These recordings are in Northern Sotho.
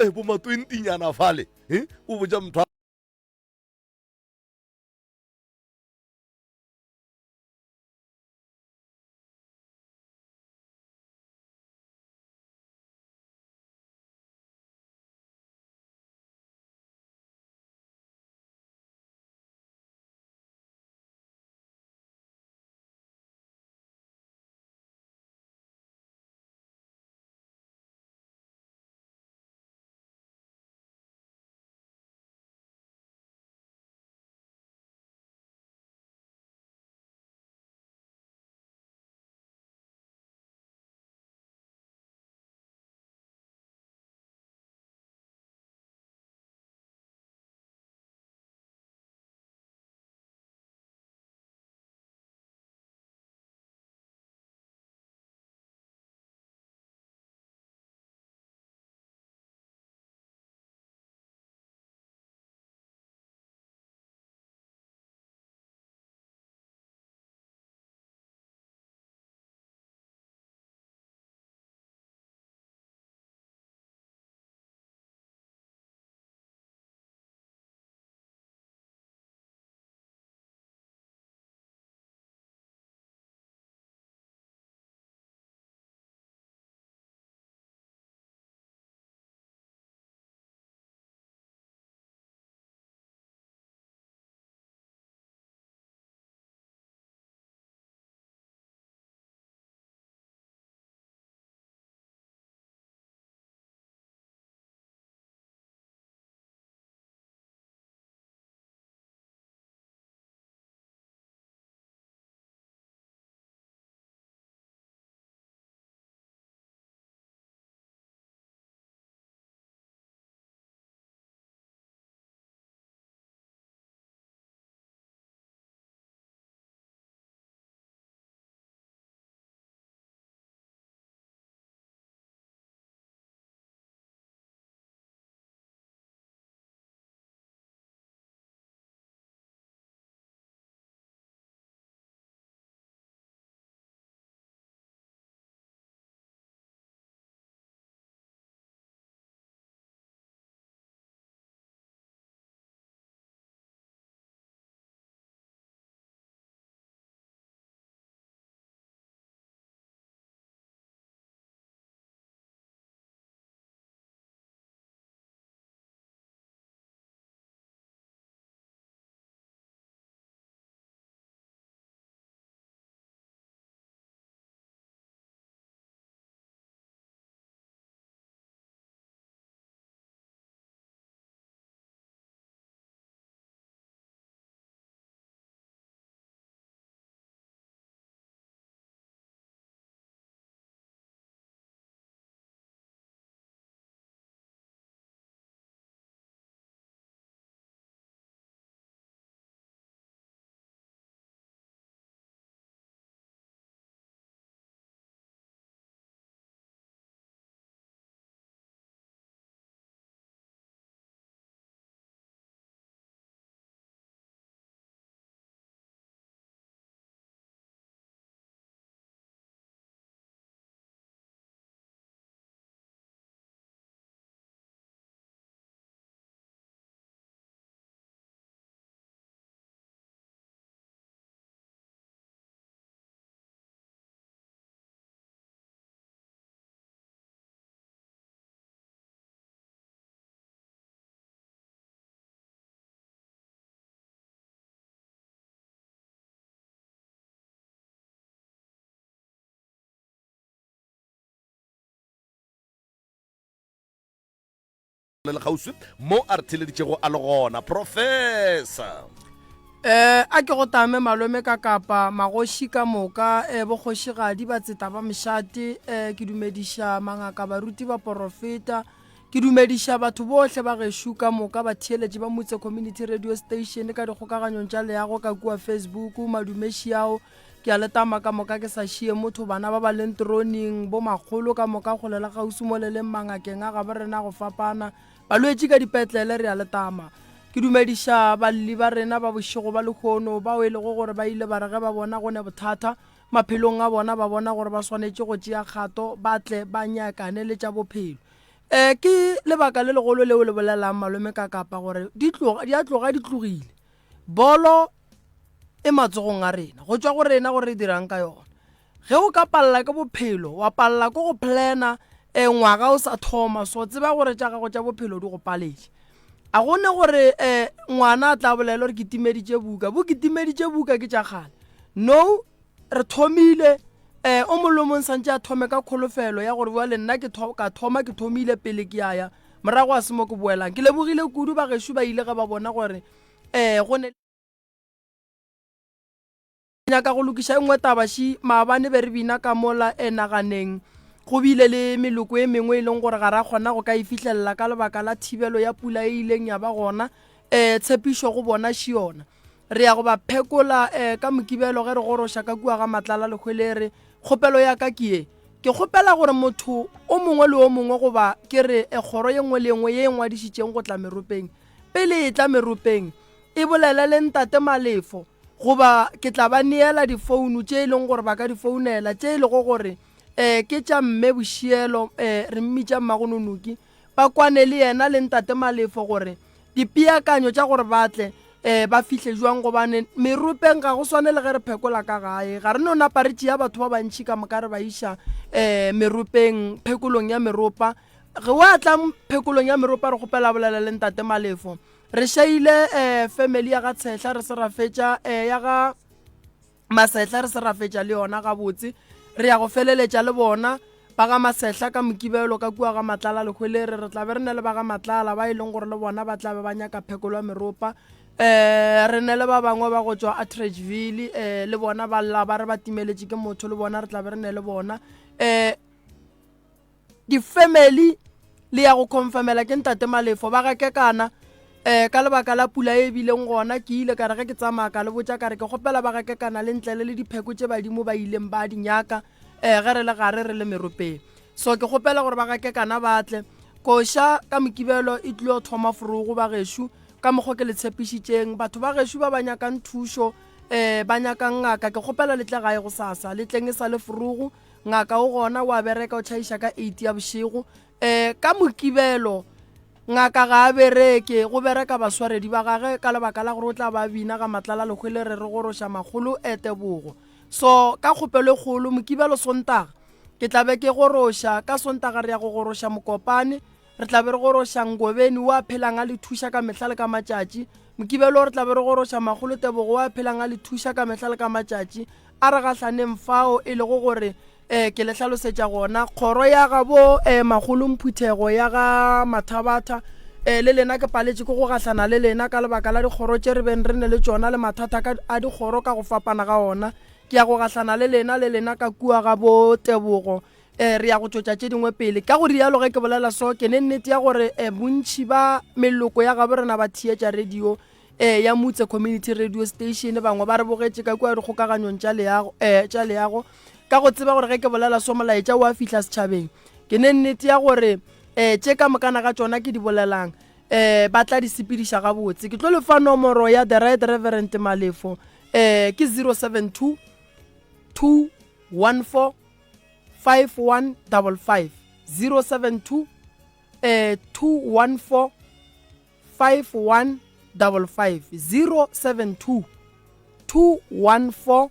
Eh, bo ma 20 nyana fale. Eh, o botša motho le kgauswi mo a re theleditšego a le gona professor Eh a ke go tame malome ka kapa magoši ka moka eh bokgošigadi batseta ba mošate eh ke dumediša mangaka baruti ba porofeta ke dumediša batho bohle ba gešo ka moka batheeletši ba Motse Community Radio Station ka dikgokaganyong tša leago ka kua Facebook madumeši ao Ke a le tama ka moka ke sa šie motho, bana ba ba leng teroning, bo makgolo ka moka kgole le kgauswi mo le leng mangakeng a gabo rena go fapana, balwetši ka dipetlele, re a le tama. Ke dumediša balli ba rena ba bošego ba lehono, bao e lego gore ba ile ba re ge ba bona go ne bothata maphelong a bona, ba bona gore ba swanetše go tšea kgato ba tle ba nyakane le tša bophelo. Um ke lebaka le legolo leo le bolelang malome ka kapa gore di tloga di a tloga di tlogile. Bolo e matsogong a rena, go tšwa go rena gore re dirang ka yona. Ge o ka palela ke bophelo, wa palela ke go plana eh, ngwaga o sa thoma, so tseba gore tša gago tša bophelo di go paletše. A go ne gore eh, ngwana a tla bolela gore ke timeditše buka, bo ke timeditše buka ke tša kgale. No, re thomile eh, o mongwe le o mongwe santše a thome ka kholofelo ya gore bjale nna ke tho, ka thoma ke thomile pele ke a ya morago a se mo ke boelang. Ke lebogile kudu bagešo ba ile ge ba bona gore eh, go ne nyaka go lokiša e nngwe taba ši maabane be re bina ka mola e naganeng go bile le meloko e mengwe e leng gore ga ra kgona go ka e fihlelela ka lebaka la thibelo ya pula e ileng ya ba gona um tshepišo go bona ši yona re ya go ba phekola um ka mokibelo ge re goroša ka kua ga matlala lehwelere kgopelo ya ka ke ye ke kgopela gore motho o mongwe le o mongwe goba ke re e kgoro ye nngwe le ye nngwe ye e ngwadišitšeng go tla meropeng pele e tla meropeng e bolele le ntate malefo goba ke tla ba neela difounu tše e leng gore ba ka di founela tše e lego gore um ke tša mme bošielo um re mmitša mmagononoki ba kwane le yena le ntate malefo gore dipeakanyo tša gore ba tle um ba fihle jwang gobane meropeng ga go swane le ge re phekola ka gae ga re no napa re tšea batho ba bantšhi ka moka re ba iša um meropeng phekolong ya meropa ge wa tla phekolong ya meropa re kgopela bolela le ntate malefo Re šaile eh, family ya ga Tshehla re se ra fetša eh, ya ga Masehla re se ra fetša le yona gabotse. Re ya go feleletša le bona ba ga Masehla ka Mokibelo ka kua ga Matlala Lehwelere. Re tla be re ne le ba ga Matlala ba e leng gore le bona ba tla be ba nyaka phekolo ya meropa. Eh, re ne le ba bangwe ba go tšwa Atteridgeville eh, le bona ba lla ba re ba timeletše ke motho le bona re tla be re ne le bona. Eh, Difemeli le ya go confirmela ke ntate Malefo ba ga Kekana um ka lebaka la pula e bileng gona ke ile ka re ge ke tsamaya ka le botša ka re ke kgopela ba ga Kekana le ntlele le dipheko tše badimo ba ileng ba di nyaka um ge re le gare re le meropeng so ke kgopela gore ba ga Kekana ba tle koša ka mokibelo e tlilo thoma forogo ba gešo ka mokgwa ke le tshepišitšeng batho ba gešo ba ba nyakang thušo um ba nyakang ngaka ke kgopela le tle gae go sasa le tleng e sa le forogo Ngaka o gona o a bereka o tšhaiša ka eight ya bošego. Um ka Mokibelo ngaka ga a bereke go bereka baswaredi ba gage ka lebaka la gore o tla ba bina ga Matlala Lehwele re re goroša makgolo e tebogo. So ka kgopelo e kgolo Mokibelo Sontaga ke tla be ke goroša ka Sontaga re ya go goroša Mokopane Re tla be re goroša Ngobeni o a phelang a le thuša ka mehla le ka matšatši. Mokibelo re tla be re goroša Makgolo Tebogo o a phelang a le thuša ka mehla le ka matšatši. A re gahlaneng fao e lego gore um ke le hlalosetša gona. Kgoro ya gabo um Makgolo Mphuthego ya ga Mathabatha um le lena ke paletše ke go gahlana le lena ka lebaka la dikgoro tše re beng re ne le tšona le mathata a dikgoro ka go fapana ga ona. Ke ya go gahlana le lena le lena ka kua ga bo Tebogo E, re ya go tšwetša tše dingwe pele. Ka go rialo ge ke bolela so, ke ne nnete ya gore e, bontši ba meloko ya gabo rena ba theetša radio e, ya Mutse Community Radio Station, bangwe ba re bogetše ka kua dikgokaganyong tša leago, e, tša leago. Ka go tseba gore ge ke bolela so molaetša o a fihla setšhabeng, ke ne nnete ya gore e, tše ka mokana ga tšona ke di bolelang e, ba tla di sepediša gabotse. Ke tlo le fa nomoro ya The Right Reverend Malefo e, ke 072 214 5155 072 eh 214 5155 072 214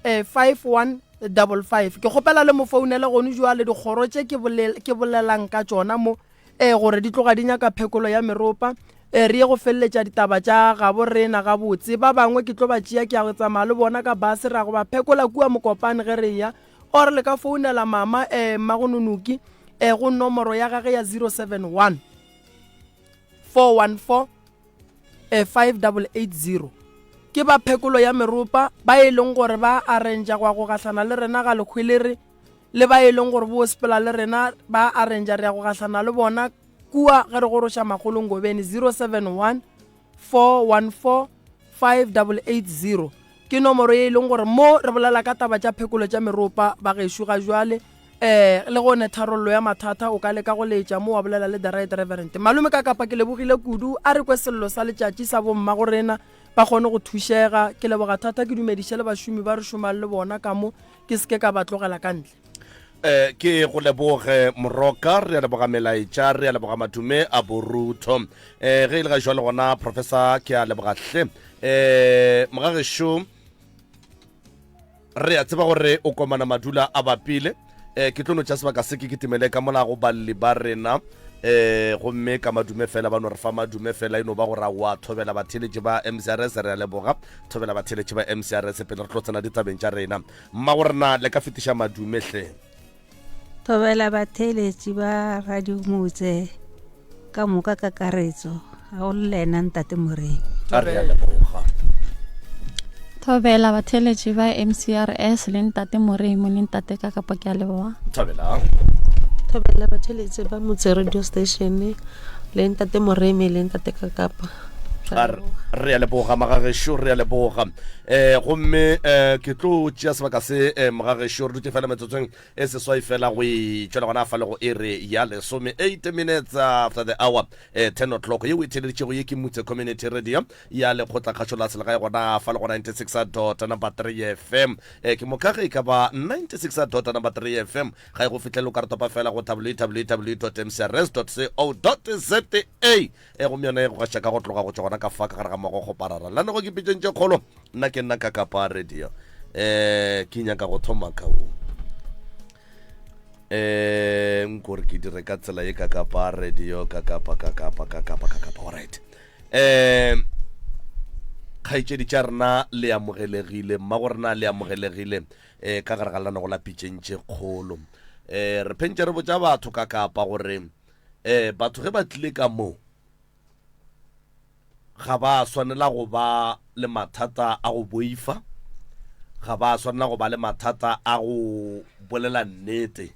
eh 5155 ke kgopela le mo founele gone jwale dikgoro tše ke bolel ke bolelang ka tšona mo eh gore di tloga di nyaka phekolo ya meropa eh re ye go feleletša ditaba tša gabo rena gabotse ba bangwe ke tlo ba tšea ke ya go tsamaya le bona ka base ra go ba phekola kua mokopane ge re ya or le ka founela mama eh mmagononoki eh go nomoro ya gage ya 071 414 eh 5880 ke ba phekolo ya meropa ba e leng gore ba arrangea go ya go gahlana le rena ga lekhwelere le ba e leng gore bo sepela le rena ba arrangea re ya go gahlana le bona kua ge re goroša makgolo ngobeni 071 414 5880 ke nomoro ye e leng gore mo re bolela ka taba tša phekolo tša meropa bagešo ga jwale um le go ne tharollo ya mathata o ka leka go letša mo wa bolela le the right reverend malome ka kapa ke lebogile kudu a re kwe sello sa letšatši sa bomma go rena ba kgone go thušega ke leboga thata ke dumediše le bašomi ba re šomang le bona ka mo ke seke ka ba tlogela ka ntle. Eh, ke go leboge Moroka, re a leboga melaetša, re a leboga madume a borutho. Eh, ge e le ga jwale gona Professor ke a leboga hle. Eh, mogagešo re a tseba gore o komana madula a bapile. Eh, ke tlo no tša sebaka se ke kitimele ka mola go balli ba rena. Eh, gomme ka madume fela ba no re fa madume fela e no ba gore wa thobela batheeletši ba MCRS re a leboga thobela batheeletši ba MCRS pele re tlo tsena ditabeng tša rena Mmago rena le ka fetiša madume hle. Thobela batheeletši ba Radio Motse ka moka kakaretso ga go le ena ntate Moremi. A re a leboga. Thobela batheeletši ba MCRS le ntate Moremi le ntate Kakapa ke a leboga. Thobela. Thobela batheeletši ba Motse Radio Station le ntate Moremi le ntate Kakapa. Re a leboga magagešo, re a leboga. Um gomme um ke tlo tšea sebaka se um mogagešo, re dutše fela metsotsong e seswai fela go e tšwela gona fa le go ere ya lesome, 8 minutes after the hour, um 10 o'clock. Yeo e theeleditšego ye ke Mutse Community Radio ya lekgotlakgašo la selegae gona fa le go 96 dot number 3 FM. Um ke moka ge e ka ba 96 dot number 3 FM ga e go fihlele o ka re topa fela go www dot mcrs dot co dot za. E gomme yona e go gaša ka go tloga go tšwa gona ka fa ka gare ga mogo kgoparara. Lane go ke pitšeng tše kgolo, nna ke nna ka kapa radio. Eh, ke nyaka go thoma ka wo. Eh, nkore ke dire ka tsela ye ka kapa radio, ka kapa, ka kapa, ka kapa, ka kapa. Alright. Eh, kgaetšedi tša rena le amogelegile, mmago rena le amogelegile eh, ka gare ga lanago la pitšeng tše kgolo. Eh, re phentše re botša batho ka kapa gore um batho ge ba tlile ka mo ga ba swanela go ba le mathata a go boifa, ga ba swanela go ba le mathata a go bolela nnete,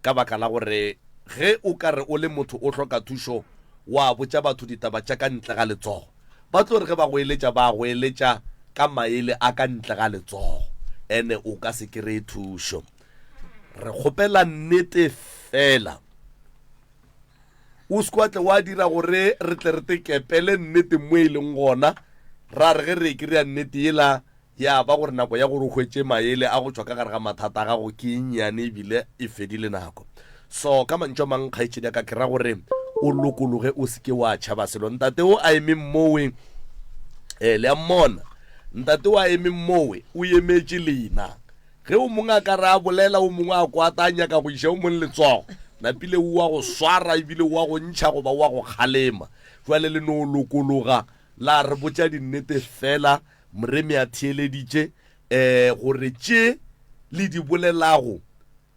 ka baka la gore ge o ka re o le motho o hloka thušo wa botša batho ditaba tša ka ntle ga letsogo, ba tlo re ge ba go eletša ba go eletša ka maele a ka ntle ga letsogo, ene o ka se kry-e thušo. Re kgopela nnete fela. O se kwa tle wa dira gore re tle re tekepele nnete mo e leng gona, ra re ge re e kry-a nnete yela ya ba gore nako ya gore o hwetše maele a go tšwa ka gare ga mathata a gago ke e nnyane ebile e fedile nako. So ka mantšu a mang kgaetšedi ya ka ke ra gore o lokologe o se ke wa tšhaba selo. Ntate o a emeng mowe eh, le a mmona ntate o a emeng mowe o emetše lena. Ge o mongwe a ka re a bolela, o mongwe a kwata a nyaka go iša o mongwe letsogo, napile o a go swara ebile o a go ntšha goba o a go kgalema. Jwale le no lokologa la re botša dinnete fela, Moremi a theeleditše, um gore tše le di bolelago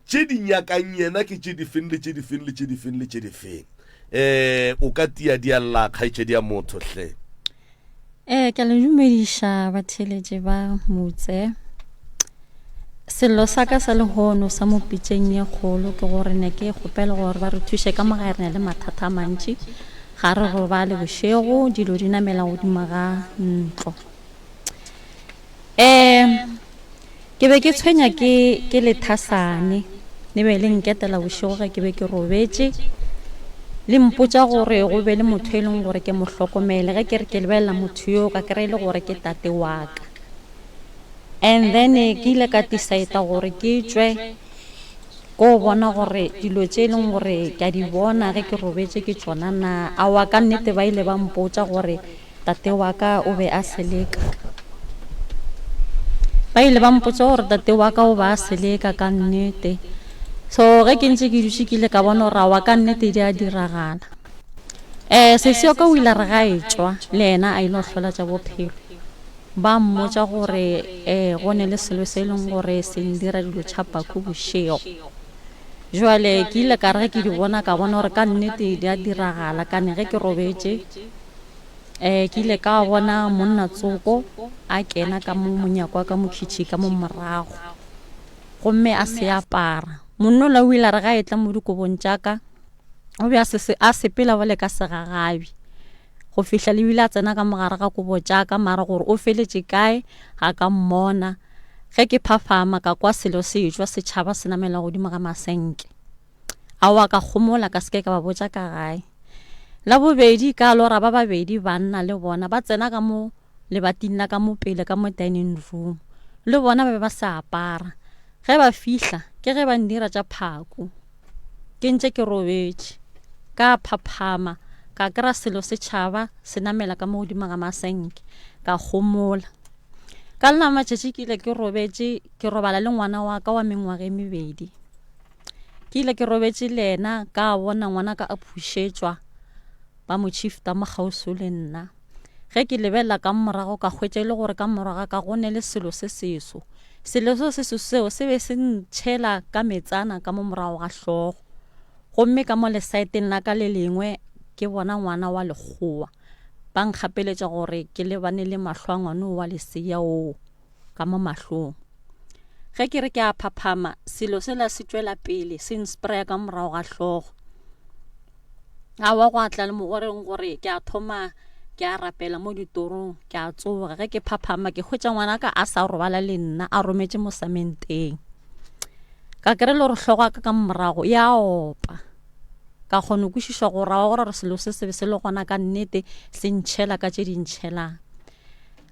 Tše di nyakang yena ke tše difeng le tše difeng le tše difeng le tše difeng. Eh, o ka tia di a lla kgaetšedi ya motho hle. Eh, ke a le dumediša batheeletši ba Motse. Sello sa ka sa lehono sa mo pitšeng ye kgolo ke gore ne ke kgopela gore ba re thuše ka mo gae re na le mathata a mantši. Ga re robale bošego, dilo di namela godimo ga ntlo. Eh, ke be ke tshwenya ke, ke lethasane. Le be le nketela bošego ge ke be ke robetše. Le mpotša gore go be le motho e leng gore ke mo hlokomele. Ge ke re ke lebelela motho yoo ka kry-a e le gore ke tate wa ka. And then ke ile ka decide gore ke tšwe ko bona gore dilo tše e leng gore ke a di bona ge ke robetše ke tšona na. Aowa ka nnete ba ile ba mpotša gore Tate wa ka o be a seleka. Ba ile ba mpotša gore tate wa ka o ba a seleka ka nnete. So ge ke ntše ke dutše ke ile ka bona gore aowa ka nnete di a diragala. Um sesi wa ka o ile a re ga e tšwa le yena a ile go hlola tša bophelo. Ba mmotša gore um go ne le selo se e leng gore se ndira dilo tša paku bošego. Jwale ke ile ka re ge ke di bona ka bona gore ka nnete di a diragala kane ge ke robetše um ke ile ka bona monna tsoko a kena ka mo monyako wa ka mo khitšhi ka mo morago gomme a se apara. Monna ola o ile a re ga etla mo dikobong tša ka o be a se a sepela bjale ka segagabi go fihla le bile a tsena ka mogare ga kobo tša ka mara gore o feletše kae ga ka mmona. Ge ke phaphama ka kwa selo se etšwa setšhaba se namela godimo ga masenke. Aowa ka gomola ka se ke ka ba botša ka gae. La bobedi ka lora ba babedi banna le bona ba tsena ka mo lebating la ka mo pele ka mo dining room. Le bona ba be ba sa apara. Ge ba fihla, ke ge ba ndira tša phaku. Ke ntše ke robetše. Ka phaphama, ka kry-a selo se tšhaba se namela ka mo godimo ga masenke. Ka gomola. Ka le la matšatši ke ile ke robetše, ke robala le ngwana wa ka wa mengwaga e mebedi. Ke ile ke robetše le yena, ka bona ngwana ka a phušetšwa, ba mo shifta mo kgauswi le nna. Ge ke lebelela ka morago ka hwetša e le gore ka morago ga ka go ne le selo se seso. Selo seo se seso seo se be se ntšhela ka metsana ka mo morago ga hlogo. Gomme ka mo lesaeteng la ka le lengwe ke bona ngwana wa lekgowa. Ba nkgapeletša gore ke lebane le mahlo a ngwana wa lesea oo ka mo mahlong. Ge ke re ke a phaphama, selo sela se tšwela pele se nspraya ka morago ga hlogo. Aowa gwa tla le mogoreng gore ke a thoma ke a rapela mo ditorong ke a tsoga ge ke phaphama ke hwetša ngwanaka a sa robala le nna a rometše mo samenteng ka kry le gore hlogo ka ka morago ya opa ka kgona go kwešiša go rawa gore selo se se be se le gona ka nnete se ntšhela ka tše di ntšhelang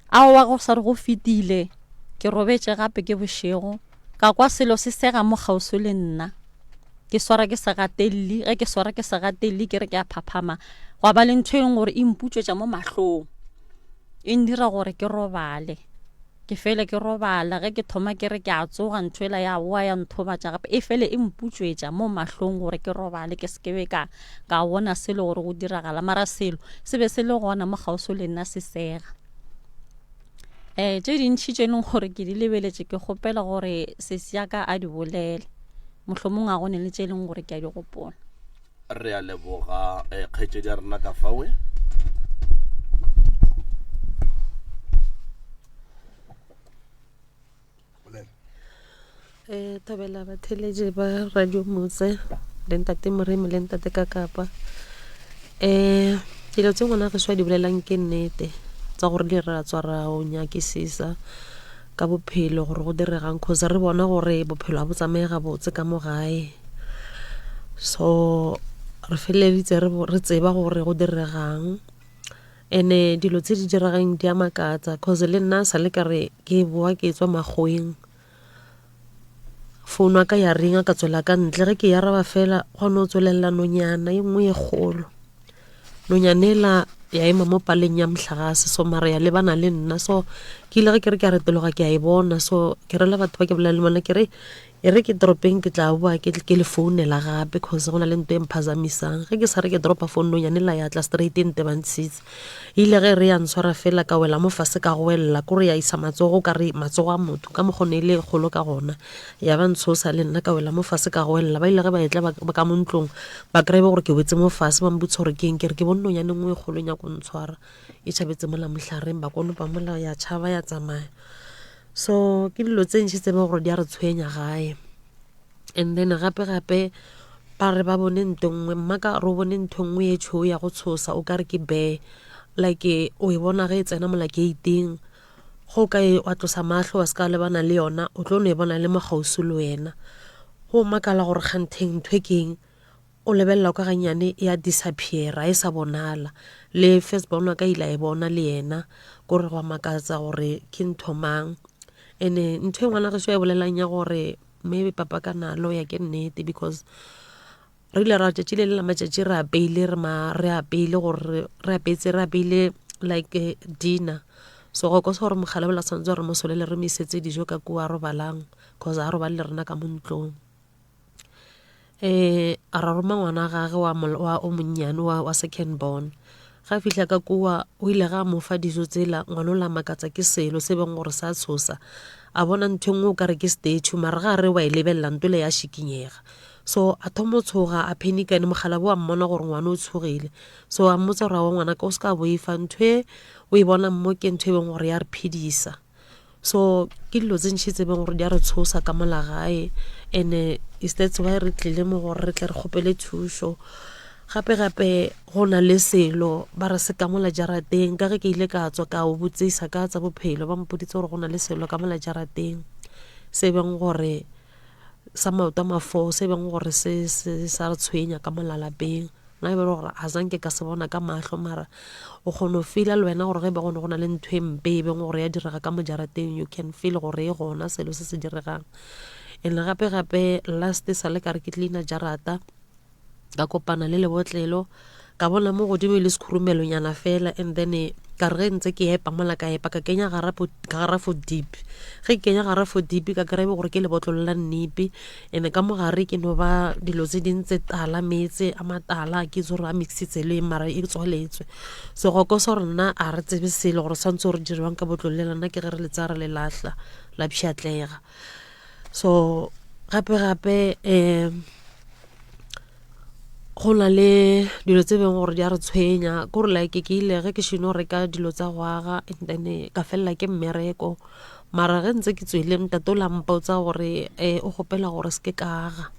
aowa go sa re go fetile ke robetše gape ke bošego ka kwa selo se sega mo kgauswi le nna ke swara ke segatelli ge ke swara ke segatelli ke re ke a phaphama gwa ba le ntho e leng gore e mputšwetša mo mahlong e ndira gore ke robale ke fele ke robala ge ke thoma ke re ke a tsoga ntho ela ya boa ya nthobatša gape e fele e mputšwetša mo mahlong gore ke robale ke se ke be ka ka bona selo gore go diragala mara selo se be se le gona mo kgauswi le nna se sega um tše dintšhi tše e leng gore ke di lebeletše ke kgopela gore sesi ya ka a di bolele mohlomong a go ne le tše e leng gore ke a di gopola. Re a leboga eh, kgaetšedi ya rena ka fawe. Eh, thobela batheletši ba radio motse le ntate moremi le ntate ka kapa um dilo tse ngwana gešo a di bolelang ke nnete tsa gore di ra tswa ra o nyakisisa ka bophelo gore go diregang cause re bona gore bophelo ga bo tsamaye gabotse ka mo gae. So re feleleditse re tseba gore go diregang and-e dilo tse di diregang di a makatsa cause le nna sa le ka re ke boa ke tswa makgoweng founu ya ka ya ringa ka tswela ka ntle ge ke e araba fela gwa no tswelela nonyana e nngwe e kgolo. Nonyana ela ya ema mo paleng ya mohlagase so mara ya lebana le nna so ke ile ge ke re ke a retologa ke a e bona so ke rela batho ba ke bolela le bona ke re e re ke toropeng ke tla boa ke ke le founela gape cause go na le nto e mphazamisang ge ke sa re ke dropa phone nonyane ela ya tla straight e ntebantshitse ile ge re ya ntshwara fela ka wela mo fase ka goelela kore ya isa matsogo ka re matsogo a motho ka mokgone e le kgolo ka gona Ya ba ntshosa le nna ka wela mo fase ka goelela. Ba ile ge ba etla ba ka mo ntlong ba kry-e gore ke wetse mo fase ba mpotsa gore ke eng ke re ke bone nonyane nngwe e kgolo e nyako ntshwara e tšhabetse mola mohlareng ba konopa mola ya tšhaba ya tsamaya. So ke dilo tse ntši tse e gore di a re tshwenya gae. And then gape gape ba re ba bone nto nngwe mmaka re o bone ntho nngwe e tšhweu ya go tshosa o ka re ke bear like o e bona ge e tsena mola gate-ing. Ge o ka e wa tlosa mahlo wa se ka lebana le yona, o tlo no e bona le mo kgauswi le wena. Go makala gore kgantheng ntho e ke eng, o lebelela kwa gannyane ya disappear-a e sa bonala. Le first born wa ka ile a e bona le yena, kore gwa makatsa gore ke ntho mang. And-e ntho e ngwana gešo a e bolelang ya gore maybe papa ka nalo ya ke nnete because Re ile ra tšatši le le la matšatši re apeile re ma re apeile gore re apeetse re apeile like eh, dinner so go kosa gore mogala bola tshwanetse gore mo solele re mo isetse dijo ka kua a robalang cause a robale le rena ka mo ntlong um a ra roma ngwana gage wa, wa o monnyane wa, wa second born ga fihla ka kua o ile ga a mo fa dijo tsela ngwana o la makatsa ke selo se beng gore sa tshosa a bona ntho e nngwe o ka re ke statue mara ga a re wa e lebelela ntho le ya šikinyega So a thoma o tshoga, a panic-a, ene mokgalabje wa mmona gore ngwana o tshogile. So a mmotsa gore aowa ngwanaka o se ka boifa, ntho e o e bonang mo ke ntho e beng gore ya re phedisa. So ke dilo tse ntši tse beng gore di a re tshosa ka mola gae and-e is that's why re tlile mo gore re tle re kgopele thušo. Gape gape go na le selo ba re se ka mola jarateng ka ge ke ile ka tswa ka o botsisa ka tsa bophelo ba mpoditse gore go na le selo ka mola jarateng se beng gore sa maoto a mafo se e beng gore se se sa re tshwenya ka mo lalapeng nna e be le gore a zanke ka se bona ka mahlo mara o kgona go feela le wena gore ge e be gone go na le ntho e mpe e beng gore ya direga ka mo jarateng you can feel gore e gona selo se se diregang. And gape gape last sa le ka re ke cleaner jarata ka kopana le lebotlelo ka bona mo godimo e le sekhurumelonyana fela and then eh, ka re ge ntse ke epa mola ka epa ka kenya garafo deep ge ke kenya garafo deep ka kry-e gore ke lebotlolo la nnipi and ka mogare ke no ba dilo tse ding tse tala meetse a matala ke itse gore a mixitse le mara e tswaletswe segoko sa gore nna a re tsebe selo gore santse gore diriwang ka botlolo le lena ke ge re le tsaya re le lahla la pšhatlega so gape gape um go na le dilo tse beng gore di a re tshwenya kore like ke ile ge ke šeno reka dilo tsa go aga and then ka felela ke mmereko mara ge ntse ke tswele ntate o la mpotsa gore um o kgopela gore se ke ka aga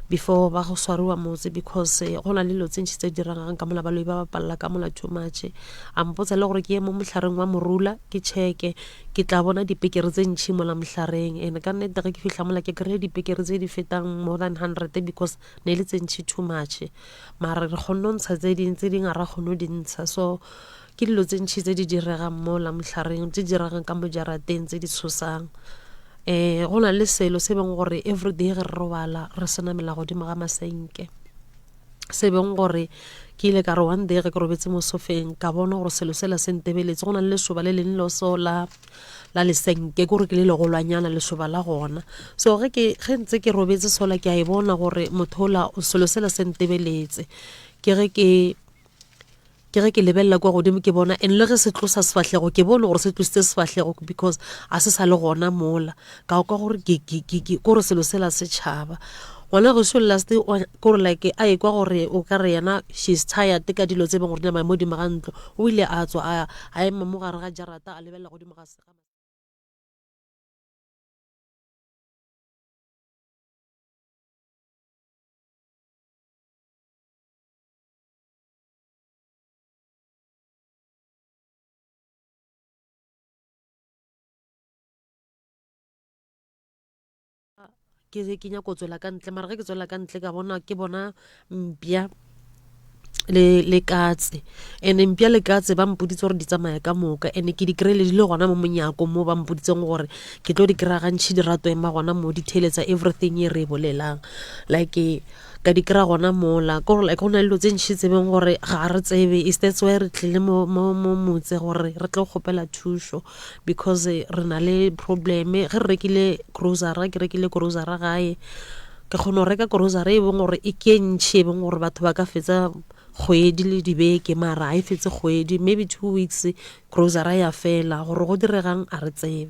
before ba go swariwa motse because go na le dilo tse ntši tse diregang ka mola baloi ba bapalela ka mola too much a mpotsa le gore ke ye mo mohlareng wa morula ke checke ke tla bona dipekere tse ntšhi mola mohlareng and ka nnete ge ke fihla mola ke kry-e dipekere tse di fetang more than hundred because ne le tse ntšhi too much mara re kgonne go ntsha tse ding tse ding ga ra kgone go di ntsha so ke dilo tse ntšhi tse di diregang mola mohlareng tse di diregang ka mo jarateng tse di tshosang um go na le selo se beng gore everyday ge re robala re se namela godimo ga masenke se beng gore ke ile ka re one day ge ke robetse mo sofeng ka bona gore selo sela se ntebeletse go na le lešoba le leng loso la la lesenke ke gore ke le legolwanyana lešoba la gona so ge ke ge ntse ke robetse sola ke a e bona gore motho ola selo sela se ntebeletse ke ge ke Ke ge ke lebelela kwa godimo ke bona and le ge se tlosa sefahlego ke bone gore se tlositse sefahlego because a se sa le gona mola ka kwa gore ke ke ke ke kore selo sela se tšhaba ngwana gešo last kore like a ekwa gore o ka re yena she's tired ka dilo tse beng gore di mo godimo ga ntlo o ile a tswa a a ema mo gare ga jarata a lebelela godimo ga Ke ke nyako tswela ka ntle mara ge ke tswela ka ntle ka bona ke bona mpša le le katse and mpša le katse ba mpoditse gore di tsamaya ka moka and ke di kry-ile di le gona mo monyako mo ba mpoditseng gore ke tlo di kry-a gantšhi di rato ema gona mo di theeletsa everything e re e bolelang like ka di kry-a gona mola ke gore like go na le dilo tse ntšhi tse beng gore ga re tsebe is that's why re tlile mo mo mo motse gore re tlo kgopela thušo because re na le problem ge re rekile grocery ke rekile grocery gae ke kgona go reka grocery e beng gore e ke ntšhi e beng gore batho ba ka fetsa kgwedi le dibeke mara ga e fetse kgwedi maybe two weeks grocery ya fela gore go diregang a re tsebe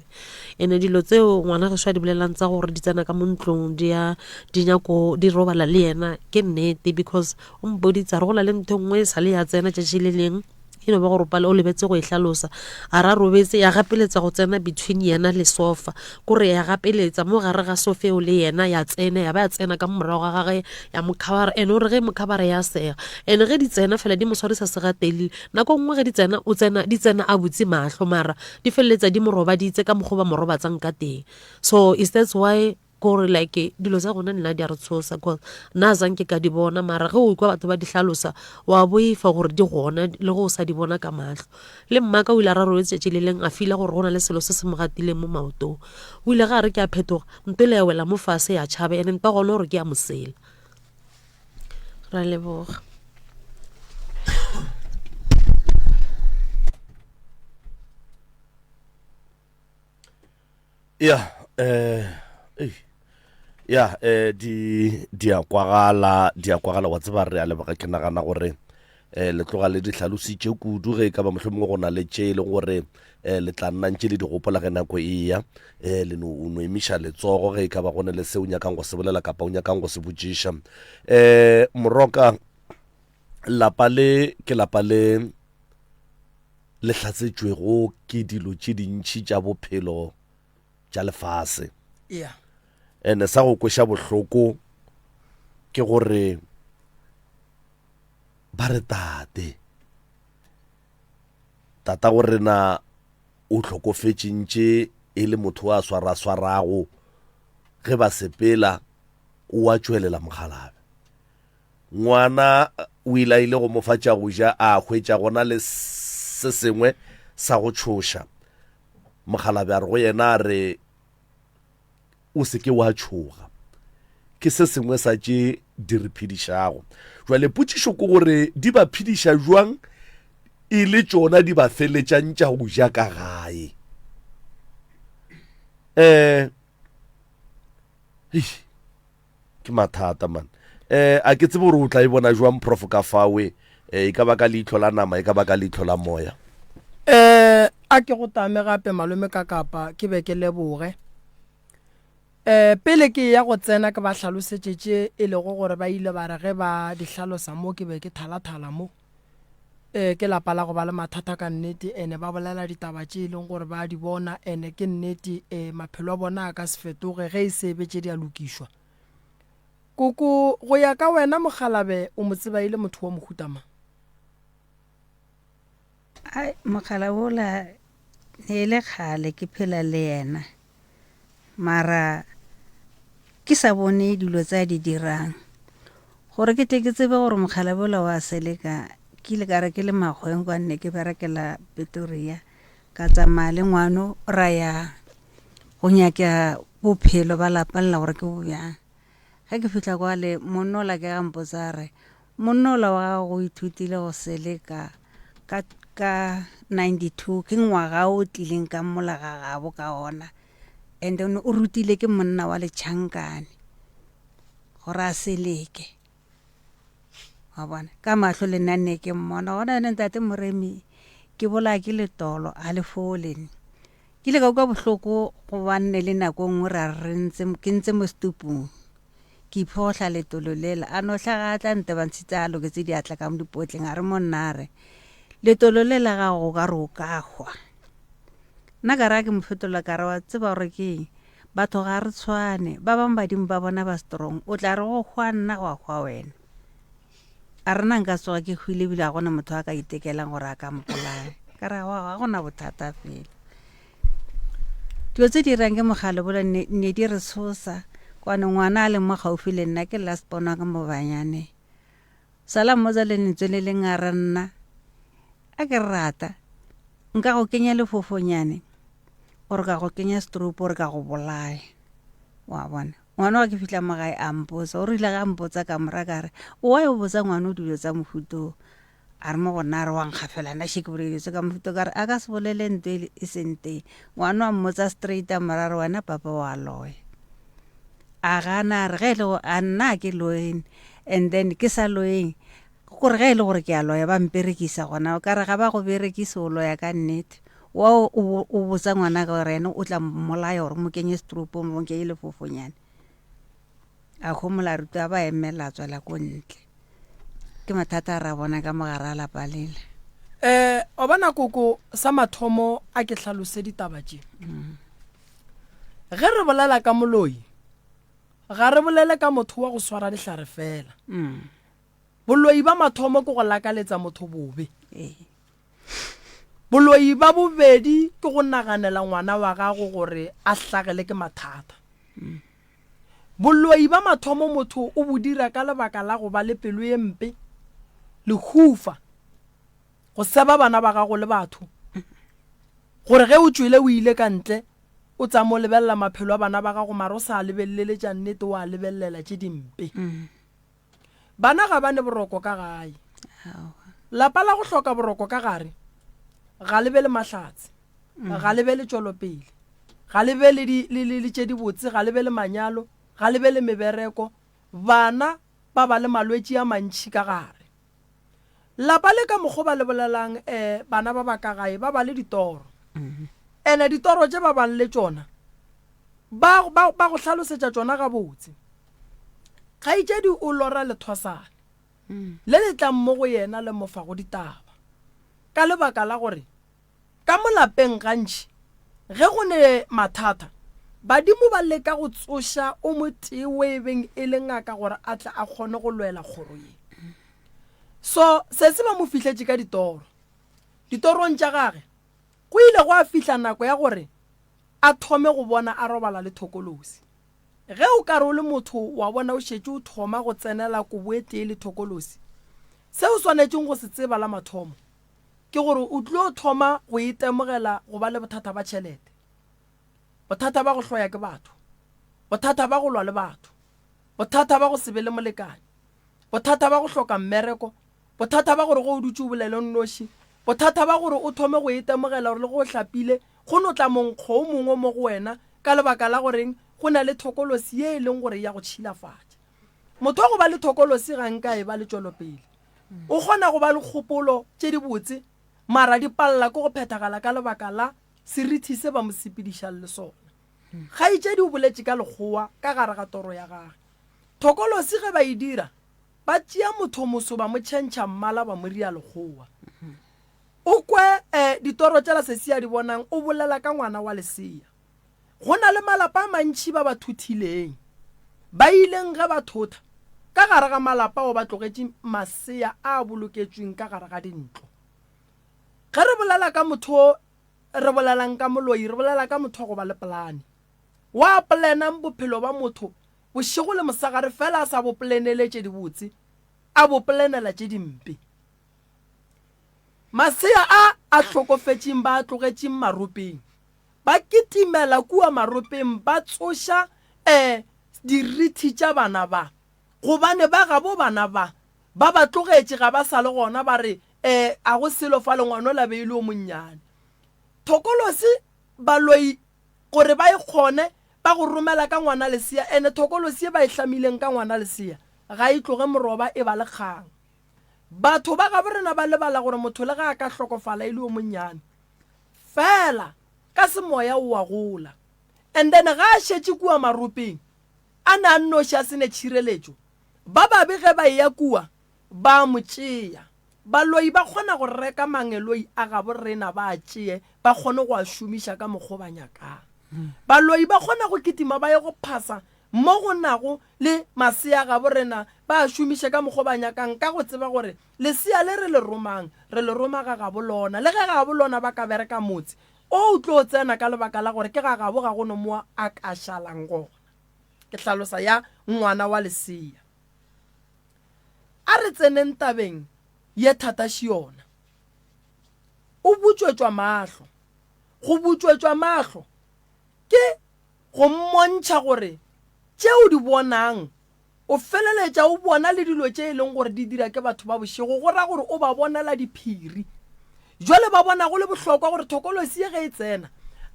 ene dilo tseo ngwana gešo a di bolelang tsa gore di tsena ka mo ntlong di ya di nyako di robala le yena ke nnete because o mpoditse a re go na le ntho e nngwe e sa le ya tsena tšatši le leng e no ba gore pale o lebetse go e hlalosa a ra robetse ya gapeletsa go tsena between yena le sofa kore ya gapeletsa mo gare ga sofa eo le yena ya tsena ya ba ya tsena ka morago ga gage ya mo khabara ene o re ge mo khabara ya sega ene ge di tsena fela di mo swarisa segatelile nako nngwe ge di tsena o tsena di tsena a butse mahlo mara di feleletsa di mo robaditse ka mokgwa ba mo robatsang ka teng so is that's why Kore like dilo tsa gona nna di a re tshosa cause nna a zanke ka di bona mara ge o kwa batho ba di hlalosa wa boifa gore di gona le go o sa di bona ka mahlo. Le mmaka o ile a ra robetse tšatši le leng a fila gore go na le selo se se mo gatileng mo maotong. O ile ge a re ke a phetoga nto ele ya wela mo fase ya tšhaba ene nto gona gore ke ya mosela. Ra leboga. Ya eh ei ya eh di di a kwagala di a kwagala wa tseba re a leboga ke nagana gore eh le tloga le di hlalositše kudu ge e ka ba mohlomongwe go na le tše e leng gore eh le tla nna ntše le di gopola ge nako e ya eh le no o no emiša letsogo ge e ka ba go na le se o nyakang go se bolela kapa o nyakang go se botšiša eh moroka lapa le ke lapa le le hlatsetšwego ke dilo tše dintši tša bophelo tša lefase. Yeah. Ene sa go kweša bohloko ke gore ba re tate tata go rena o hlokofetše ntše e le motho a swaraswarago ge ba sepela o a tšwelela mokgalabe Ngwana o ile a ile go mo fa tša go ja, a hwetša go na le se sengwe sa go tšhoša. Mokgalabje a re go yena a re, O se ke wa tšhoga. Ke se sengwe sa tše di re phedišago. Jwale potšišo ke gore di ba phediša bjang e le tšona di ba feletšang tša go ja ka gae? Um ke mathata man. Um a ke tsebe gore o tla e bona jwang prof ka fawe e ka ba ka leihlo la nama e ka ba ka leihlo la moya. Um a ke go tame gape malome ka kapa ke be ke leboge. Um pele ke eya go tsena ke ba hlalosetše tše e lego gore ba ile ba re ge ba di hlalosa mo ke be ke thalathala mo. Um ke lapa la go ba le mathata ka nnete ene ba bolela ditaba tše e leng gore ba di bona ene ke nnete um maphelo a bona a ka se fetoge ge e se be tše di a lokišwa. Koko, go ya ka wena mokgalabe o mo tseba e le motho wa mohuta mang? Ai, mogala wola ne e le kgale ke phela le yena mara ke sa bone dilo tse a di dirang. Gore ke tle ke tsebe gore mogala wola wa seleka, ke ile ka re ke le makgweng kwa nne ke berekela Pretoria, ka tsamaya le ngwano ra ya go nyaka bophelo ba lapa lela gore ke bo bjang. Ge ke fihla kwale monna ola ke ga mpotsa a re, Monna ola wa gago o ithutile go seleka ka, ka 92, ke ngwaga o tlileng ka mola ga gabo ka ona. And then o rutile ke monna wa Letšhankane gore a seleke. Wa bona? Ka mahlo le nna nne ke mmona. Gona yone ntate Moremi, ke bolaya ke letolo, a le fole. Ke ile ka kwa bohloko gobane le nako e nngwe ra re ntse, ke ntse mo setupung. Ke iphohla letolo lela. A no hlaga a tla ntebantshitse a loketse diatla ka mo dipotleng a re monna a re, Letolo le la gago o ka re o ka hwa. Nna ka re a ke mo fetola ka re wa tseba gore ke eng? Batho ga re tshwane. Ba bangwe badimo ba bona ba strong. O tla re go hwa nna gwa hwa wena. A re nna nka tsoga ke hwile ebile ga gona motho a ka itekelang gore a ka mpolaya. Ka re aowa ga gona bothata fela. Dilo tse di dirang ke mogale bola ne, ne di re tshosa. Kwane ngwana a leng mo gaufi le nna ke last born wa ka mo banyane. Sala mmotsa le lentswe le leng a re nna a ke rata nka go kenya lefofonyane or ka go kenya stroke or ka go bolaya. Wa bona? Ngwana wa ke fihla mo gae a mpotsa, o rile ga mpotsa ka mora ka re, why o botsa ngwana o dilo tsa mohuta o? A re mo go nna a re wa nkgafela nna še ke bolele dilo tse ka mohuta ka re a ka se bolele nto e, e seng teng. Ngwana wa mmotsa straight a mora re wena papa wa loya. A gana a re ge e le go a nna a ke loyeng and then ke sa loyeng gore ge e le gore ke a loya ba mperekisa gona ka re ga ba go berekise o loya ka nnete. Wa o, o botsa ngwana ka gore ene o tla mmolaya gore mo kenye setoropong mo kenye lefofonyane. A homola ruta ba emela a tswela ko ntle. Ke mathata a ra bona ka mogare a lapa lela. Eh, o bona koko sa mathomo a ke hlalose ditaba tše. Ge re bolela ka moloi, ga re bolele ka motho wa go swara dihlare fela. Mm. Boloi ba mathomo ke go lakaletsa motho bobe. Ee. Boloi ba bobedi ke go naganela ngwana wa gago gore a hlagele ke mathata. Mm. Boloi ba mathomo motho o bo dira ka lebaka la go ba le pelo ye mpe, lehufa, go seba bana ba gago le batho, gore ge o tšwele o ile ka ntle o tsamo o lebelela maphelo a bana ba gago mara o sa a lebelele tša nnete o a lebelelela tše dimpe. Bana ga ba ne boroko ka gae. Lapa la go hloka boroko ka gare ga le be le mahlatse, ga le be le tšwelopele, ga le be le, di, le, le, le tše dibotse, ga le be le manyalo, ga le be le mebereko. Bana ba ba le malwetši a mantši ka gare. Lapa le ka mokgo ba le bolelang, eh, bana ba ba ka gae ba ba le ditoro. Ene ditoro tše ba bang le tšona, ba, ba, ba go hlalosetša tšona gabotse. Kgaetšedi o lora lethwasane le le tlang mo go yena le mo fago ditaba. Ka lebaka la gore ka mo lapeng gantši ge go ne mathata, badimo ba leka go tsoša o motee wo e beng e le ngaka gore a tle a kgone go lwela kgoro ye. So sesi ba mo fihletše ka ditoro. Ditorong tša gage go ile gwa fihla nako ya gore a thome go bona a robala le thokolosi. Ge o ka re o le motho wa bona o šetše o thoma go tsenela kobo e tee le thokolosi, se o swanetšeng go se tseba la mathomo ke gore o tlo thoma go itemogela go ba le bothata ba tšhelete, bothata ba go hloya ke batho. Bothata ba go lwa le batho, bothata ba go se be le molekane, bothata ba go hloka mmereko, bothata ba gore ge o dutše o bolele o nnoši, bothata ba gore o thome go itemogela gore le ge o hlapile go no tla monkgo o mongwe mo go wena ka lebaka la goreng go na le thokolosi ye e leng gore e ya go tšhilafatša. Motho wa go ba le thokolosi ga nka e ba le tšwelopele. O kgona go ba le kgopolo tše dibotse mara di palela ke go phethagala ka lebaka la serithi se ba mo sepedišang le sona. Kgaetšedi o boletše ka Lekgowa ka gare ga toro ya gage. Thokolosi ge ba e dira, ba tšea mothomoso ba mo tšhentšha mmala ba mo ria Lekgowa. O kwe eh, ditoro tšela sesi a di bonang, o bolela ka ngwana wa lesea. Go na le malapa a mantši ba ba thothileng. Ba ileng ge ba thotha, ka gare ga malapa ao ba tlogetše masea a boloketšweng ka gare ga dintlo. Ge re bolela ka motho o Re bolelang ka moloi, re bolela ka motho wa go ba le polane. Wa polenang bophelo ba motho bošego le mosegare fela a sa bo polenele tše dibotse, a bo polenela tše dimpe. Masea a a hlokofetšeng ba a tlogetšeng maropeng, ba kitimela kua maropeng ba tsoša um dirithi tša bana ba, gobane ba gabo bana ba ba ba tlogetše ga ba sa le gona, ba re, E, a go selo fale, ngwanola be e le o monnyane. Thokolosi, baloi, gore ba e kgone, ba go romela ka ngwana lesea, ene thokolosi ye ba e hlamileng ka ngwana lesea, ga e tloge moroba e ba le kgang. Batho ba gabo rena ba lebala gore motho le ge a ka hlokofala e le o monnyane, fela ka semoya o a gola. And then ga a šetše kua maropeng, a ne a nnoši a se ne tšhireletšo, ba babe ge ba eya kua, Ba a mo tšea. Baloi ba kgona go reka mangeloi a gabo rena ba a tšee ba kgone go a šomiša ka mokgo ba nyakang. Baloi ba kgona go kitima ba ye go phasa mo go nago le masea a gabo rena ba a šomiše ka mokgo ba nyakang ka go tseba gore lesea le re le romang re le roma ga gabo lona le ge gabo lona ba ka bereka motse o o tlo tsena ka lebaka la gore ke ga gabo ga go no mo a ka šalang gona. Ke hlalosa ya ngwana wa lesea. A re tseneng tabeng ye thata Šiona. O butšwetšwa mahlo. Go butšwetšwa mahlo ke go mmontšha gore tše o di bonang o feleletša o bona le dilo tše e leng gore di dira ke batho ba bošego, go ra gore o ba bonela diphiri. Jwale ba bona go le bohlokwa gore thokolosi ye ge e tsena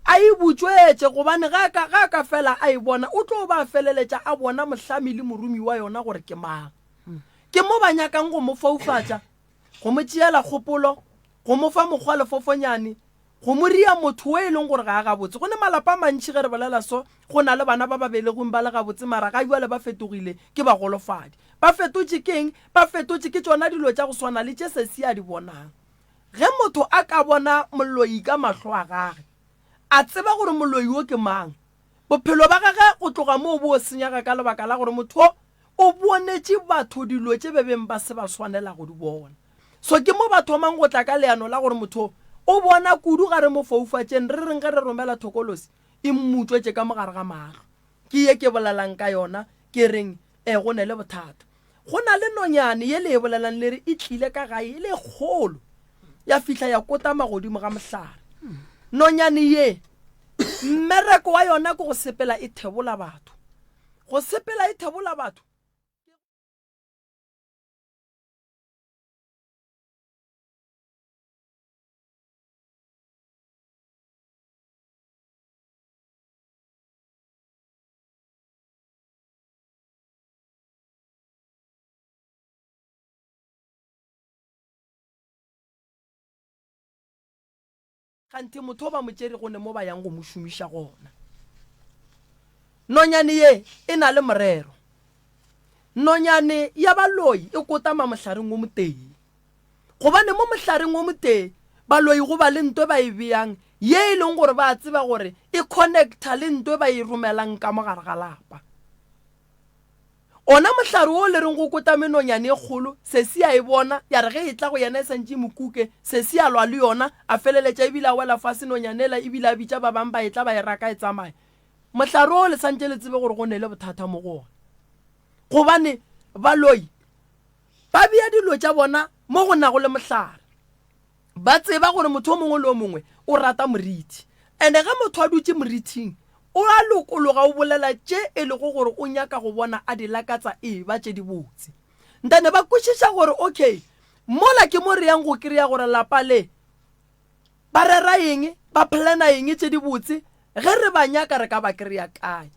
a e butšwetše gobane ge a ka, ge a ka fela a e bona o tlo ba a feleletša a bona mohlami le morumi wa yona gore ke mang. Ke mo ba nyakang go mo foufatša, go mo tšeela kgopolo, go mo fa mokgwa lefofonyane, go mo ria motho o e leng gore ga a gabotse. Go ne malapa a mantši ge re bolela so, go na le bana ba ba belegweng ba le gabotse mara ga bjale ba fetogile ke bagolofadi. Ba fetotše ke'ng? Ba fetotše ke tšona dilo tša go swana le tše sesi a di bonang. Ge motho a ka bona moloi ka mahlo a gage, a tseba gore moloi wo ke mang, bophelo ba gage go tloga moo bo senyega ka lebaka la gore motho wo o bonetše batho dilo tše be beng ba se ba swanela go di bona. So ke mo ba thomang go tla ka leano la gore motho o bona kudu ga re mo foufatšeng re reng ge re romela thokolosi e mmutšwetše ka mo gare ga mahlo. Ke ye ke bolelang ka yona ke reng e go ne le bothata. Go na le nonyane ye le e bolelang le re e tlile ka gae e le e kgolo ya fihla ya kotama godimo ga mohlare. Nonyane ye mmereko wa yona ke go sepela e thebola batho. Go sepela e thebola batho. Kganthe motho o ba mo tšerego ne mo ba yang go mo šomiša gona. Nonyane ye e na le morero. Nonyane ya baloi e kotama mohlareng wo motee. Gobane mo mohlareng wo motee baloi go ba le nto e ba e beyang ye e leng gore ba tseba gore e connecta le nto e ba e romelang ka mo gare ga lapa. Ona mohlare wo le reng go kotame nonyane e kgolo, sesi a e bona, ya re ge e tla go yena e sa ntše e mo kuke, sesi a lwa le yona, a feleletša ebile a wela fase nonyane yela ebile a bitša ba bang ba etla ba e raka e tsamaya. Mohlare wo le sa ntše le tsebe gore go ne le bothata mo go ona. Gobane baloi ba bea dilo tša bona mo go nago le mohlare. Ba tseba gore motho o mongwe le o mongwe o rata moriti. And-e ge motho a dutše moriting, O a lokologa o bolela tše e lego gore o nyaka go bona a di lakatsa e eba tše dibotse. Ntane ba kwešiša gore okay, mola ke mo re yang go kry-a gore lapa le ba rera eng, ba plana eng tše dibotse, ge re ba nyaka re ka ba kry-a kae.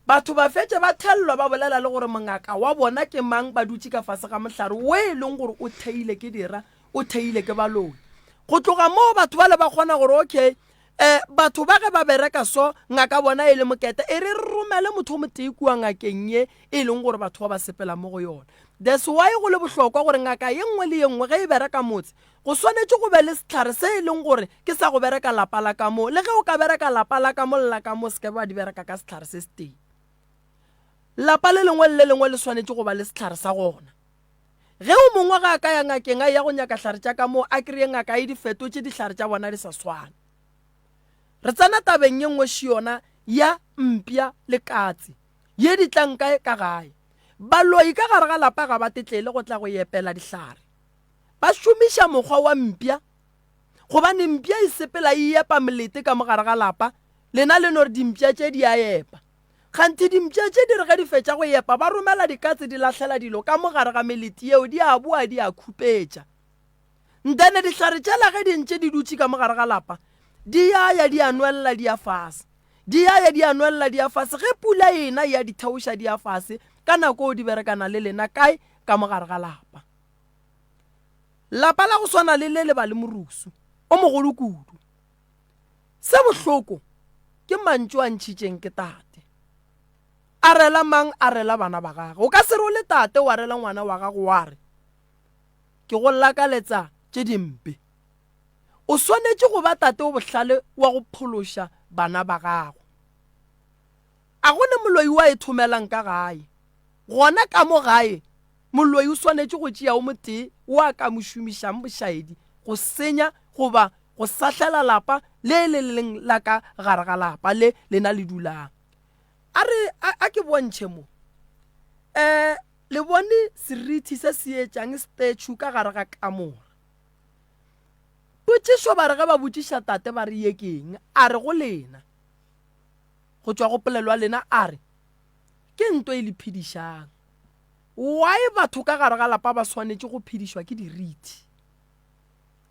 Batho ba fetše ba thellwa ba bolela le gore mongaka wa bona ke mang ba dutše ka fase ga mohlare wo e leng gore o theile ke dira, o theile ke baloi. Go tloga moo batho bale ba kgona gore okay, E, batho ba ge ba bereka so, ngaka bona e le mokete, e re re romele motho o motee kua ngakeng ye e leng gore batho ba ba sepela mo go yona. That's why go le bohlokwa gore ngaka ye nngwe le ye nngwe ge e bereka motse, go swanetše go be le sehlare se e leng gore ke sa go bereka lapa la ka moo. Le ge o ka bereka lapa la ka mo le la ka mo, se ke ba di bereka ka sehlare se setee. Lapa le lengwe le le lengwe le swanetše go ba le sehlare sa gona. Ge o mongwe ge a ka ya ngakeng a eya go nyaka hlare tša ka moo a kreye ngaka e di fetotše dihlare tša bona di sa swane. Re tsena tabeng ye nngwe še yona ya mpša le katse ye di tlang kae ka gae. Baloi ka gare ga lapa ga ba tetlele go tla go epela dihlare. Ba šomiša mokgwa wa mpša gobane mpša e sepela e epa molete ka mo gare ga lapa, lena le no re dimpša tše di a epa. Kganthe dimpša tše di re ge di fetša go epa, ba romela dikatse di lahlela dilo ka mo gare ga melete yeo, di a boa di a khupetša. Ntene dihlare tšela ge di ntše di dutše ka mo gare ga lapa, di ya ya di a nwelela di ya fase. Di ya ya di a nwelela di ya fase. Ge pula e ena e a di theoša di ya fase, ka nako eo di berekana le lena kae? Ka mo gare ga lapa. Lapa la go swana le le le ba le morusu o mogolo kudu. Se bohloko ke mantšu a ntšhitšeng ke tate. A rela mang? A rela bana ba gagwe. O ka se re o le tate wa rela ngwana wa gago wa re, Ke go lakaletsa tše dimpe. O swanetše go ba tate o bohlale wa go phološa bana ba gago. A go ne moloi wa e thomelang ka gae. Gona ka mo gae, moloi o swanetše go tšea o motee wo a ka mo šomišang bošaedi go senya goba go sahlela lapa le le leng la ka gare ga lapa le lena le dulang. A re, a, a ke bontšhe mo. E, le bone serithi se se etšang statue ka gare ga kamora. Potšišo ba re ge ba botšiša tate ba re ye ke eng, a re go lena, go tšwa go polelo ya lena a re, Ke nto e le phedišang. Why batho ka gare ga lapa ba swanetše go phedišwa ke dirithi?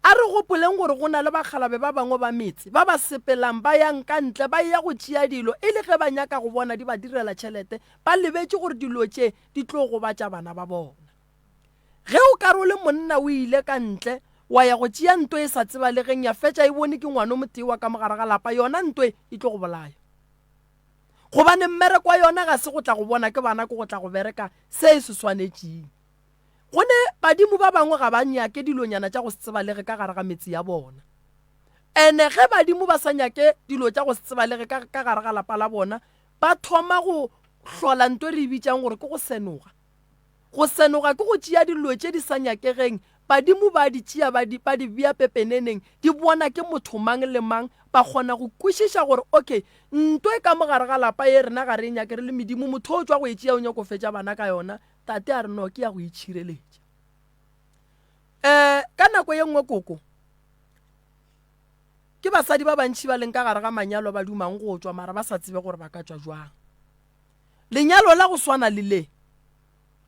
A re gopoleng gore go na le bakgalabe ba bangwe ba metse ba ba sepelang ba yang ka ntle ba eya go tšea dilo e le ge ba nyaka go bona di ba direla tšhelete, ba lebetše gore dilo tše di tlo gobatša bana ba bona. Ge o ka re o le monna o ile ka ntle wa ya go tšea nto e sa tsebalegeng ya fetša e bone ke ngwana o motee wa ka mo gare ga lapa, yona nto e e tlo go bolaya. Gobane mmereko wa yona ga se go tla go bona ke bana ke go tla go bereka se e se swanetšeng. Gone badimo ba bangwe ga ba nyake dilonyana tša go se tsebalege ka gare ga metse ya bona. Ene ge badimo ba sa nyake dilo tša go se tsebalege ka, ka gare ga lapa la bona, ba thoma go hlola nto e re e bitšang gore ke go senoga. Go senoga ke go tšea dilo tše di sa nyakegeng, badimo ba di tšea ba di, ba di bea pepeneneng, di bona ke motho mang le mang, ba kgona go kwešiša gore okay, nto e ka mo gare ga lapa ye rena ga re e nyake re le medimo, motho o tšwa go e tšea o nyako fetša bana ka yona, Tate a re, No, ke ya go itšhireletša. Um ka nako ye nngwe koko, ke basadi ba bantši ba leng ka gare ga manyalo ba dumang go tšwa mara ba sa tsebe gore ba ka tšwa jwang. Lenyalo la go swana le le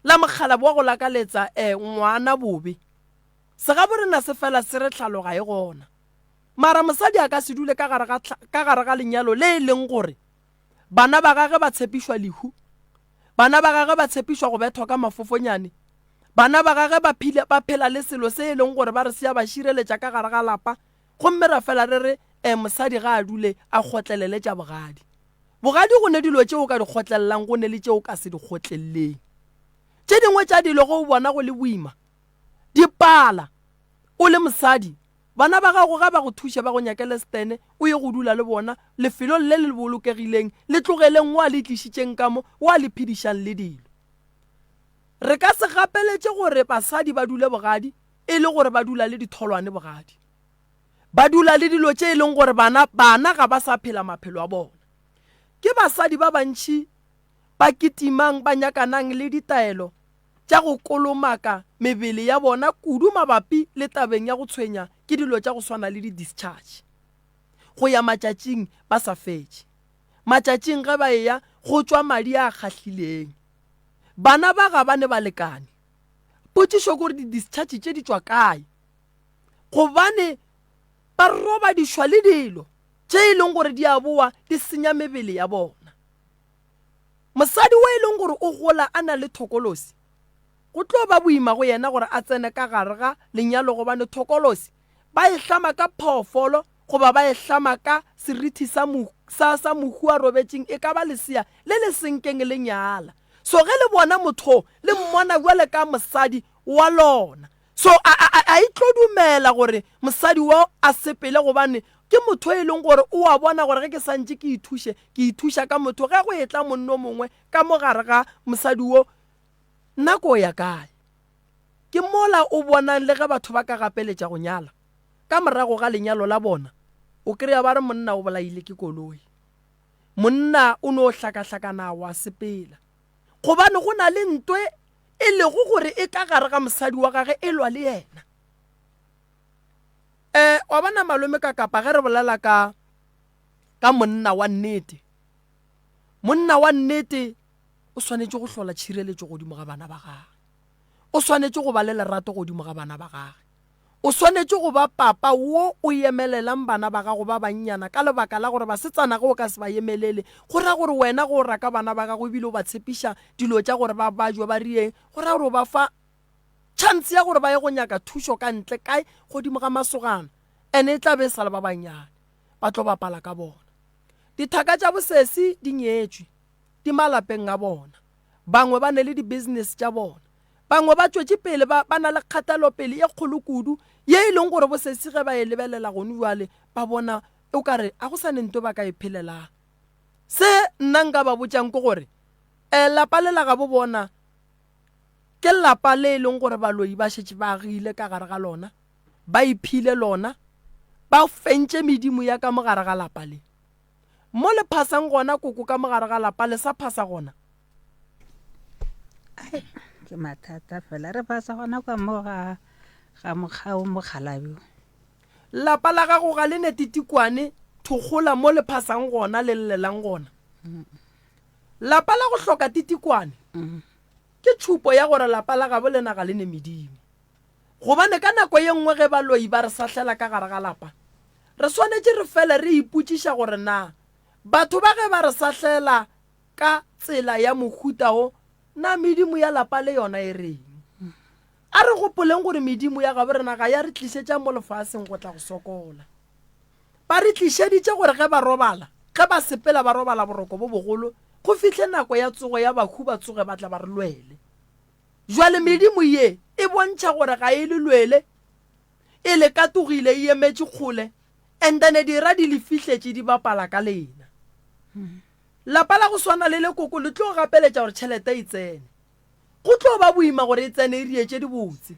la mokgalabo wa go lakaletsa um ngwana bobe, segabo rena se fela se re tlhalo ga e gona. Mara mosadi a ka se dule ka gare ga, ka gare ga lenyalo le e leng gore bana ba gage ba tshepišwa lehu Bana ba gagwe ba tshepišwa go bethwa ka mafofonyane. Bana ba gagwe ba phile, ba phela le selo se e leng gore ba re se a ba šireletša ka gare ga lapa, gomme ra fela re re, E, mosadi ga a dule a kgotlelele tša bogadi. Bogadi go ne dilo tše o ka di kgotlelelang go ne le tše o ka se di kgotleleleng. Tše dingwe tša dilo ge o bona go le boima, di pala. O le mosadi, Bana ba gago ga ba go thuše ba go nyakele setene o ye go dula le bona lefelong le le bolokegileng, le tlogeleng wo a le tlišitšeng ka mo, wo a le phedišang le dilo. Re ka se gapeletše gore basadi ba dule bogadi e le gore ba dula le ditholwane bogadi. Ba dula le dilo tše e leng gore bana bana ga ba sa phela maphelo a bona. Ke basadi ba bantši ba kitimang ba nyakanang le ditaelo tša go kolomaka mebele ya bona kudu mabapi le tabeng ya go tshwenya ke dilo tša go swana le di-discharge go ya matšatšing ba sa fetše. Matšatšing ge ba eya go tšwa madi a kgahlileng. Bana ba ga ba ne balekane. Potšišo ke gore di-discharge tše di tšwa kae? Gobane ba robadišwa le dilo tše e leng gore di a boa di senya mebele ya bona. Mosadi wo e leng gore o gola a na le thokolosi, go tlo ba boima go yena gore a tsene ka gare ga lenyalo gobane thokolosi ba e hlama ka phoofolo goba ba e hlama ka serithi sa, sa, sa mohu a robetšeng e ka ba lesea le le senkeng le nyala. So ge le bona motho le mmona bjale ka mosadi wa lona. So a, a, a, a e tlo dumela gore mosadi wo a sepele gobane ke motho e leng gore o a bona gore ge ke sa ntše ke ithuše, ke ithuša ka motho. Ge go etla monno o mongwe ka mo gare ga mosadi wo, nna ko ya kae? Ke mola o bonang le ge batho ba ka gapeletša go nyala, ka morago ga lenyalo la bona, o kry-a ba re monna o bolaile ke koloi. Monna o no hlakahlakana wa sepela. Gobane go na le ntwe e lego gore e ka gare ga mosadi wa gage e lwa le yena. Um wa bona malome ka kapa ge re bolela ka ka monna wa nnete, monna wa nnete o swanetše go hlola tšhireletšo godimo ga bana ba gage. O swanetše go ba le lerato godimo ga bana ba gage. O swanetše go ba papa wo o emelelang bana ba gago ba bannyana ka lebaka la gore basetsana ge o ka se ba emelele, go ra gore wena ge o raka bana ba gago ebile o ba tshepiša dilo tša gore ba bajwe ba rieng, go ra gore o ba fa chance ya gore ba ye go nyaka thušo ka ntle kae godimo ga masogana and e tla be e sa le ba bannyane ba tlo bapala ka bona. Dithaka tša bosesi di nyetšwe, di malapeng a bona. Bangwe ba ne le di-business tša bona. Bangwe ba tšwetše pele ba, ba na le kgatelopele ye kgolo kudu ye e leng gore bosesi ge ba e lebelela gone bjale ba bona o ka re a go sa ne nto ba ka e phelelang. Se nna nka ba botšang ke gore um lapa le la gabo bona ke lapa le e leng gore baloi ba šetše ba agile ka gare ga lona, ba iphile lona, ba fentše medimo ya ka mo gare ga lapa le. Mo le phasang gona koko ka mo gare ga lapa le sa phasa gona? Ai, ke mathata fela re phasa gona kwa mo ga ga mokgao mokgalabjo. Lapa la gago ga le ne titikwane thokgola mo le phasang gona le llelang gona. Lapa la go hloka titikwane ke tšhupo ya gore lapa la gabo lena ga le ne medimo. Gobane ka nako ye nngwe ge baloi ba re sahlela ka gare ga lapa, re swanetše re fele re ipotšiša gore na batho ba ge ba re sahlela ka tsela ya mohuta wo, na medimo ya lapa le yona e reng? A re gopoleng gore medimo ya gabo rena ga ya re tlišetša mo lefaseng go tla go sokola. Ba re tlišeditše gore ge ba robala, ge ba sepela ba robala boroko bo bogolo, go fihle nako ya tsogo ya bahu ba tsoge ba tla ba re lwele. Jwale medimo ye e bontšha gore ga e le lwele, e le katogile e emetše kgole, and then dira di le fihletše di bapala ka lena. Lapa la go swana le le koko le tlo gapeletša gore tšhelete e tsene. Go tlo ba boima gore e tsene e rie tše dibotse,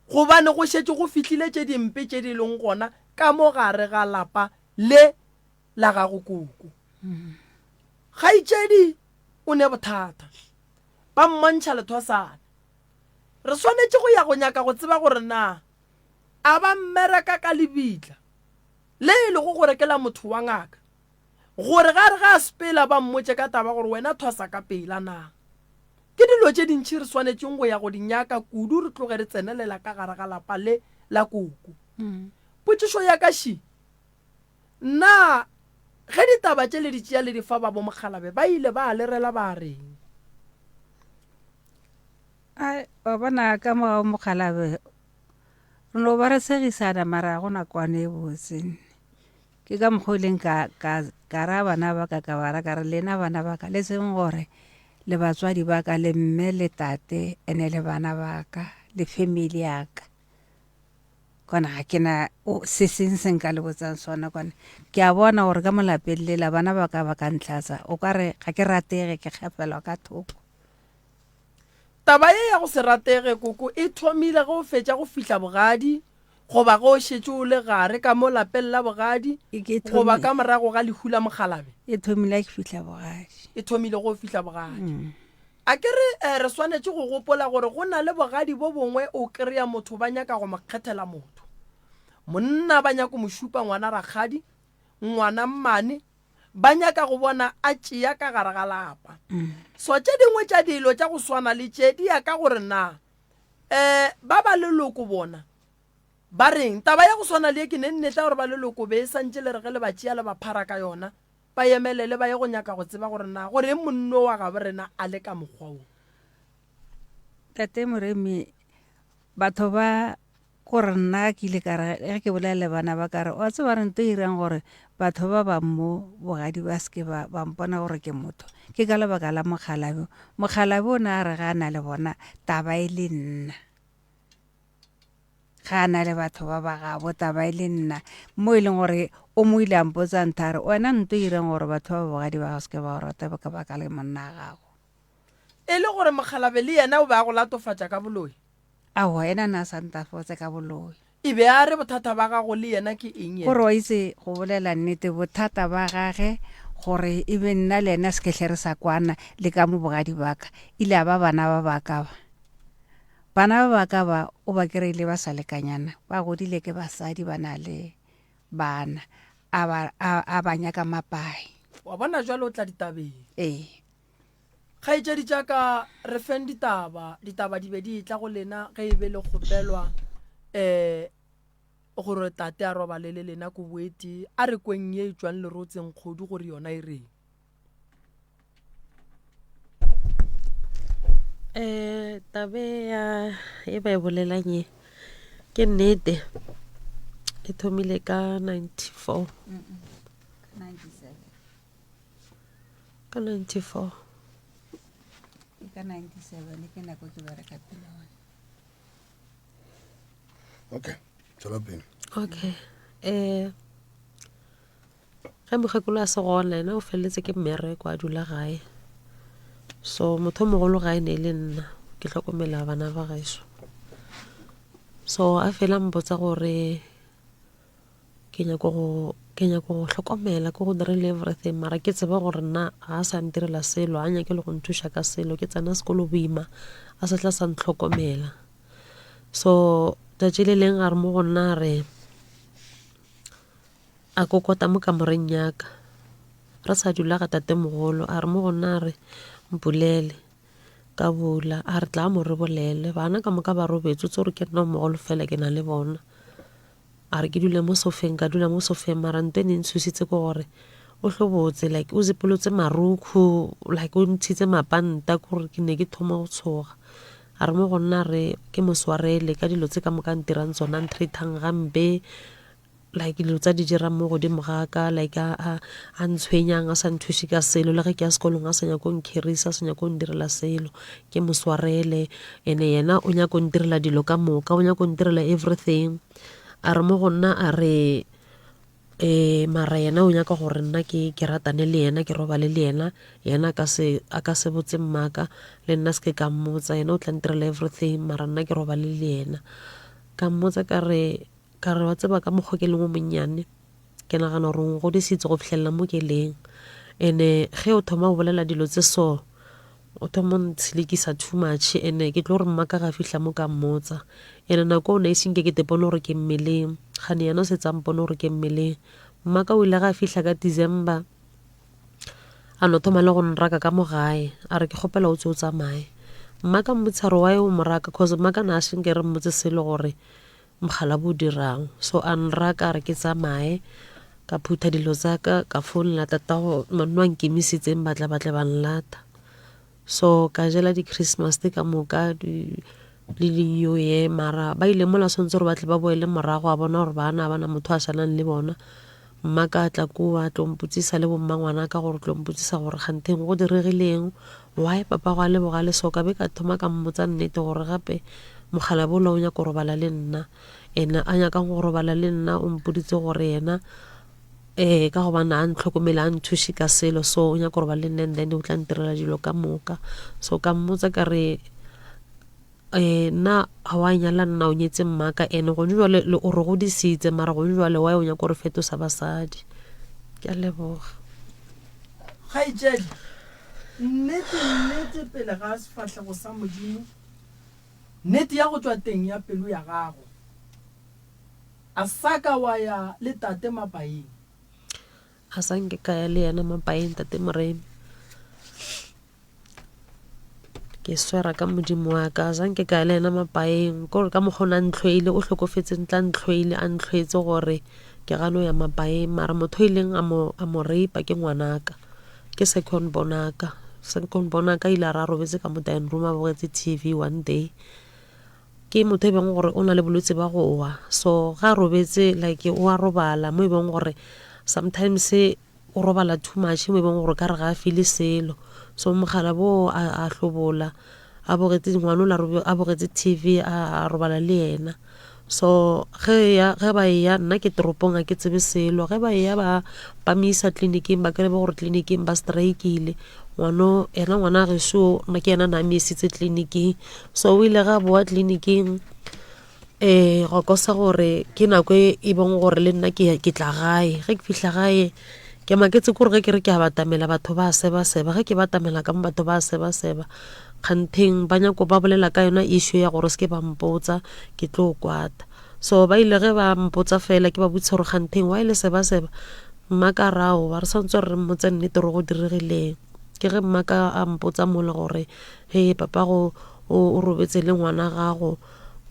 gobane go šetše go fihlile tše dimpe tše di leng gona ka mo gare ga lapa le la gago koko. Kgaetšedi o ne bothata. Ba mmontšha lethosana. Re swanetše go ya go nyaka go tseba gore na a ba mmereka ka lebitla le e lego gore ke la motho wa ngaka, gore ga re ge a sepela ba mmotše ka taba gore wena thwasa ka pela na. Ke dilo tše dintši re swanetšeng go ya go di nyaka kudu re tloge re tsenelela ka gare ga lapa le la koko. Potšišo ya ka še, Na ge ditaba tše le di tšea le di fa ba bomokgalabe ba ile ba le rela ba reng? Ai, wa bona ka mo ga bomokgalabe re no ba re segisana mara ga go na kwano e botse. Ke ka mokgwa o ileng ka, ka, ka raya bana ba ka ka ba ra ka re lena bana ba ka le tsebeng gore le batswadi ba ka le mme le tate ene le bana ba ka le family ya ka. Kwana ga ke na se seng se nka le botsang sona kwana ke a bona gore ka mo lapeng lela bana ba ka ba ka ntlhatsa o ka re ga ke ratege ke kgafelwa ka thoko. Taba ye ya go se ratege koko e thomile ge o fetša go fihla bogadi goba ge o šetše o le gare ka mo lapeng la bogadi goba ka morago ga lehu la mokgalabe? E thomile ge ke fihla bogadi. E thomile ge o fihla bogadi. A ke re re swanetše go gopola gore go na le bogadi bo bongwe o kry-a motho ba nyaka go mo kgethela motho. Monna ba nyako mo šupa ngwana rakgadi, ngwana mmane. Ba nyaka go bona a tšea ka gare ga lapa. So tše dingwe tša dilo tša go swana le tše di ya ka gore na um ba ba leloko bona ba reng. Taba ya go swana le ye ke ne nnete ya gore ba leloko be e santše le re ge le ba tšea le ba phara ka yona, ba emelele ba ye go nyaka go tseba gore na goreng monno wa gabo rena a le ka mokgwa wo. Tate Moremi, batho ba Gore nna ke ile ka re ge ke bolela le bana ba ka re, wa tseba re nto e irang gore batho ba ba mo bogadi ba se ke ba ba mpona gore ke motho, ke ka lebaka la mokgalabje. Mokgalabje o ne a re ga a na le bona taba e le nna. Ga a na le batho ba ba gabo taba e le nna. Mo e leng gore o mo ile a mpotsa ntho a re, wena nto e irang gore batho ba bogadi ba se ke ba go rata ka baka la monna wa gago. E le gore mokgalabje le yena o be a go latofatša ka boloi? Aowa, yena na sa ntafotse ka boloi. E be a re bothata ba gago le yena ke eng yena? Gore wa itse go bolela nnete, bothata ba gage gore e be nna le yena se ke hle re sa kwana le ka mo bogadi ba ka, ile a ba bana ba ba ka ba. Bana ba ba ka ba o ba kry-ile ba sa lekanyana, ba godile ke basadi ba na le bana, a ba, a, a ba nyaka mapai. Wa bona jwale o tla ditabeng. Ee. Kgaetšedi tša ka, re feng ditaba. Ditaba di be di etla go lena ge e be le kgopelwa um gore tate a robale le lena ko boetee. A re kweng ye e tšwang lerotseng kgodu gore yona e reng. Um tabe ya e ba e bolelang ye ke nnete e thomile ka 94 ka 94 Ke ka 97 ke nako ke bereka pele gone. Okay, tswela pele. Okay. Eh ge mokgekolo a se gona ena o feleletse ke mmereko a dula gae so motho o mogolo gae ne e le nna ke hlokomela bana ba gaešo so a fela mpotsa gore Ke nyako go ke nyako go hlokomela ke go direle everything mara ke tsebe gore nna ga a sa ntirela selo a nyake le go nthuša ka selo ke tsena sekolo boima a sa tla sa ntlhokomela so tšatši le leng a re mo go nna a re a kokota mo kamoreng ya ka re sa dula ga tatemogolo a re mo go nna a re mpulele ka bula a re tla mo re bolele bana ka moka ba robetse o tse gore ke nna o mogolo fela ke na le bona. A re ke dule mo sofeng, ka dula mo sofeng mara nto e ne e ntshositse ke gore o hlobotse like o zipolotse marukhu like o ntshitse mapanta ke gore ke ne ke thoma go tshoga. A re mo go nna a re ke mo swarele ka dilo tse ka moka a ntirang tsona a ntreat-ang gampe like dilo tsa di dirang mo godimo ga ka like a a a ntshwenyang a sa nthuše ka selo le ge ke ya sekolong a sa nyake go nkgerisa a sa nyake go ndirela selo ke mo swarele ene yena o nyaka go ntirela dilo ka moka o nyaka go ntirela everything a re mo go nna a re um mara yena o nyaka gore nna ke ke ratane le yena ke robale le yena yena a ka se a ka se botse mmaka le nna se ke ka mmotsa yena o tla ntirela everything mara nna ke robale le yena ka mmotsa ka re Ka re, Wa tseba, ka mokgwa ke leng o monnyane, ke nagana gore o ngodisitse go fihlelela mo ke leng. Ene ge o thoma go bolela dilo tse so, o thoma o ntshelekisa too much. Ene ke tlo re mmaka ga fihla mo ka mmotsa. Ene nako o ne e senke ke te bone gore ke mmeleng. Kgane yena o setse a mpone gore ke mmeleng. Mmaka o ile ga fihla ka December, a no thoma le go nraka ka mo gae. A re ke kgopela o tswe o tsamaye. Mmaka mmotsa gore why o mo raka, cause mmaka na a senke re mmotse selo gore Mokgalabje o dirang. So a nraka a re ke tsamaye, ka phutha dilo tsa ka, ka founela tatago manno a nkemisitseng ba tla ba tle ba nlata. So ka jela di-Christmas ka moka di le di-New Year mara ba ile mola swantse gore ba tle ba boele morago a bona gore bana ba na motho a salang le bona. Mma ka tla kua a tlo mpotsisa le bomma ngwana ka gore tlo mpotsisa gore kgantheng go diregileng why papa go a le bogale so ka be ka thoma ka mmotsa nnete gore gape mokgalabje ola o nyaka go robala le nna ene a nyakang go robala le nna o mpoditse gore yena ee ka gobane a ntlhokomele a nthuše ka selo so o nyaka go robala le nna and then o tla ntirela dilo ka moka so ka mmotsa ka re Ee, nna ga wa nyala nna o nyetse mmaka ene gone jwale le o re godisitse mara gone jwale wa o nyaka gore fetosa basadi ke a leboga Kgaetšedi, nnete, nnete, pele ga sefahlego sa Modimo, nnete ya go tšwa teng ya pelo ya gago, a sa ka wa ya le tate mapaing? A sa nke ka ya le yena mapaeng tate Moremi. Ke swera ka modimo wa ka, a sa nke ka ya le yena mapaeng. Ke gore ka mokgwa o ne a ntlhoile, o hlokofetse ntla ntlhoile, a ntlhoetse gore ke gano ya mapaeng. Mara motho o ileng a mo, a mo rape ke ngwanaka, ke second born aka. Second born aka ile a re a robetse ka mo dining room a bogetse T_V one day. Ke motho e beng gore o na le bolwetse ba go wa so ga a robetse like o a robala mo e beng gore sometimes o robala too much mo e beng gore ka re ga a feel selo. So mogala bo a hlobola a bogetse ngwana ola a bogetse T_V a robala le yena. So ge ya ge ba eya nna ke toropong ga ke tsebe selo ge ba eya ba ba mo isa tleliniking ba kry-e gore tleliniking ba strike-ile. Ngwano yena ngwana gešo nna ke yena na mo isitse tleliniking. So o ile ga boa tleliniking um gwa kosa gore ke nako e, e bong gore le nna ke ke tla gae. Ge ke fihla gae ke maketse kore ge ke re ke a batamela batho ba seba-seba, ge ke batamela ka mo batho ba seba-seba. Kgantheng ba nyako ba bolela ka yona issue ya gore se ke ba mpotsa ke tlo kwata. So ba ile ge ba mpotsa fela ke ba botšiša gore kgantheng why le seba-seba, mma ka re aowa re swantse gore re mmotse nnete gore go diregileng. Ke ge mma ka a mpotsa mola gore Hee papago o o robetse le ngwana gago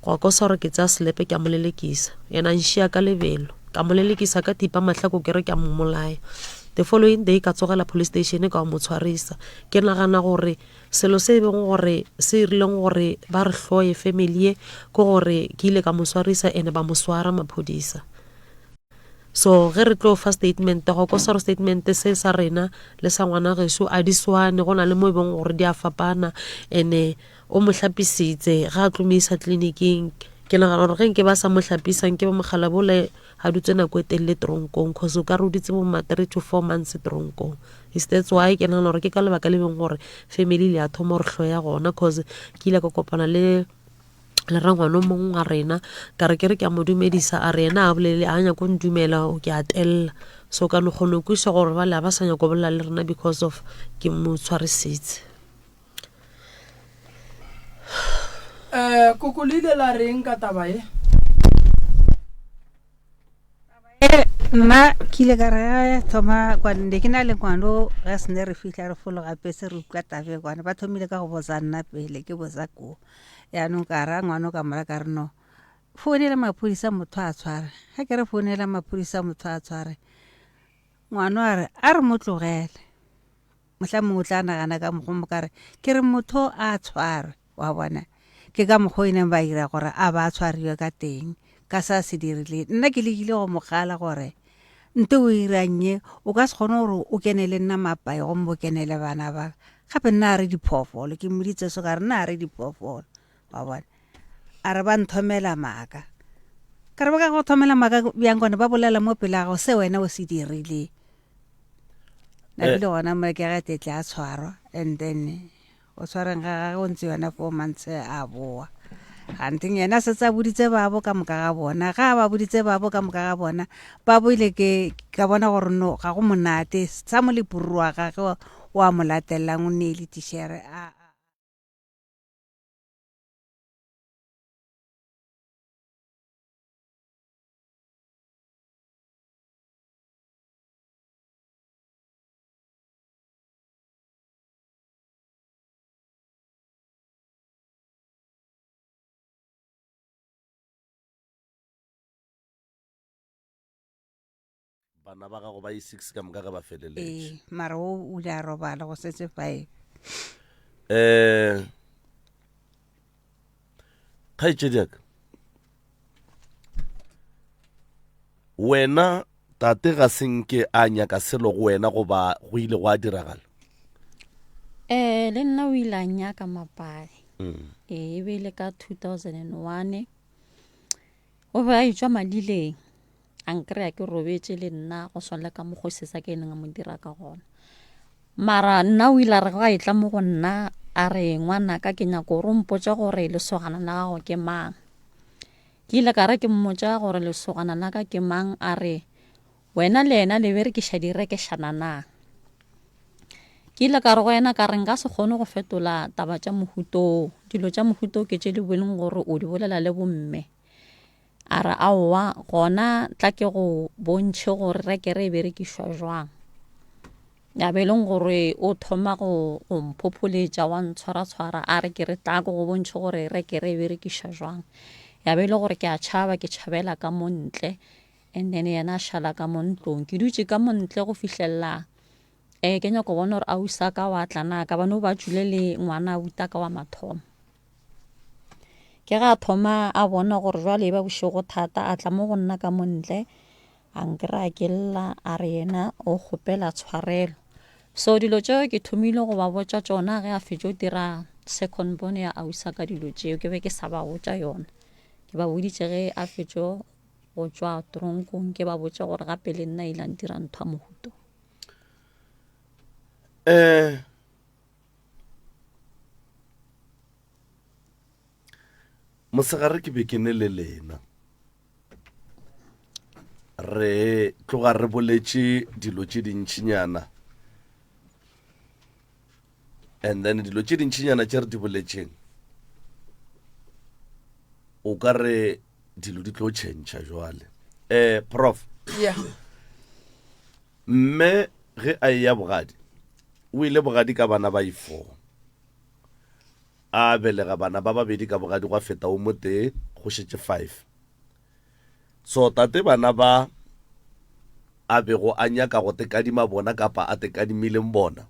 gwa kosa gore ke tsaya selepe ke a mo lelekisa. Yena a nšia ka lebelo ka mo lelekisa ka thipa mahlako ke re ke a mmolaya. The following day ka tsogela police station ka mo tshwarisa. Ke nagana gore selo se e beng gore se irileng gore ba re hloye family ye ke gore ke ile ka mo swarisa ene ba mo swara maphodisa. So ge re tlo fa statement go ko sa gore statement se sa rena le sa ngwana gešo a di swane, go na le mo e beng gore di a fapana. Ene o mo hlapisitse ga a tlo mo isa tleliniking. Ke nagana gore ge nke ba sa mo hlapisa nke ba mogala bole a dutse nako e telele tronkong, cause o ka re o dutse bo ma 3 to 4 months tronkong. Is that's why ke nagana gore ke ka lebaka le beng gore family ile ya thoma gore hloya gona, cause ke ile ka kopana le le rangwane o mongwe wa rena ka re ke re ke a mo dumedisa a re yena a bolele a nyako ntumela o ke a telela so ka no kgone go kweša gore bale a ba sa nyako bolela le rena because of ke mo tshwarisitse. Um koko le ile la reng ka taba ye? Nna ke ile ka re ge thoma kwane ne ke na le ngwano ge se ne re fihla re fologa bese re utlwa tabe kwane ba thomile ka go botsa nna pele ke botsa ko yaanong ka ra ngwano ka mora ka re no founela maphodisa motho a tshware ge ke re founela maphodisa motho a tshware ngwano a re a re mo tlogele mohla mongwe o tla nagana ka mokgwa mo ka re ke re motho a tshwarwe Wa bona? Ke ka mokgwa o e neng ba ira gore a ba a tshwariwe ka teng, ka se a se dirileng. Nna ke lekile go mo kgala gore, Nte o irang ye? O ka se kgone gore o kene le nna mapai gomme o kene le bana ba ka. Gape nna a re diphoofolo. Ke mmoditse so ka re nna a re diphoofolo. Wa bona? A re ba nthomela maaka. Ka re ba ka go thomela maaka bjang gone ba bolela mo pele ga gago se wena o se dirileng. Nabile gona mo ke ge tetle a tshwarwa and then Go tshwareng ga gage o ntse yona four months a boa. Ganteng yena setse a boditse babo ka moka ga bona. Ga a ba boditse babo ka moka ga bona, ba boile ke ka bona gore no ga go monate. Sa molepururu wa gage o a mo latelelang o ne e le tišhere a. Bana ba gago ba i-six ka moka ge ba feleletše. Ee, mara o o ile a robala go setse five. Um kgaetšedi ya ka wena Tate ga se nke a nyaka selo go wena goba go ile gwa diragala? Eh, le nna o ile a nyaka mapae. Mm. Eh, e be e le ka 2001. O be a etšwa madileng. A nkry-a ke robetše le nna go swana le ka mokgwa sesa ke neng a mo dira ka gona. Mara nna o ile a re ga e tla mo go nna a re ngwanaka ke nyako gore o mpotša gore lesogana la gago ke mang. Ke ile ka re ke mmotša gore lesogana la ka ke mang, a re, Wena le yena le berekiša direkešana na? Ke ile ka re go yena ka re nka se kgone go fetola taba tša mohuto wo. Dilo tša mohuto wo ke tše di boleng gore o di bolela le bomme. A re, Aowa, gona tla ke go bontšhe gore rekere e berekišwa jwang. Ya be e leng gore o thoma go go mphopholetša wa ntshwaratshwara a re ke re tla ke go bontšhe gore rekere e berekišwa jwang. Ya be e le gore ke a tšhaba ke tšhabela ka mo ntle and then yena a šala ka mo ntlong. Ke dutše ka mo ntle go fihlelela um ke nyako bona gore ausi a ka wa tla na ka bane o ba tšwile le ngwana abuti ka wa mathomo. Ke ge a thoma a bona gore jwale e ba bošego thata a tla mo go nna ka mo ntle a nkry-a ke lla a re yena o kgopela tshwarelo. So dilo tšeo ke thomile go ba botša tšona ge a fetša go dira second born ya ausi ka dilo tšeo ke be ke sa ba botša yona. Ke ba boditše ge a fetša go tšwa tronkong ke ba botša gore gape le nna ile a ntira ntho ya mohuta o. Um Mosegare ke be ke ne le lena. Re tloga re boletše dilo tše dintšinyana. And then dilo tše dintšinyana tše re di boletšeng o ka re dilo di tlo tšhentšha jwale. Eh prof. Yeah. Mme ge a eya bogadi, o ile bogadi ka bana ba i-four. A belega bana ba babedi ka bogadi gwa feta o motee, go šetše five. So tate bana ba a bego a nyaka go tekadima bona kapa a tekadimileng bona,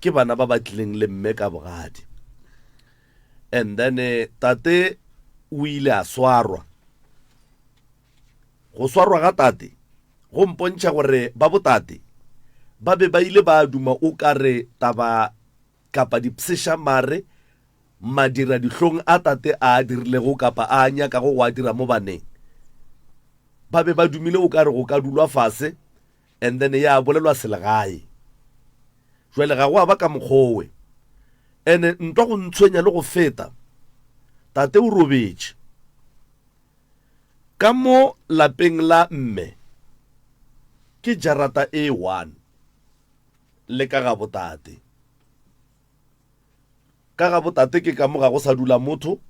ke bana ba ba tlileng le mme ka bogadi. And then tate o ile a swarwa. Go swarwa ga tate go mpontšha gore ba botate ba be ba ile ba duma o ka re taba kapa dipshešamare madiradihlong a tate a a dirilego kapa a a nyakago go a dira mo baneng. Ba be ba dumile o ka re go ka dulwa fase and then ya bolelwa selegae. Jwale ga go a ba ka mokgowe. Ene ntwa go ntshwenya le go feta, tate o robetše. Ka mo lapeng la mme ke jarata e one le ka ga botate. Ka ga botate ke ka mo ga go sa dula motho,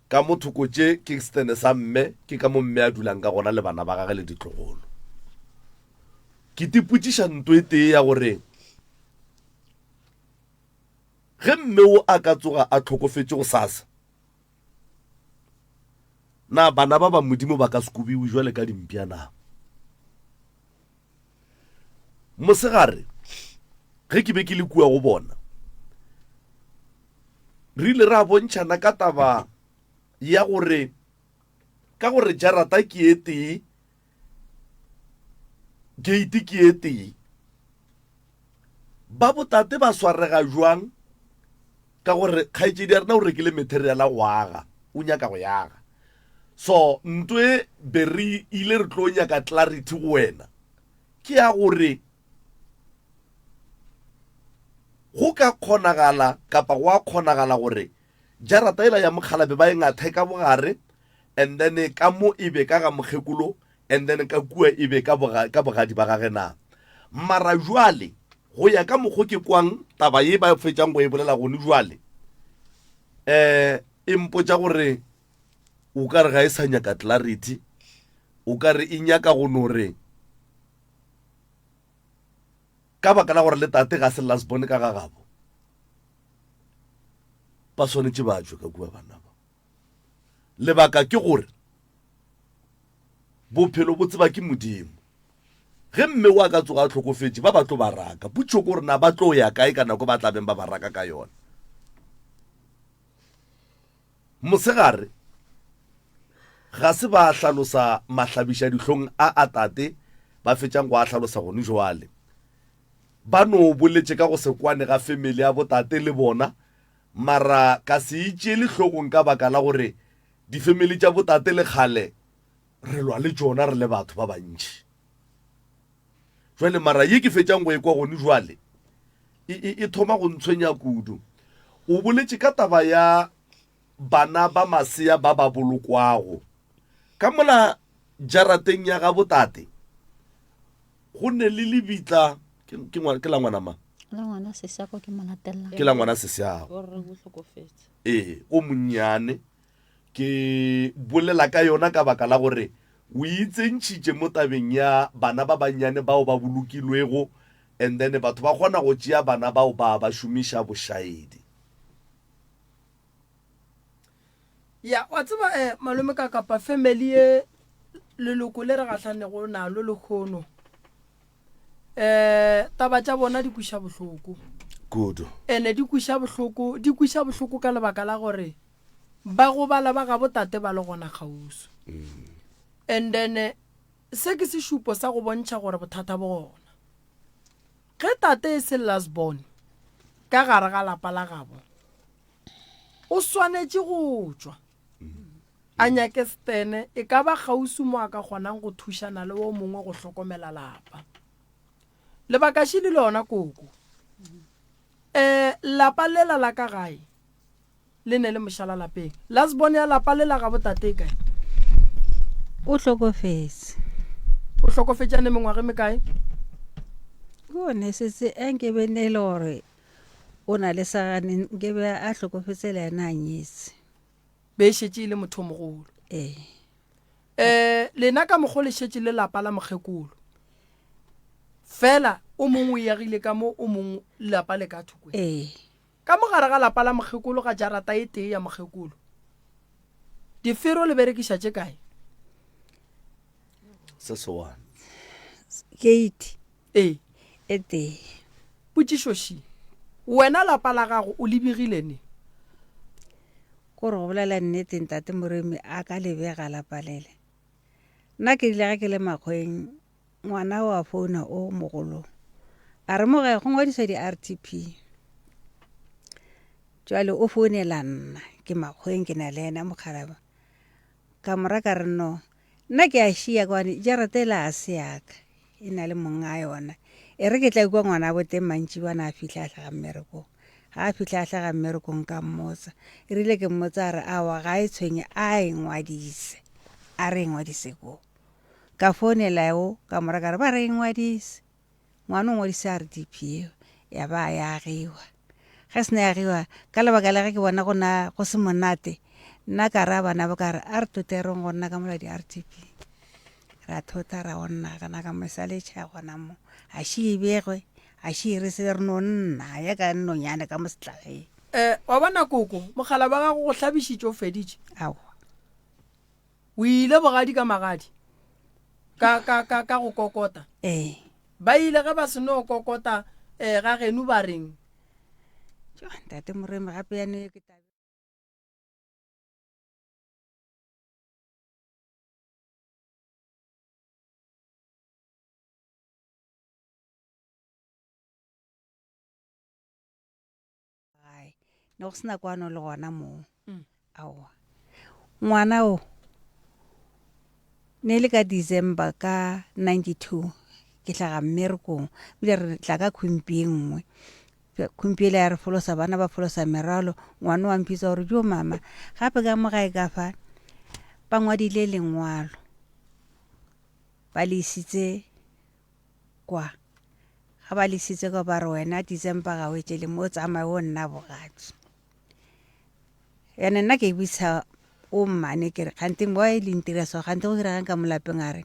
ka mo thoko tše ke setene sa mme, ke ka mo mme a dulang ka gona le bana ba gage le ditlogolo. Ke tipotšiša nto e tee ya gore ge mme o a ka tsoga a hlokofetše gosasa, Na bana ba ba Modimo ba ka se kobiwe jwale ka dimpša na? Mosegare ge ke be ke le kua go bona, re ile ra bontšhana ka taba ya gore ka gore jarata ke e tee, gate ke e tee, ba botate ba swarega jwang Ka gore kgaetšedi ya rena o rekile material a go aga, o nyaka go yaga. So nto e be re ile re tlo nyaka clarity go wena ke ya gore go ka kgonagala kapa go a kgonagala gore jarata ela ya mokgalabe ba e ngathe ka bogare and then ka mo e be ka ga mokgekolo and then ka kua e be ka boga, ka bogadi ba gage na. Mara jwale, go ya ka mokgo ke kwang taba ye ba fetšang go e bolela gone jwale, eh, e mpotša gore o ka re ga e sa nyaka clarity, o ka re e nyaka go no re ka baka la gore le tate ga se last born ka ga gabo, ba swanetše ba tšwe ka kua bana ba. Lebaka ke gore bophelo bo tseba ke Modimo. Ge mme wa ka tsoga a hlokofetše, ba ba tlo ba raka. Potšo ke gore na ba tlo ya kae ka nako ba tla beng ba ba raka ka yona. Mosegare ga se ba hlalosa mahlabišadihlong a a tate ba fetšang go a hlalosa gone jwale. Ba no boletše ka go se kwane ga family ya botate le bona Mara ka se itšeele hlogong ka baka la gore difemili tša botate le kgale re lwa le tšona re le batho ba bantši. Jwale mara ye ke fetšang go e kwa gone jwale e, e, e thoma go ntshwenya kudu. O boletše ka taba ya bana ba masea ba ba bolokwago ka mola jarateng ya ga botate. Go ne le lebitla ke, ke, ngwa, ke la ngwana mang? La ngwana sesiago ke mo latelang. Ke la ngwana sesiago. O re o hlokofetse. Ee, o monnyane. Ke bolela ka yona ka baka la gore o itsentšhitše mo tabeng ya bana ba bannyane bao ba bolokilwego and then batho ba kgona go tšea bana bao ba ba šomiša bošaedi. Ya, wa tseba eh, malome ka kapa family ye leloko le re gahlanego nalo lehono eh taba tša bona di kwiša bohloko Kudu. ene di kwiša bohloko di kwiša bohloko ka lebaka la gore ba gobala ba gabo tate ba le gona kgauswi and then eh, se ke sešupo sa go bontšha gore bothata bo gona ge tate e se last born ka gare ga lapa la gabo o swanetše go tšwa a nyake stene e ka ba kgauswi mo a ka kgonang go thušana le o mongwe go hlokomela lapa lebakaši le lona koko um lapa lela la ka gae le ne le mošala lapeng. Last born ya lapa le la gabo tate e kae? O hlokofetse. O hlokofetše a ne mengwaga e mekae? O ne setse a nke be ne e le gore o na le sagane nke be a hlokofetse le ena a nyetse. Be e šetše e le motho o mogolo. Ee. Um lena ka mokgo le šetše le lapa la mokgekolo. Fela o mongwe o yagile ka mo o mongwe lapa le ka thoko. Ee. Ka mo gare ga lapa la mokgekolo ga jarata e tee ya mokgekolo. Difero le berekiša tše kae? Se se one. Gate. Ee. E tee. Potšišo ši, Wena lapa la gago o le begile neng? Ko re go bolela nnete ntate Moremi a ka le bega lapa lele. Nna ke rile ge ke le makgweng Ngwana o a founa o mogolo a re mo gae go ngwadiswa di-R_T_P. Jwale o founela nna ke makgoweng ke na le yena mokgalabje. Ka mo ra ka re no nna ke a šia ka gobane jarata ela ga se ya ka e na le monga yona. E re ke tla kwa ngwana bo teng mantšibana a fihla a hlaga mmerekong. Ga a fihla a hlaga mmerekong ka mmotsa. E rile ke mmotsa a re aowa ga e tshwenye a e ngwadise, a re e ngwadise koo. Ka founela eo ka mo ra ka re ba re e ngwadise. Ngwana o ngwadise RDP eo ya ba ya agiwa. Ge se ne ya agiwa ka lebaka la ge ke bona go na go se monate nna ka raya bana ba ka re a re toterong go nna ka mola di-RDP. Ra thota ra go nna gana ka mo sa le tšha gona mo. A še e begwe a še e re se re no nna ya ka nonyane ka mo setlageng. Eh, wa bona koko, mogala wa gago go hlabišitše o feditše. Aowa. O ile bogadi ka magadi, ka, ka, ka, ka go kokota. Ee. Ba ile ge ba se no kokota eh, ga genu ba reng? Jo, ntate Moremi gape ya ne ke tabe. Gae ne go sena kwano le gona moo. Mm. Aowa. Ngwana o ne le ka December ka 92 ke hlaga mmerekong ebile re tla ka khumpi e nngwe khumpi ele ya re folosa bana ba folosa merwalo ngwana wa mpitsa gore jo mama gape ka mo gae ka fa ba ngwadile lengwalo ba le isitse Kwa. Ga ba lesitse kwa ba re wena December ga o etšele mo tsamaye o nna bogadi. Ene nna ke bitsa o mmane ke re kgante mo e leng tira so kgante go diregang ka mo lapeng a re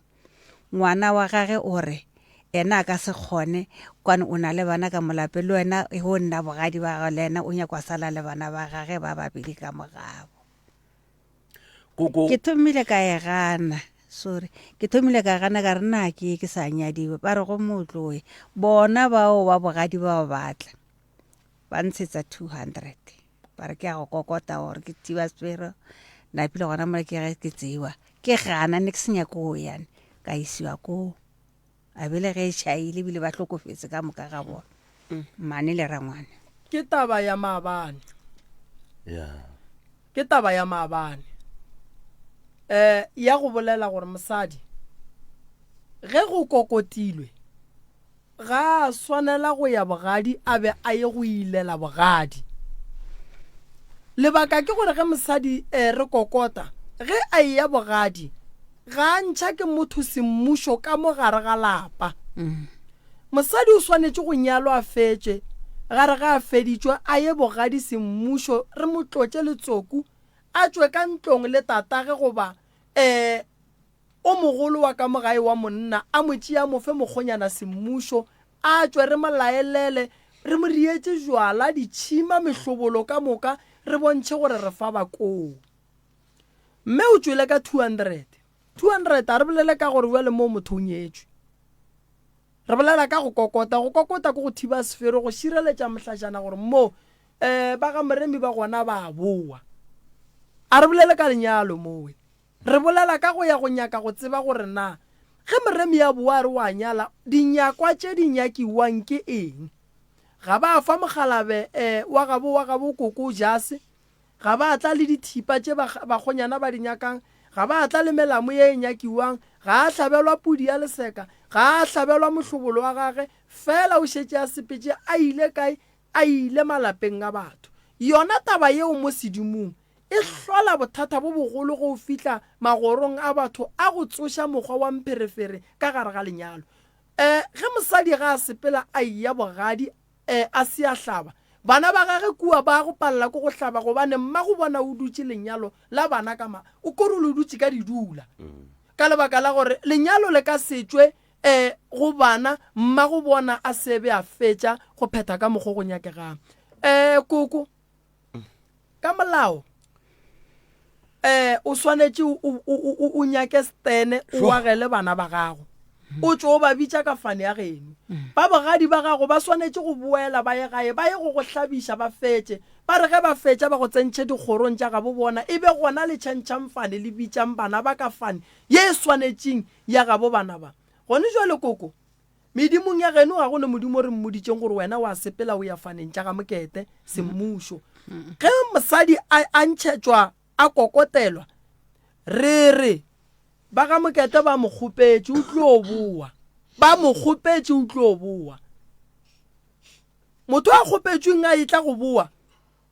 ngwana wa gage o re ena a ka se kgone kwane o na le bana ka mo lapeng le wena o nna bogadi ba gago le ena o nyakwa sala le bana ba gage ba babedi ka mogabo. Koko. Ke thomile ka e gana, sorry, ke thomile ka gana ka re na ke ke sa nyadiwe, ba re go motloe. Bona bao ba bogadi bao ba tla, ba ntshetsa 200, ba re ke ya go kokota gore ke thiba sefero, napile gona mola ke ge ke tseiwa, ke gana ne ke se nyake go ya, ka isiwa koo. A bile ge e tšhaile ebile ba hlokofetse ka moka ga bona mm. mmane le rangwane. Ke taba ya maabane. Yeah. Ke taba ya maabane. Eh ya go bolela gore mosadi ge go kokotilwe ga a swanela go ya bogadi a be a ye go ilela bogadi. Lebaka ke gore ge mosadi eh, re kokota ge a eya bogadi ga a ntšha ke motho semmušo ka mo gare ga lapa. Mosadi o swanetše go nyalwa a fetše, gare ga a feditšwe a ye bogadi semmušo re mo tlotše letsoku. a tšwe ka ntlong le tatage goba um o mogolo wa ka mo gae wa monna a mo tšee a mo fe mokgonyana semmušo, a tšwe re mo laelele, re mo rietše jwala, ditšhima, mehlobolo ka moka, re bontšhe gore re fa ba koo. Mme o tšwele ka 200. 200 a re bolele ka gore bjale moo motho o nyetšwe. Re bolela ka go kokota. Go kokota ke go thiba sefero, go šireletša mohlašana gore mo um ba ga Moremi ba gona ba a boa. A re bolele ka lenyalo mowe. Re bolela ka go ya go nyaka go tseba gore na ge Moremi a boa a re o a nyala, dinyakwa tše di nyakiwang ke eng. Ga ba fa mokgalabe um wa gabo wa gabo koko jase, ga ba tla le dithipa tše bakgonyana ba di nyakang, ga ba tla le melamo ye e nyakiwang, ga a hlabelwa pudi ya leseka, ga a hlabelwa mohlobolo wa gage, fela o šetše a sepetše a ile kae? A ile malapeng a batho. Yona taba yeo mo sedumong e hlola bothata bo bogolo ge o fihla magorong a batho a go tsoša mokgwa wa mpherefere ka gare ga lenyalo. E, ge mosadi ga a sepela a eya bogadi e, a se a hlaba, bana ba gage kua ba go palela ke go hlaba gobane mmago bona o dutše lenyalo la bana ka ma, o kore le dutše ka didula. Ka lebaka la gore lenyalo le ka se tšwe e, go bana, mmago bona a se be a fetša go phetha ka mokgo go nyakegang. E, koko, ka molao eh o swanetše o nyake stene o agele bana ba gago o tšo o ba bitša ka fane ya geno ba bogadi ba gago ba swanetše go boela ba ye gae ba ye go go hlabiša ba fetše ba re ge ba fetša ba go tsentšhe dikgorong tša gabo bona e be gona le tšhentšhang fane le bitšang bana ba ka fane ye e swanetšeng ya gabo bana ba gone jwale koko Medimong ya geno ga go ne modimo o re mmoditšeng gore wena wa sepela o ya faneng tša ga Mokete, semmušo. Ge mosadi a, a ntšhetšwa a kokotelwa, re re ba ga Mokete ba mo kgopetše o tlo boa. Ba mo kgopetše o tlo boa. Motho a kgopetšweng a etla go boa,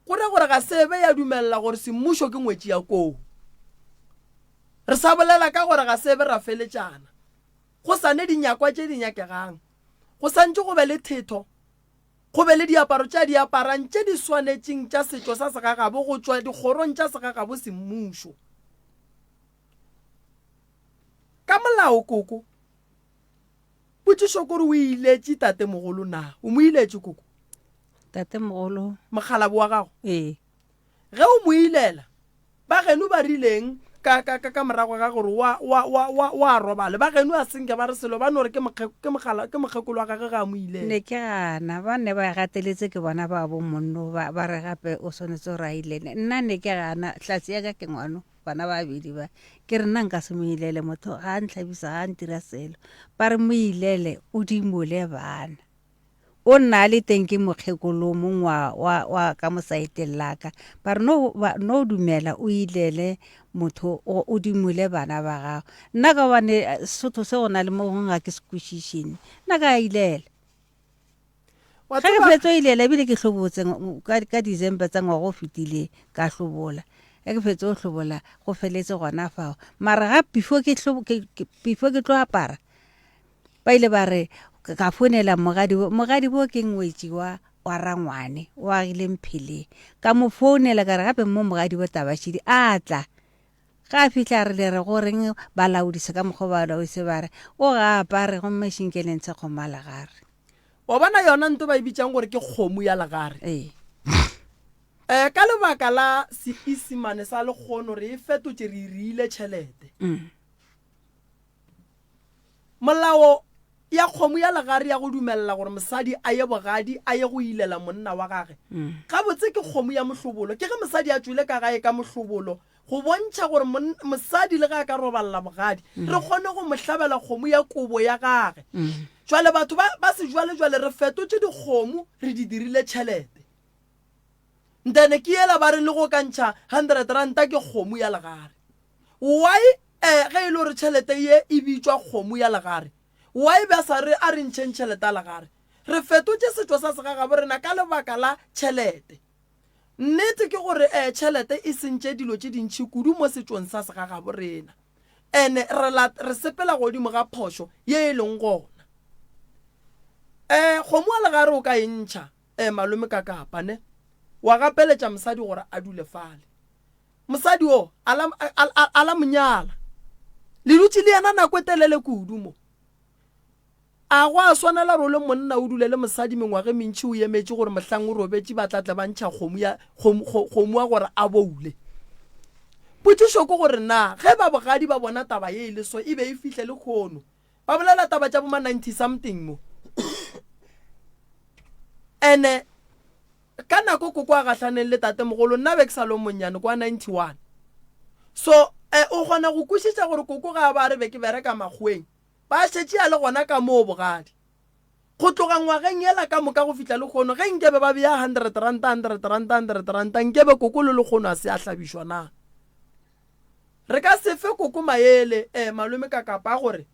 go ra gore ga se be ya dumelela gore semmušo ke ngwetši ya koo. Re sa bolela ka gore ga se be ra feletšana. Go sa ne dinyakwa tše di nyakegang. Go sa ntše go be le thetho, go be le diaparo tše a di aparang tše di swanetšeng tša setšo sa segagabo go tšwa dikgorong tša segagabo semmušo. Ka molao, koko, potšišo ke gore o iletše tatemogolo na? O mo iletše, koko? Tatemogolo. Mokgalabo wa gago? Ee. Ge o mo ilela, Ba geno ba rileng ka, ka, ka, ka morago ga gore wa, wa, wa, wa, wa robale? Ba geno a se nke ba re selo, ba no re ke mokge, ke mogala, ke mokgekolo wa gagwe ge a mo ilela. Ne ke gana, ba ne ba gateletse ke bona ba bo monno, ba, ba re gape o swanetse gore a ilele. Nna ne ke gana, hlatse ya ka ke ngwano, bana ba babedi ba. Ke re nna nka se mo ilele, motho ga a ntlhabisa, ga a ntira selo. Ba re mo ilele, o dimole bana. O nna a le teng ke mokgekolo mong wa, wa, wa ka mo saeteng la ka. Ba re no, ba, no dumela o ilele motho o, o dimole bana ba gago. Nna ka gobane eh, Sesotho se go na le mo gongwe ga ke se kwešiše nne. Nna ka ilela. Wa Ge ke tseba, fetso ilela ebile ke hlobotse ng- ka, ka December tsa ngwaga o fetileng ka hlobola. Ge ke fetso go hlobola go feletse gona fao. Mara ga before ke hlobo, ke, ke, before ke tlo apara Ba ile ba re, Ka founela mogadibo. Mogadibo ke ngwetši wa, wa rangwane, o agile Mpheleng. Ka mo founela ka re gape mo mogadibo Tabashidi a tla. Ge a fihla a re le re go reng ba laodise ka mokgwa ba laodise ba re o ga apare gomme šinke le ntshe kgomo ya legare. Wa bona yona nto ba e bitšang gore ke kgomo ya legare. Ee. Eh, ka lebaka la Seisemane sa lekgono re e fetotše re e riile tšhelete. Molao ya kgomo ya legare ya go dumelela gore mosadi a ye bogadi a ye go ilela monna wa gage, gabotse ke kgomo ya mohlobolo. Ke ge mosadi a tšwele ka gae ka mohlobolo go bontšha gore mosadi le ge a ka robalela bogadi, re kgone go mo hlabela kgomo ya kobo ya gage. Jwale batho ba, ba sejwalejwale re fetotše dikgomo re di dirile tšhelete. Ntene ke yela ba re le go ka ntšha R100 ke kgomo ya legare. Why Eh, ge e le gore tšhelete ye e bitšwa kgomo ya legare, why ba sa re a re ntšheng tšhelete ya legare? Re fetotše setšo sa segagabo rena ka lebaka la tšhelete. Nnete ke gore eh tšhelete e sentše dilo tše dintši kudu mo setšong sa segagabo rena. Ene re la re sepela godimo ga phošo ye e leng gona. Eh, kgomo ya legare o ka e ntšha eh malome ka kapa ne? Wa gapeletša mosadi gore a dule fale. Mosadi o a la, a, a, a la mo nyala. Le dutše le yena nako e telele kudu mo. A go a swanela gore o le monna o dule le mosadi mengwaga e mentši o emetše gore mohlang o robetše ba tla tle ba ntšha kgomo ya, kgomo, kgo, kgomo wa gore a boule? Potšišo ke gore na ge ba bogadi ba bona taba ye e le so e be e fihle lehono ba bolela taba tša bo ma 90 something mo? Ene Ka nako koko a gahlaneng le tatemogolo, nna be ke sa le o monnyane, kwa 91. So, eh, o kgona go kwešiša gore koko ga a ba re be ke bereka makgoweng, ba šetše a le gona ka moo bogadi. Go tloga ngwageng yela ka moka go fihla lehono, ge nkebe ba bea hundred ranta, hundred ranta, hundred ranta, nkebe koko le lekgono a se a hlabišwa na? Re ka se fe koko maele, eh, malome Kakapa, a gore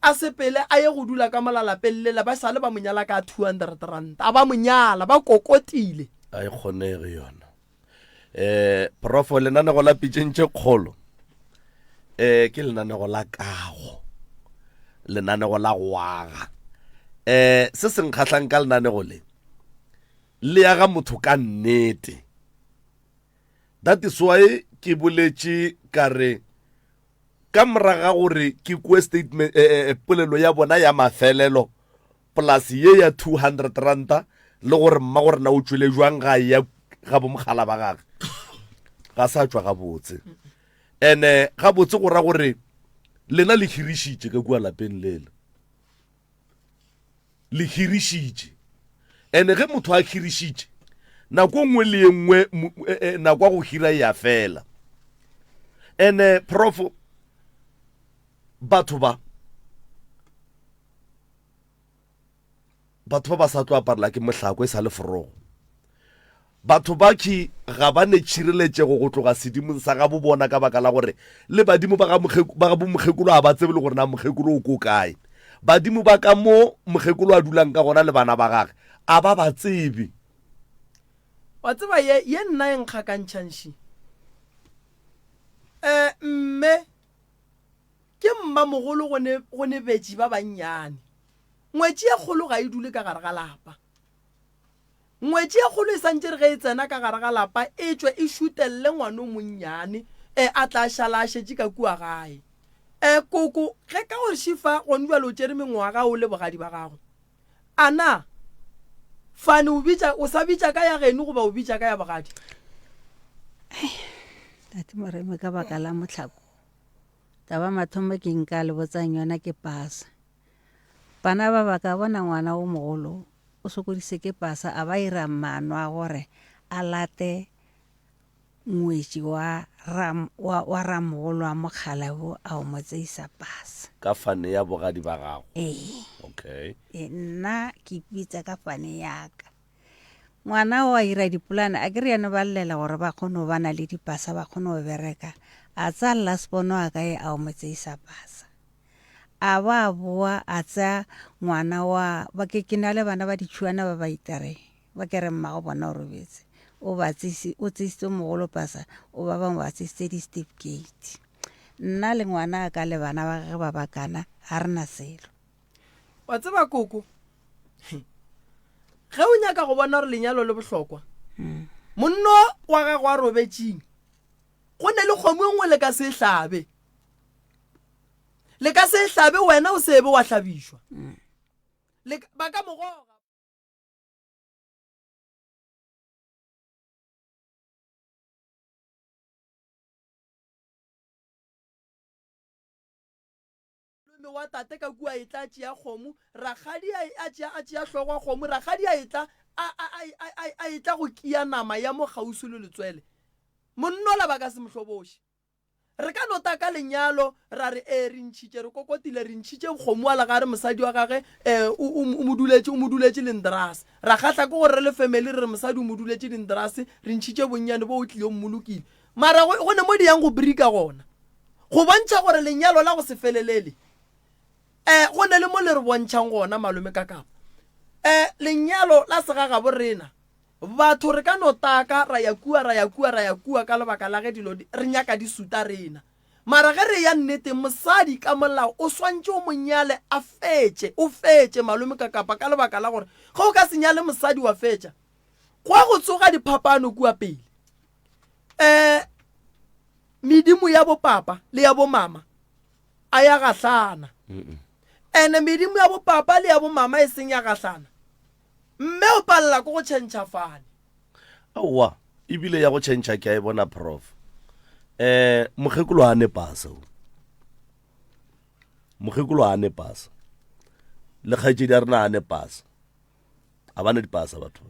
A sepele a ye go dula ka mola lapeng lela, ba sale ba mo nyala ka 200 ranta. A ba mo nyala, ba kokotile. A e kgonege yona. Eh, Profo, lenanego la Pitšeng tše Kgolo eh ke lenanego la kago, lenanego la go aga. Eh, se se nkgahlang ka lenanego le, le aga motho ka nnete. That is why ke boletše ka re Ka morago ga gore ke kwe statement, eh, eh, eh, polelo ya bona ya mafelelo, polase ye ya 200 ranta le gore mma gore na o tšwele jwang ga ya ga bomokgala ba gage ga sa tšwa gabotse. Ene gabotse go ra gore lena le hirišitše ka kua lapeng lela. Le hirišitše. Ene ge motho a hirišitše, nako e nngwe le e nngwe e, e, nako ya go hira e a fela. Ene prof batho ba batho ba ba sa tlo aparela ke mohlako e sa le forogo. Batho bakhi ga ba ne tšhireletšego go tloga sedimong sa gabo bona ka baka la gore le badimo ba ga ba ga bomokgekolo ga ba tsebe le gore na mokgekolo o ko kae. Badimo ba ka mo mokgekolo a dulang ka gona le bana ba gage a ba ba tsebe. Wa tseba ye, ye nna e nkgakantšhang ši. Eh, mme ke mmamogolo go ne, go ne betši ba bannyane. Ngwetši ye kgolo ga e dule ka gare ga lapa. Ngwetši ye kgolo e santše re ge e tsena ka gare ga lapa e tšwe e šutelle ngwana o monnyane e a tla šala a šetše ka kua gae. E, koko, ge ka gore šifa gone bjale o tšere mengwaga o le bogadi ba gago. A na Fane o bitša, o sa bitša ka ya geno goba o bitša ka ya bogadi? Ai, Tate Moremi ka baka la mohlako. Taba mathomo ke nka le botsang yona ke pasa. Bana ba ba ka bona ngwana o mogolo o sokodise ke pasa a ba ira maano a gore a late ngwetši wa ram, wa, wa ramogolo wa mokgalabo a o mo tseisa pasa. Ka fane ya bogadi ba gago? Ee. Okay. E, nna ke ipitsa ka fane ya ka. Ngwana o a ira dipolane, a ke re yane ba llela gore ba kgone go bana le dipasa ba kgone go bereka. A tsaya last born wa ka e a o mo tseisa pasa. A ba a boa a tsea ngwana wa ba ke ke na le bana ba ditšhuana ba ba itareng ba ke re mmago bona o robetse o ba tsisi o tsisitse mogolo pasa o ba bangwe ba tsisitse di-certificate nna le ngwana a ka le bana ba gage ba ba kana ga re na selo. Wa tseba koko, ge o nyaka go bona gore lenyalo le bohlokwa, monno wa gago a robetšeng, go ne le kgomo e nngwe le ka se e hlabe. Le ka se e hlabe wena o se be wa hlabišwa. Le ba ka mo goga. Malome wa tate ka kua etla a tšea kgomo, rakgadi a tšea a tšea hlogo ya kgomo, rakgadi a etla a a a a a etla go kia nama ya mo kgauswi le letswele. Monnola ba ka se mo hloboše. Re ka no taka lenyalo ra re, Ee, re ntšhitše, re kokotile, re ntšhitše kgomo wa legare, mosadi wa gage, ee, o, o, o mo duletše, o mo duletše lendrase. Ra kgahla ke gore re le family re re mosadi o mo duletše dindrase, re ntšhitše bonnyane bo o tlile o mmolokile. Mara go, go ne mo di yang go brika gona. Go bontšha gore lenyalo la go se felelele, ee, go ne le mo le re bontšhang gona, malome Kakapa. Ee, lenyalo la segagabo rena, Batho re ka no taka ra ya kua, ra ya kua, ra ya kua ka lebaka la ge dilo di, re nyaka di suta rena. Mara ge re eya nneteng, mosadi ka molao o swantše o mo nyale a fetše, o fetše malome ka kapa ka lebaka la gore ge o ka se nyale mosadi wa fetša, gwa go tsoga diphapano kua pele. Eh. Medimo ya bopapa le ya bomama a ya gahlana. Ene medimo ya bopapa le ya bomama e seng ya gahlana, mme o palela ke go tšhentšha fane. Aowa, ebile ya go tšhentšha ke a e bona prof. Eh, mokgekolo a ne pasa o. Mokgekolo a ne pasa. Le kgaetšedi ya rena a ne pasa. A ba ne dipasa batho.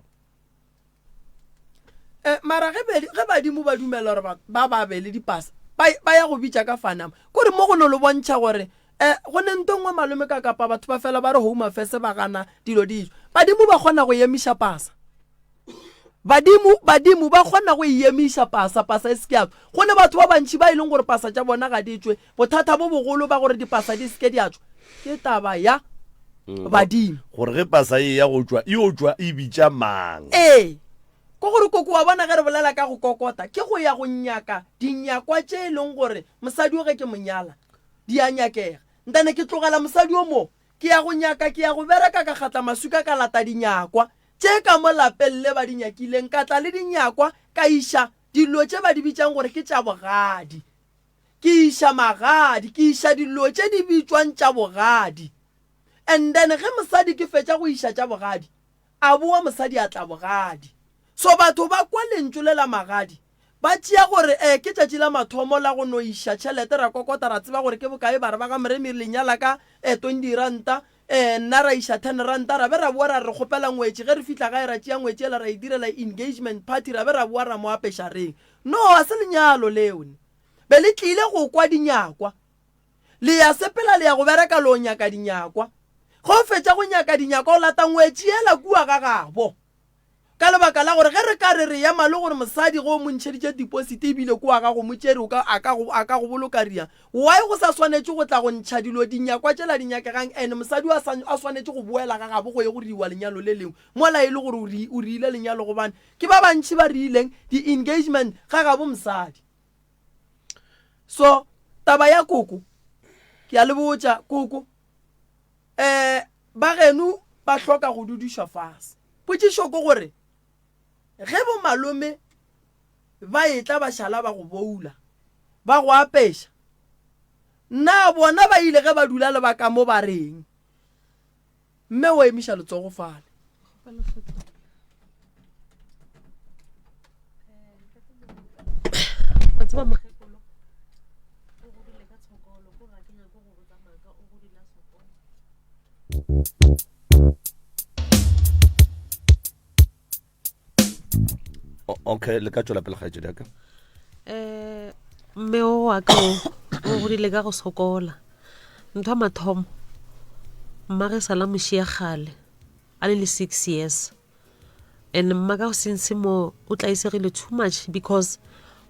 Eh, mara ge ge badimo ba dumela gore ba ba be le dipasa ba ba ya go bitša ka fanama kore mo go no le bontšha gore um go ne nto nngwe malome ka kapa batho ba fela ba re home affairs ba gana dilo di badimo ba kgona go emiša pasa badimo badimo ba kgona go e emiša pasa pasa e seke ya go ne batho ba bantši ba e leng gore pasa tša bona ga di tšwe bothata bo bogolo ba gore dipasa di seke di a tšwa ke taba ya mm, badimo gore ge pasa e ya go tšwa e yo tšwa e bitša mang ee ko gore koko wa bona ge re bolela ka go kokota ke go ya go nyaka dinyakwa tše e leng gore mosadi o ge ke monyala di a nyakega ntane ke tlogela mosadi o mo ke ya go nyaka ke ya go bereka ka kgatla maswika ka lata dinyakwa tše ka mo lapeng le ba di nyakileng ka tla le dinyakwa ka iša dilo tše ba di bitšang gore ke tša bogadi Ke iša magadi, ke iša dilo tše di bitšwang tša bogadi. And then ge mosadi ke fetša go iša tša bogadi, a bowa mosadi a tla bogadi. So batho ba kwa lentšu le la magadi, ba tšea gore eh ke tšatši la mathomo la go no iša tšhelete, ra kokota ra tseba gore ke bokae, ba re ba ga Moremi le nyala ka eh 20 ranta, eh nna ra iša 10 ranta, ra be ra bowa ra re re kgopela ngwetši, ge re fihla gae ra tšea ngwetši yela ra e direla engagement party, ra be ra bowa ra mo apeša reng. No, ga se lenyalo leo. Ne be le tlile go kwa dinyakwa. Le ya sepela le ya go bereka le o nyaka dinyakwa. Ge o fetša go nyaka dinyakwa o lata ngwetši yela kua ga gabo. Ka lebaka la gore ge re ka re re ema le gore mosadi ge o mo ntšheditše deposit ebile kua ga go mo tšere o ka a ka go a ka go boloka ria. Why go sa swanetše go tla go ntšha dilo dinyakwa tšela di nyakegang and mosadi o a sa a swanetše go boela ga gabo go ye go riwa lenyalo le lengwe mola e le gore o ri o riile lenyalo gobane Ke ba bantši ba riileng di-engagement ga gabo mosadi. So taba ya koko, ke a le botša koko, um ba geno ba hloka go dudišwa fase. Potšišo ke gore ge bo malome ba etla ba šala ba go boula, ba go apeša, na bona ba ile ge ba dula le ba ka mo ba reng? Mme o emiša letsogo fale. Wa tseba mokgekolo o godile ka tshokolo ko ga ke nyake go botsa maaka o godile a sokola. Okay, le ka tšwela pele kgaetšedi ya ka. Um mme o wa ka o o godile ka go sokola ntho ya mathomo mmage sa la mošia kgale a le le six years and mma ka since mo o tlaisegile too much because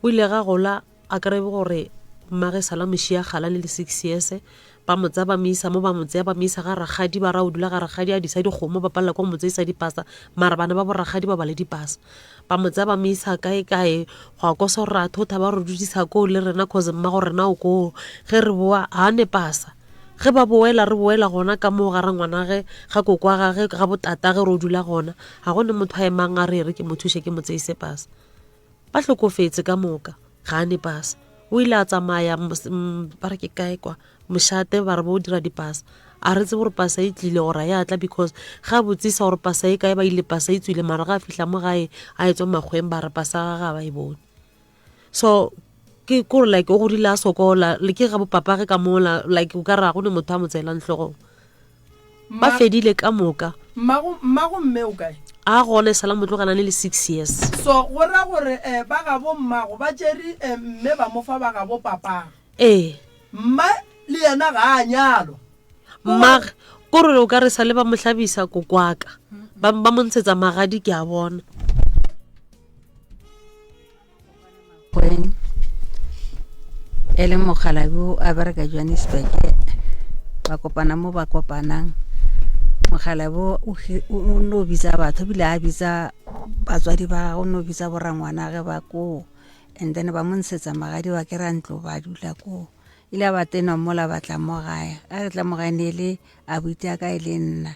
o ile ga gola A krebe gore mmage sala mošia kgale a le le six years, ba mo tsaya ba mo isa mo ba mo tseya ba mo isa ga rakgadi ba ra o dula ga rakgadi a disa dikgomo ba palela ko go mo tseisa dipasa mara bana ba bo rakgadi ba ba le dipasa ba mo tsaya ba mo isa kae kae go ya ko soratho tha ba re dudisa koo le rena cause mma go rena o koo ge re boa ga ne pasa ge ba boela re boela gona ka moo ga rangwanage ga kokwa gage ga botata ge re o dula gona ga go ne motho a emang a re re ke mo thuše ke mo tseise pasa Ba hlokofetse ka moka, ga a ne pasa. O ile a tsamaya, ba re ke kae kwa, mošate, ba re bo dira dipasa. A re tsebe gore pasa e tlile gore a ya tla because ga a botsisa gore pasa e kae ba ile pasa e tswile mara ga a fihla mo gae a etswa makgweng ba re pasa ga ga ba e bone. So ke kore like o godile a sokola le ke ga bopapage ka mola like o ka re ga go ne motho a mo tseelang hlogong. Ba fedile ka moka. Mmago, mmago mme o kae? A gona e sala mo tlogela ne le six years. So go ra gore eh, ba gabo mmago ba tšere eh, mme ba mo fa ba gabo papago. Ee. Mma le yena ga a nyalwa. Mmage, ko re o ka re sale ba mo hlabisa kokwaka. Ba, ba mo ntshetsa magadi ke a bona. Gwen e le mokgalabje o a bereka Johannesburg ba kopana mo ba kopanang mokgalabje o no bitsa batho ebile a bitsa batswadi ba gagwe o no bitsa borangwanage ba koo and then ba mo ntshetsa magadi ba kry-a ntlo ba dula koo ile ba tenwa mola ba tla mo gae ga re tla mo gae ne e le abuti ya ka e le nna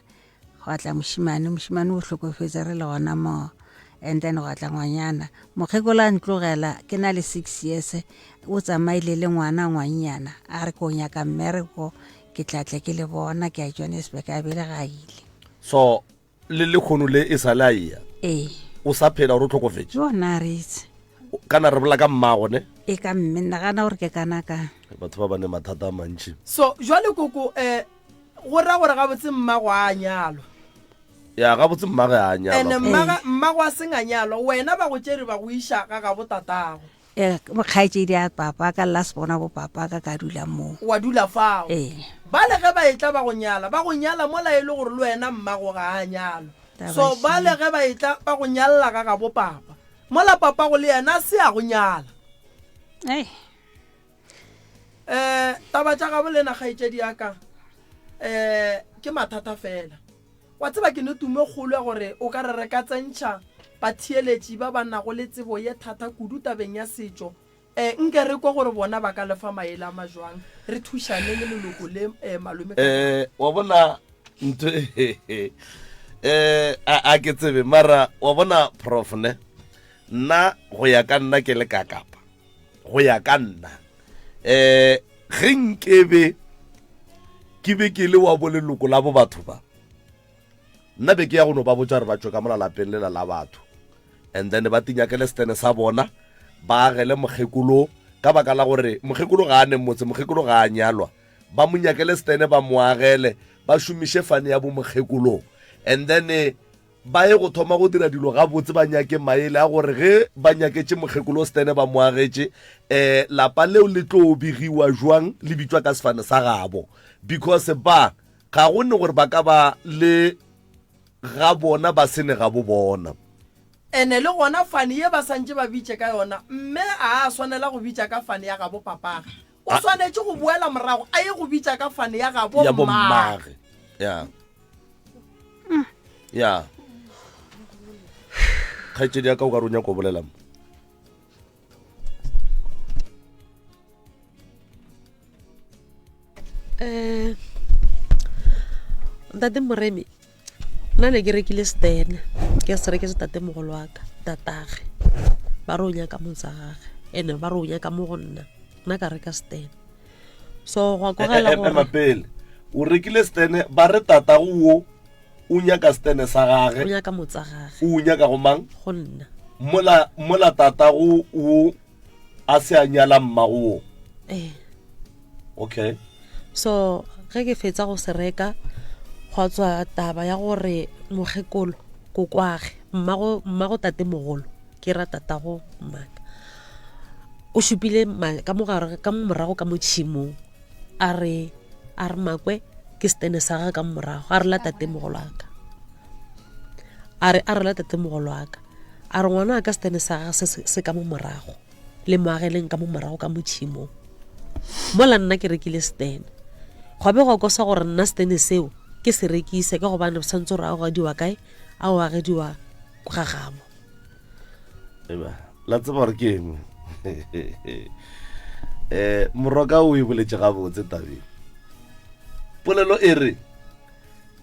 Gwa tla mošemane, mošemane o hlokofetše re le gona moo. And then gwa tla ngwanyana. Mokgekolo a ntlogela ke na le 6 years, o tsamaile le ngwana ngwannyana a re ko nyaka mmereko ke tla tle ke le bona ke ya Johannesburg a bele ga ile. So le lekgono le e sa le a eya? Ee. O sa phela gore o tlhokofetše? Yo na re itse. Kana re bolela ka mmago ne? E ka mme nagana gore ke kana ka. Batho ba ba ne mathata a mantši. So jwale koko eh go ra gore gabotse mmago a nyalwa. Ya gabotse mmage a nyalwa. Ene mmaga mmago a seng a nyalwa wena ba go tšere ba go iša ga gabo tatago. Ee, kgaetšedi ya papa ka last bona bo papa ka ka dula moo. Wa dula fao. Ee. Bale ge ba etla ba go nyala, ba go nyala mola e le gore le wena mmago ga a nyalwa. So bale ge ba etla ba go nyalla ga gabo papa, mola papago le yena a se a go nyala. Ei. Eh, taba tša gabo lena kgaetšedi ya ka, eh, ke mathata fela. Wa tseba ke ne tumo e kgolo ya gore o ka re re ka tsentšha batheeletši ba ba nago le tsebo ye thata kudu tabeng ya setšo. E, nke re kwe gore bona ba ka le fa maele a majwang. Re thušaneng leloko le, e, malome ka Eh, wa bona ntho e, eh, a, a ke tsebe mara wa bona prof ne nna go ya ka nna ke le ka kapa go ya ka nna eh ge nkebe ke be ke le wa boleloko la bo batho ba nna be ke ya go no ba botsa gore ba tšwe ka mola lapeng lela la batho and then ba tinyakele setene sa bona ba agele mokgekolo ka baka la gore mokgekolo ga a ne motse mokgekolo ga a nyalwa ba mo nyakele setene ba mo agele ba šomiše fane ya bo mokgekolo and then eh, Ba ye go thoma go dira dilo gabotse, ba nyake maele a gore ge ba nyaketše mokgekolo Stene ba mo agetše, um lapa leo le tlo begiwa jwang le bitšwa ka sefane sa gabo. Because ba, ga go ne gore ba ka ba le ga bona ba se ne gabo bona. Ene le gona fane ye ba santše ba bitše ka yona, mme ga a swanela go bitša ka fane ya gabo papage. O swanetše go boela morago a ye go bitša ka fane ya gabo Ya bommage. Ya. Ya. Kgaetšedi ya ka o ka re o nyaka go bolela mo. Eh, ntate Moremi, nna ne ke rekile stene ke se reketse tatemogolo wa ka tatage ba re o nyaka motsa gage ene ba re o nyaka mo go nna nna ka reka stene so go kwagala eh, eh, ema pele o rekile stene ba re tatago wo o nyaka stene sa gage o nyaka motsa gage o nyaka go mang go nna mola mola tatago wo a se a nyala mmago wo ee okay so ge ke fetsa go se reka gwa tswa taba ya gore mokgekolo kokwage mmago mmago tatemogolo ke ra tatago mmaka o šupile ka mogare ka mo morago ka mo tšhimong a re a re makwe ke setene sa gage ka mo morago a re la tatemogolo a ka a re a re la tatemogolo a ka a re ngwana a ka setene sa gage se se ka mo morago le mo ageleng ka mo morago ka mo tšhimong mola nna ke rekile setene gwa be gwa kosa gore nna setene seo ke se rekise ka gobane santse gore a gadiwa kae a o agediwa ga gabo Eba, la tseba gore ke eng um moroka o e boletše gabotse tabeng polelo e re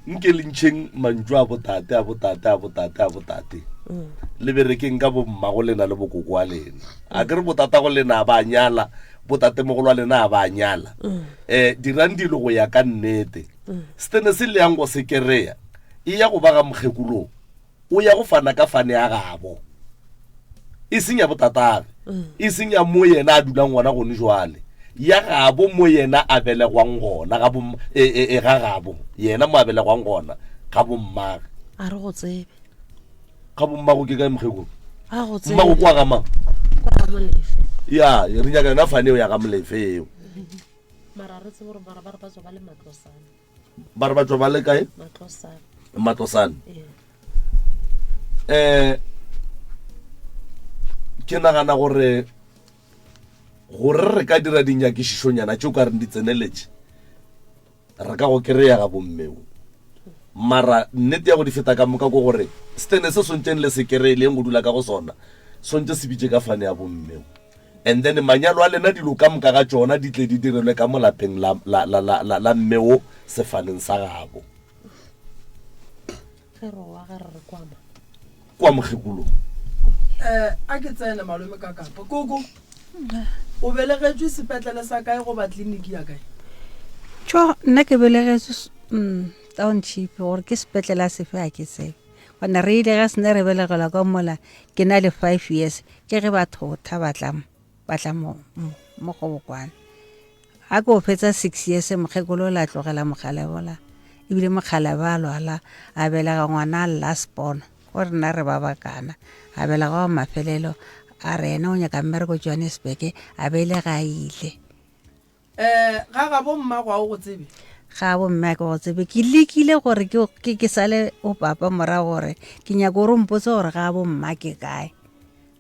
nke le ntšheng mantšu a botate a botate a botate a botate mm. le berekeng ka bommago lena le bokoko wa lena a ke re botata go lena a ba nyala botatemogolo wa lena a ba nyala um dirang dilo go ya ka nnete mm. setene se le yang go se kereya e ya go ba ga mokgekolong o ya go fana ka fane ya gabo e seng ya botatage mm. e seng ya mo yena a dulang gona gone jwale ya gabo mo yena a belegwang gona ga bo e, e, e, ga gabo yena mo a belegwang gona ga bommage a re go tsebe ga bommago ke kae mokgekolo a go tsebe mmago kwa ga mang kwa ga molefe ya re nyaka yona fane eo ya ga molefe eo mara re tsebe gore mara ba re ba tswa ba le matlosane ba re ba tswa ba le kae matlosane um ke nagana gore gore re ka dira dinyakišišonyana tše o ka reng di tseneletše re ka go kry-a ga bommeo mara nnete ya go di feta ka moka ko gore setene se swantšeng le se kry-e leng go dula ka go sona swantše se bitše ka fane ya bommeo And then manyalo a lena dilo ka moka ga tšona di tle di direlwe ka mo lapeng la, la, la, la, la, la mme wo sefaneng sa gabo. Ge re wa ge re re kwama. Kua mokgekolong. Eh, a ke tsene malome ka kapa. Koko, o belegetšwe sepetlele sa kae goba kliniki ya kae? Tšo, nna ke belegetšwe mm, township, gore ke sepetlele a sefe a ke tsebe. Gona re ile ga sene re belegelwa ka mola ke na le five years, ke ge ba thotha ba tla ba tla mo mo Kgobokwane. Ga ke o fetsa six years mokgekolo o la tlogela mokgalebola ebile mokgalebe a lwala a belega ngwana a lla sepono go rena re ba bakana a belega wa mafelelo a re ena o nyaka mmereko Johannesburg a be le ga a ile. Um ga gabo mmago a o go tsebe? Ga bo mme a ke go tsebe ke lekile gore ke ke sale o papa morago gore ke nyaka gore o mpotse gore ga bo mma ke kae.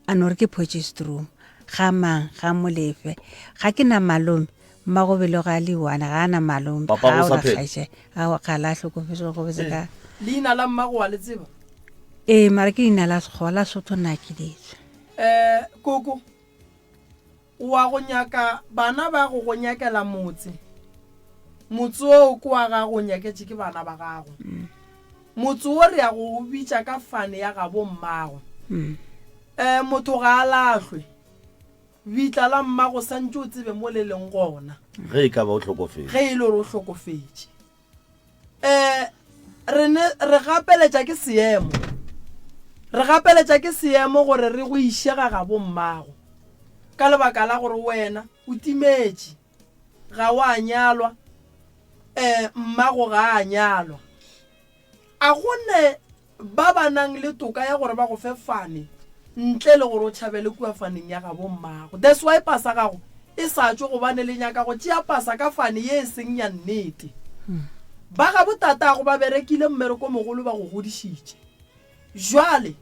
A no re ke Potchefstroom. Ga mang? Ga Molefe. Ga ke na malome. Mmagobelo ga a le one, ga a na malome. Papa Ga o o sa na phela? kgaetšedi. Aowa, kgale a hlokofetše, o hlokofetše ka. Leina la mmago wa le tseba? Ee, mara ke leina la Sekgowa, la Sotho nna ke letswe. Eh, koko, O a go nyaka bana ba go go nyakela motse. Motse oo ke wa gago o nyaketše ke bana ba gago. Motse wo re ya go o bitša ka fane ya gabo mmago. Eh, motho ga a lahlwe. Bitla la mmago santše o tsebe mo le leng gona. Ge e ka ba o hlokofetše. Ge e le gore o hlokofetše. Eh, re ne re gapeletša ke seemo. Re gapeletša ke seemo gore re go iše ga gabo mmago. Ka lebaka la gore wena o timetše, ga wa nyalwa, eh, mmago ga a nyalwa. A go ne Ba ba nang le toka ya gore ba go fe fane ntle le gore o tšhabele kua faneng ya gabo mmago. That's why pasa gago e sa tšwe gobane le nyaka go tšea pasa ka fane ye e seng ya nnete. Ba gabo tatago ba berekile mmereko mogolo ba go godišitše. Jwale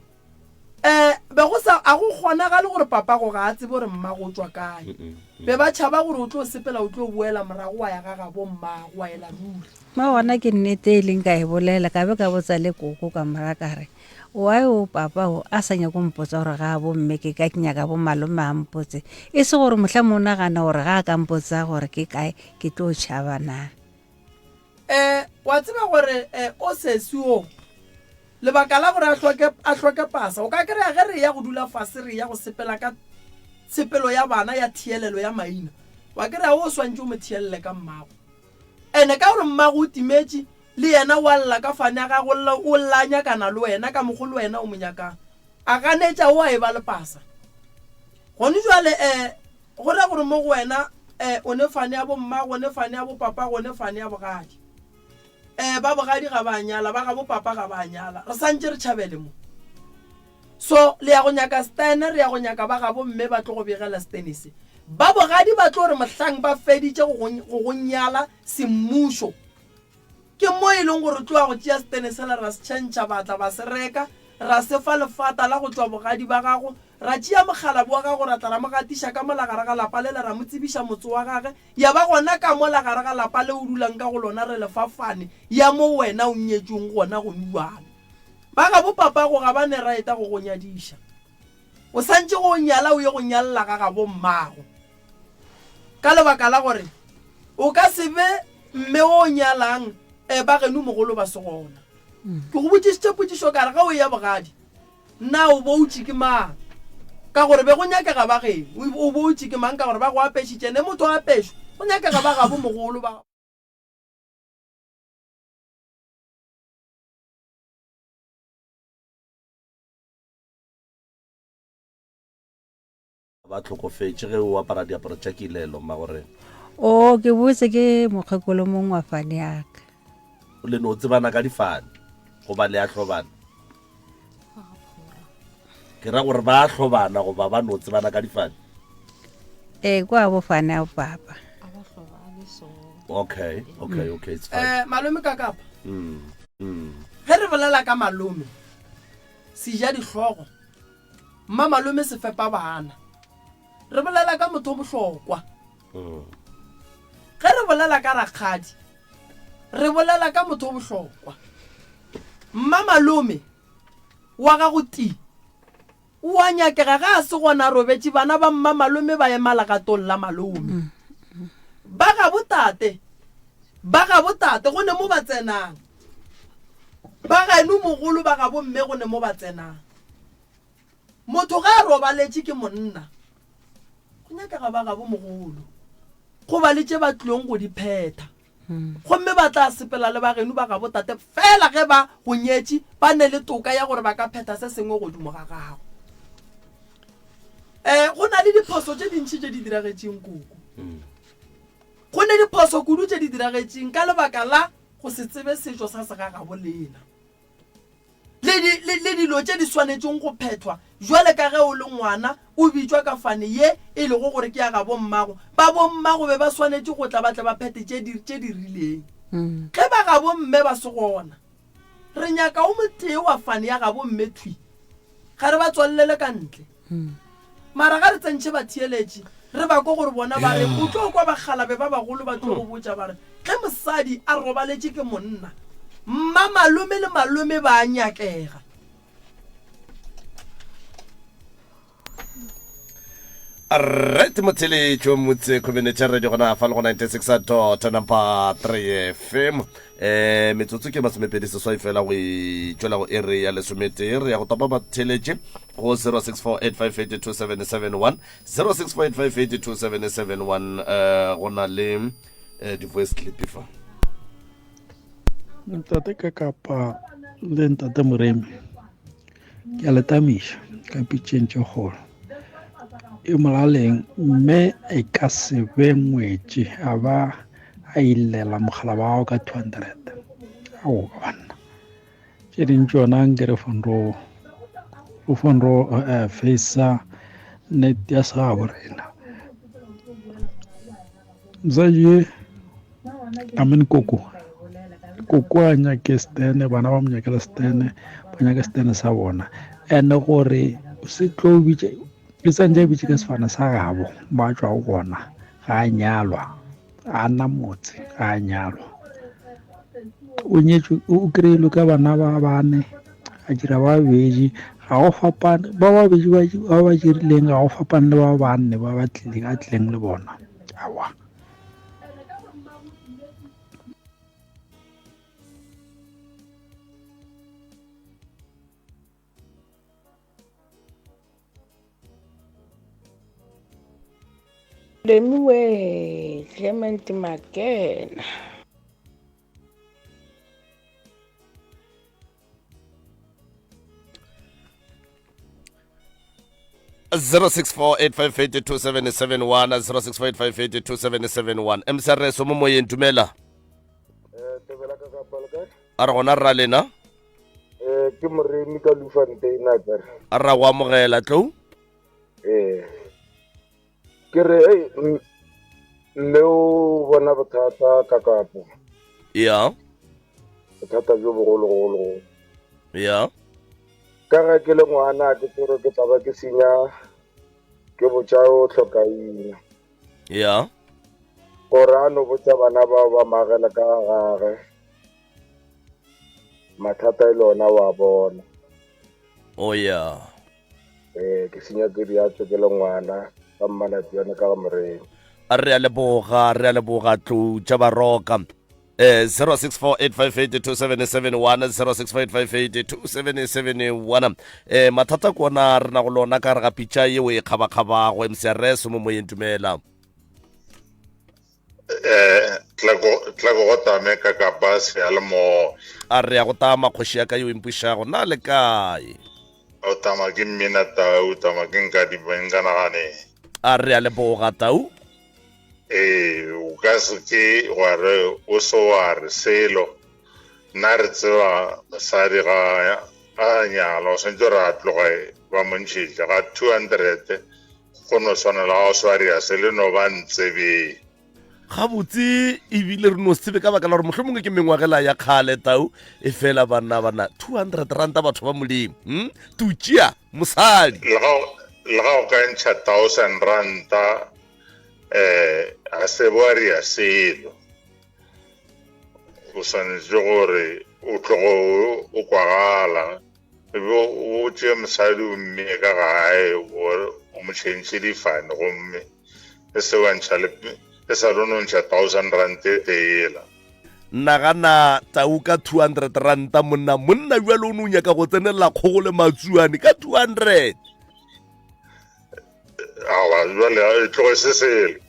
eh be go sa a go kgonagale gore papago ga a tsebe gore mmago o tšwa kae. Be ba tšhaba gore o tlo sepela o tlo boela morago wa ya ga gabo mmago wa ela ruri. Mo gona ke nnete e leng ka e bolela, ka be ka botsa le koko ka mora ka re, Why o papa o a sa nyake go mpotsa gore ga bo mme ke kae, ke nyaka bo malome a mpotse. E se gore mohla mo nagana gore ga a ka mpotsa gore ke kae ke tlo tšhaba na. Eh, wa tseba gore eh, o sesi o, lebaka la gore a hloke, a hloke pasa, o ka kry-a ge re eya go dula fase re eya go sepela ka tshepelo ya bana ya thielelo ya maina, wa kry-a o swantše o mo thielele ka mmago. Ene ka gore mmago o timetše, le yena o a lla ka fane a gagwe, o lla, o lla a nyakana le wena ka mokgo le wena o mo nyakang. A ganetša o a e ba le pasa. Gone jwale eh, go ra gore mo go wena eh, o ne fane ya bommago, o ne fane ya bopapago, o ne fane ya bogadi. Eh, ba bogadi ga ba nyala, ba ga bopapa ga ba nyala. Re santše re tšhabele mo. So, le ya go nyaka Stene, re ya go nyaka ba gabo mme ba tlo go begela Stene se. Ba bogadi ba tlo re mohlang ba feditše go go, go go nyala semmušo, ke mo e leng gore tlo ya go tšea Stene sela ra se tšhentšha, ba tla ba se reka, ra se fa lefata la go tšwa bogadi ba gago, ra tšea mokgalabo wa gago ra tla ra mo gatiša ka mola gare ga lapa lela, ra mo tsebiša motse wa gage, ya ba gona ka mola gare ga lapa le o dulang ka go lona re le fa fane ya mo wena o nyetšweng gona gone bjale. Ba gabo papago ga ba ne raeta go go nyadiša. O santše go nyala o ye go nyalla ga gabo mmago. Ka lebaka la gore o ka se be mme o nyalang e ba geno mogolo ba se gona. Ke go botšišitše potšišo ka re ge o eya bogadi na o boutše ke mang? Ka gore be go nyakega ba geno. O boutše ke mang ka gore ba go apešitše ne motho a apešwa go nyakega ba gabo mogolo ba. Ba hlokofetše ge o apara diaparo tša kilelo, mmagorena. O ke botse ke mokgekolo mong wa fane ya ka. Le no tsebana ka difane goba le a hlobana? Ke ra gore ba a hlobana goba ba no tsebana ka difane? Ee, kwa bo fane a papa. Okay, okay, okay, it's fine. Eh, malome ka kapa. Mm, mm. Ge re bolela ka malome, seja dihlogo, mma malome se fepa bana. Re bolela ka motho o bohlokwa. Mm. Ge re bolela ka rakgadi, re bolela ka motho o bohlokwa. Mma malome wa gago ti o a nyakega ge a se gona a robetše, bana ba mma malome ba ema legatong la malome. Ba gabo tate, ba gabo tate go ne mo ba tsenang. Ba geno mogolo ba gabo mme go ne mo ba tsenang. Motho ge a robaletše ke monna, go nyakega ba gabo mogolo go ba le tše ba tlilong go di phetha. Gomme ba tla sepela le ba geno ba gabo tate feela ge ba go nyetše, ba ne le toka ya gore ba ka phetha se sengwe godimo ga gago. E, go na le diphoso tše dintši tše di diragetšeng koko. Go ne diphoso kudu tše di diragetšeng ka lebaka la go se tsebe setšo sa segagabo lena. Le, le, le dilo tše di swanetšeng go phethwa, bjale ka ge o le ngwana, o bitšwa ka fane ye e lego gore ke ya gabo mmago. Ba bommago be ba swanetše go tla ba tle ba phethe tše di, tše di rileng. Ge ba gabo mme ba se gona, re nyaka o motee wa fane ya gabo mme thwi. Ga re ba tswalelele ka ntle. Mara ga re tsentšhe batheeletši, re ba kwe gore bona ba reng. O tlo kwa bakgalabe ba bagolo ba tlo go botša ba re, Ge mosadi a robaletše ke monna, mmamalome le malome ba a nyakega. Right motheletšo motse community radio gona fa le go 96 dot number 3 fm eh metsotso ke masomepedi seswai fela go e tšwela go ere ya lesometee re ya go topa batheletše go 0648582771 0648582771 eh go na le eh, di-voice clip fa Ntate Kakapa le ntate Moremi ke a le tamiša ka pitšeng tše kgolo e molaleng mme e ka se be ngwetši a ba a illela mogala wa gago ka 200 ao banna tše ding tšona nke re fonro o fonro eh, facea nnete ya segabo rena Mosadi ye I mean koko koko a nyake stene bana ba mo nyakela stene ba nyaka stene sa bona and gore se tlo bitše e santse a bitše ka sefane sa gabo ba tšwago gona ga a nyalwa a na motse ga a nyalwa o nyetšwe o kry-ilwe ka bana ba bane a dira ba babedi ga go fapane ba babedi ba ba dirileng ga go fapane le ba banne ba ba tlileng a tlileng le bona aowa. Lemiwe Clement Makena. 0648582771 0648582771 msrs mo moyeng dumela eh, a re gona rra lena eh, ke moremi ka lufantein a kere a rra go amogela tlou ee Ke re ei mme o bona bothata ka kapo. Ya. Bothata bjo bogologolo. Ya. Ka ge ke le ngwana ke tsere ke tla ba ke senya ke botša o hlokaina. Ya. Gore a no botša bana bao ba magela ka gage. Mathata e le ona wa bona. Oh ya. Ee, ke senya ke diatso ke le ngwana ka mmalatione ka ga morena. A re a leboga, re a leboga tlou tša baroka. Eh 0648582771 0648582771 eh mathata ke ona re na go lona ka re ga pitša yeo e kgabakgabago MCRS mo moyeng dumela. Eh, tla go tla go tame ka kapa seyalemoya. A re ya go tama kgoši ya ka yo e mpušago, na le kae? O tama ke mmina tau, tama ke nka di nka nagane. A re ya leboga tau. Ee, o ka se ke wa re o se wa re selo. Nna re tseba mosadi ga a nyala o swanetše gore a tloge ba mo ntšhetše ga 200 Go no swana le ga o swaria se le no ba ntsebeng. Gabotse ebile re no se tsebe ka baka la gore mohlomongwe ke mengwagela ya kgale tau e fela banna banna 200 ranta batho ba molemo hm? Tutšea mosadi. Le ga o ka ntšha thousand ranta eh ga se bo ria selo. O swanetše gore o tlogo o kwagala. E be o tšee mosadi o mmee ka gae o mo tšhentšhe difane gomme e se wa ntšha le e sa le no ntšha thousand rand e tee yela. Nagana tau ka 200 ranta monna monna bjalo o no nyaka go tsenelela kgogo le matsuane ka 200. Awa, jwale e tloge se selo.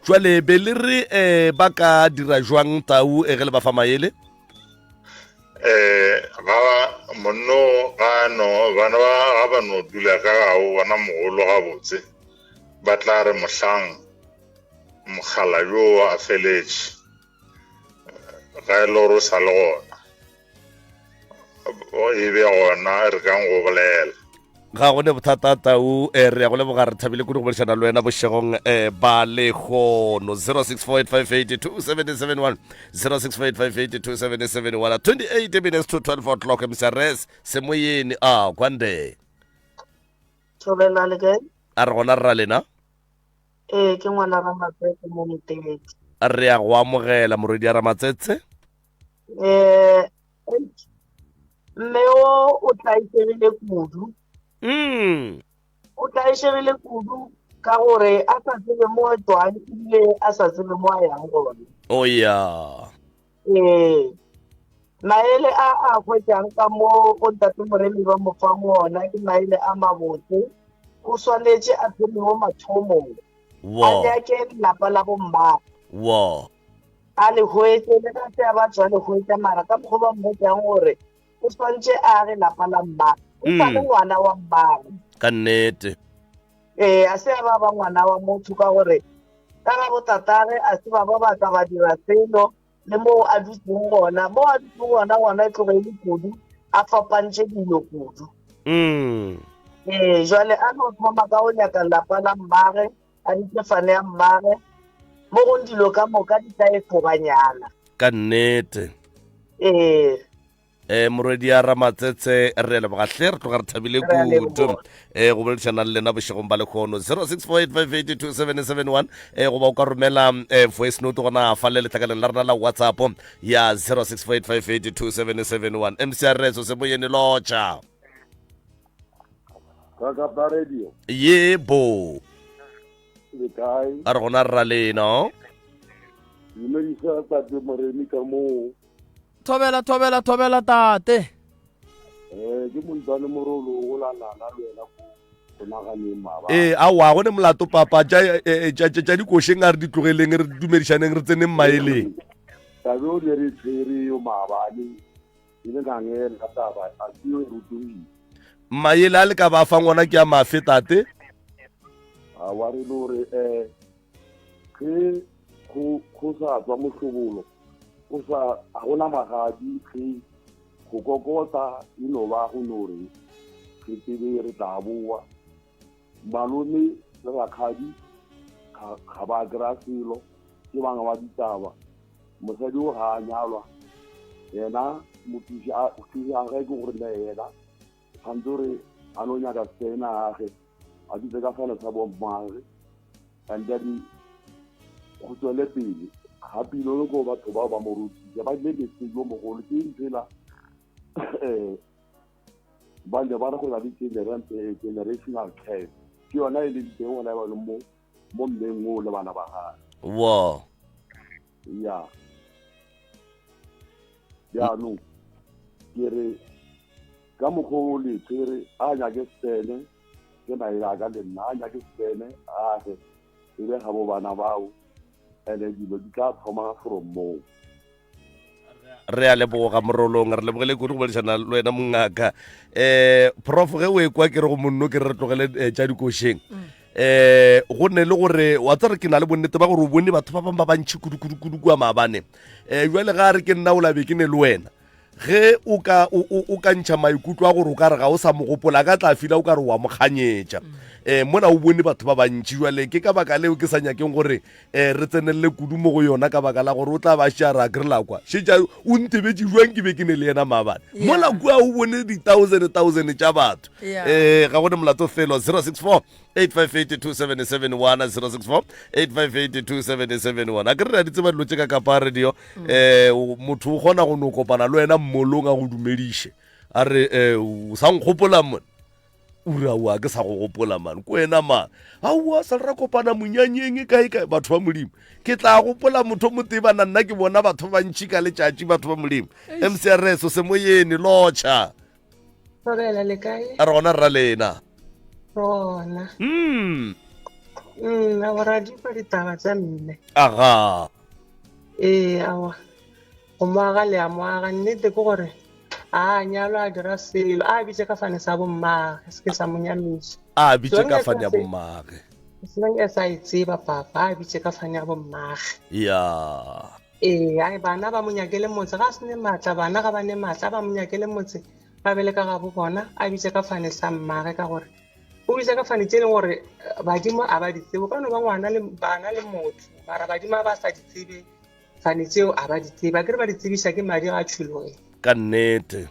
Jwale be le re um ba ka dira jwang tau e ge le ba fa maele? Eh, ga ba monno ga no bana ba ga ba no dula ka ga o bona mogolo gabotse ba tla re mohlang mogala yo a feletše ga e le gore o sa le gona e be gona re kang go bolela ga go ne bothata tau eh, re ya go leboga re thabile kudu go boledišana le wena bošegong eh, ba lehono 0648582771 0648582771 28 minutes to 12 o'clock msrs semoyeni a kwande Thobela le kae? a re gona rra lena Ee, ke ngwana Ramatsetse mo Motete. re ya go amogela morwedi ya ramatsetse Eh, mme o o tlaišegile kudu. Mm. O tlaišegile kudu ka gore a sa tsebe mo a tswang ebile a sa tsebe mo a yang gona. O ya. Ee. Maele a a hwetšang ka mo go Ntate Moremi ba mo fang ona ke maele a mabotse. O swanetše a thome mo mathomong. Wo. A nyake lelapa la bommagwe. Wo. A le hwetše le ga se a ba tswa le hwetša mara ka mokgwa ba mmotšang gore o swantše a age lapa la mmagwe. O sa le ngwana wa mmagwe. Ka nnete. Ee, a se a ba ba ngwana wa motho ka gore ka ga botatagwe a se ba ba ba ka ba dira selo le moo a dutseng gona. Moo a dutseng gona gona e tloge e le kudu, a fapantše dilo kudu. Mm. Ee, jwale a no thoma ka go nyaka lapa la mmage, a bitše fane ya mmage, mo gong dilo ka moka di tla efoganyana. Ka nnete. Ee. Eh, morwedi ya ramatsetse re leboga hle re tloga re thabile kudu eh, go boledišana le lena bošegong ba lekgono 0648582771 eh, goba o ka romela eh, voice note gona fa le letlakaleng la rena la whatsapp ya 0648582771 mcrs se boyene lotša yebo a re gona rra lena dumedisa tate moremi ka moo Thobela, thobela, thobela tate. Eh, ke montane morolo o la nana le wena ko go naganeng maabane. Ee, aowa, go ne molato papa, tša eh, eh, tša tša- tša dikošeng a re di tlogeleng, re dumedišaneng, re tseneng maeleng. Tabe o ne re tshwere yo maabane, e le ngangela taba, a se yo e rotogile. Maele a le ka ba fang ona ke a mafe tate? A wa re le gore eh ge go go sa tswa mohlobolo o sa a gona magadi ge go kokota e no ba go no re re tsebe re tla boa malome le rakgadi ga ba kry-a selo ke bangwe ba ditaba mosadi o ga a nyalwa yena mothuši a gage ke gore le yena tshwanetse gore a no nyaka sena age a dutse ka fane sa bommage and then go tswele pele gape ile le ko batho bao ba mo rutile ba ile mistake yo mogolo ke ntsela um ba ne ba re go na le eh, generational curse ke yona e leng teng gona ba mo mo mmeng o le bana ba gage wo ya jaanong ke re ka mokgwa o le tshwere a nyake sene ke maele a ka le nna a nyake sene age e be ga bo bana bao and-e dilo di tla thoma from moo re a leboga morolong re lebogele kudu go boledišana le wena mongaka um prof ge o e kwa ke re go monno ke re re tlogele eh, tša dikošeng um go ne le gore wa tsare ke na le bonnete ba gore o bone batho ba bangwe ba bantšhi kudu-kudu-kudu kua maabane um jale ga a re ke nna o labe ke ne le wena ge o ka o, o, o ka ntšha maikutlo a gore o ka re ga o sa mo gopola a ka tla fila o ka re wa mo kganyetša um mona o bone batho ba bantši jale ke ka baka leo ke sa nyakeng gore um re tsenelele kudu mo go yona ka baka la gore o tla ba šea ra kry la kwa šetša o ntebetše jwang ke be ke ne le yena maabane mola kua o bone di-thousand thousand tša batho um ga go ne molato felo 064 858 2771 064 858 2771 a ke re re a di tseba dilo tše ka kapa radio um motho o kgona go no kopana le wena mmolong a go dumediše a re um o sa nkgopola mone o re aowa ke sa go gopola man ko wena man aowa sa le ra kopana monyanyeng e kae kae batho ba modimo ke tla gopola motho o motee bana nna ke bona batho ba bantšhi ka letšatši batho ba modimo mcrs o semoyeni lotšha Thobela le kae? A re gona rra lena. Gona. Mm. Mm, awa ra di kwa ditaba tša mme. Aga. Ee, awa. Go mo aga le a mo aga. Nnete ke gore a nyalwa a dira selo. A bitše ka fane sa bommage, se ke sa mo nyamiša. A bitše ka fane ya bommage. As long as a e tseba papa, a bitše ka fane ya bommage. Ya. Ee, ai bana ba mo nyakele motse, ga a se ne maatla, bana ga ba ne maatla, ba mo nyakele motse. Ba be le ka gabo bona, a bitše ka fane sa mmage ka gore o bitša ka fane tše e leng gore eh, badimo a ba di tsebe. O ka no ba ngwana le bana le motho, mara badimo a ba sa di tsebe fane tšeo a ba di tsebe. Akere ba di tsebiša ke madi a tšhologe. Ka nnete.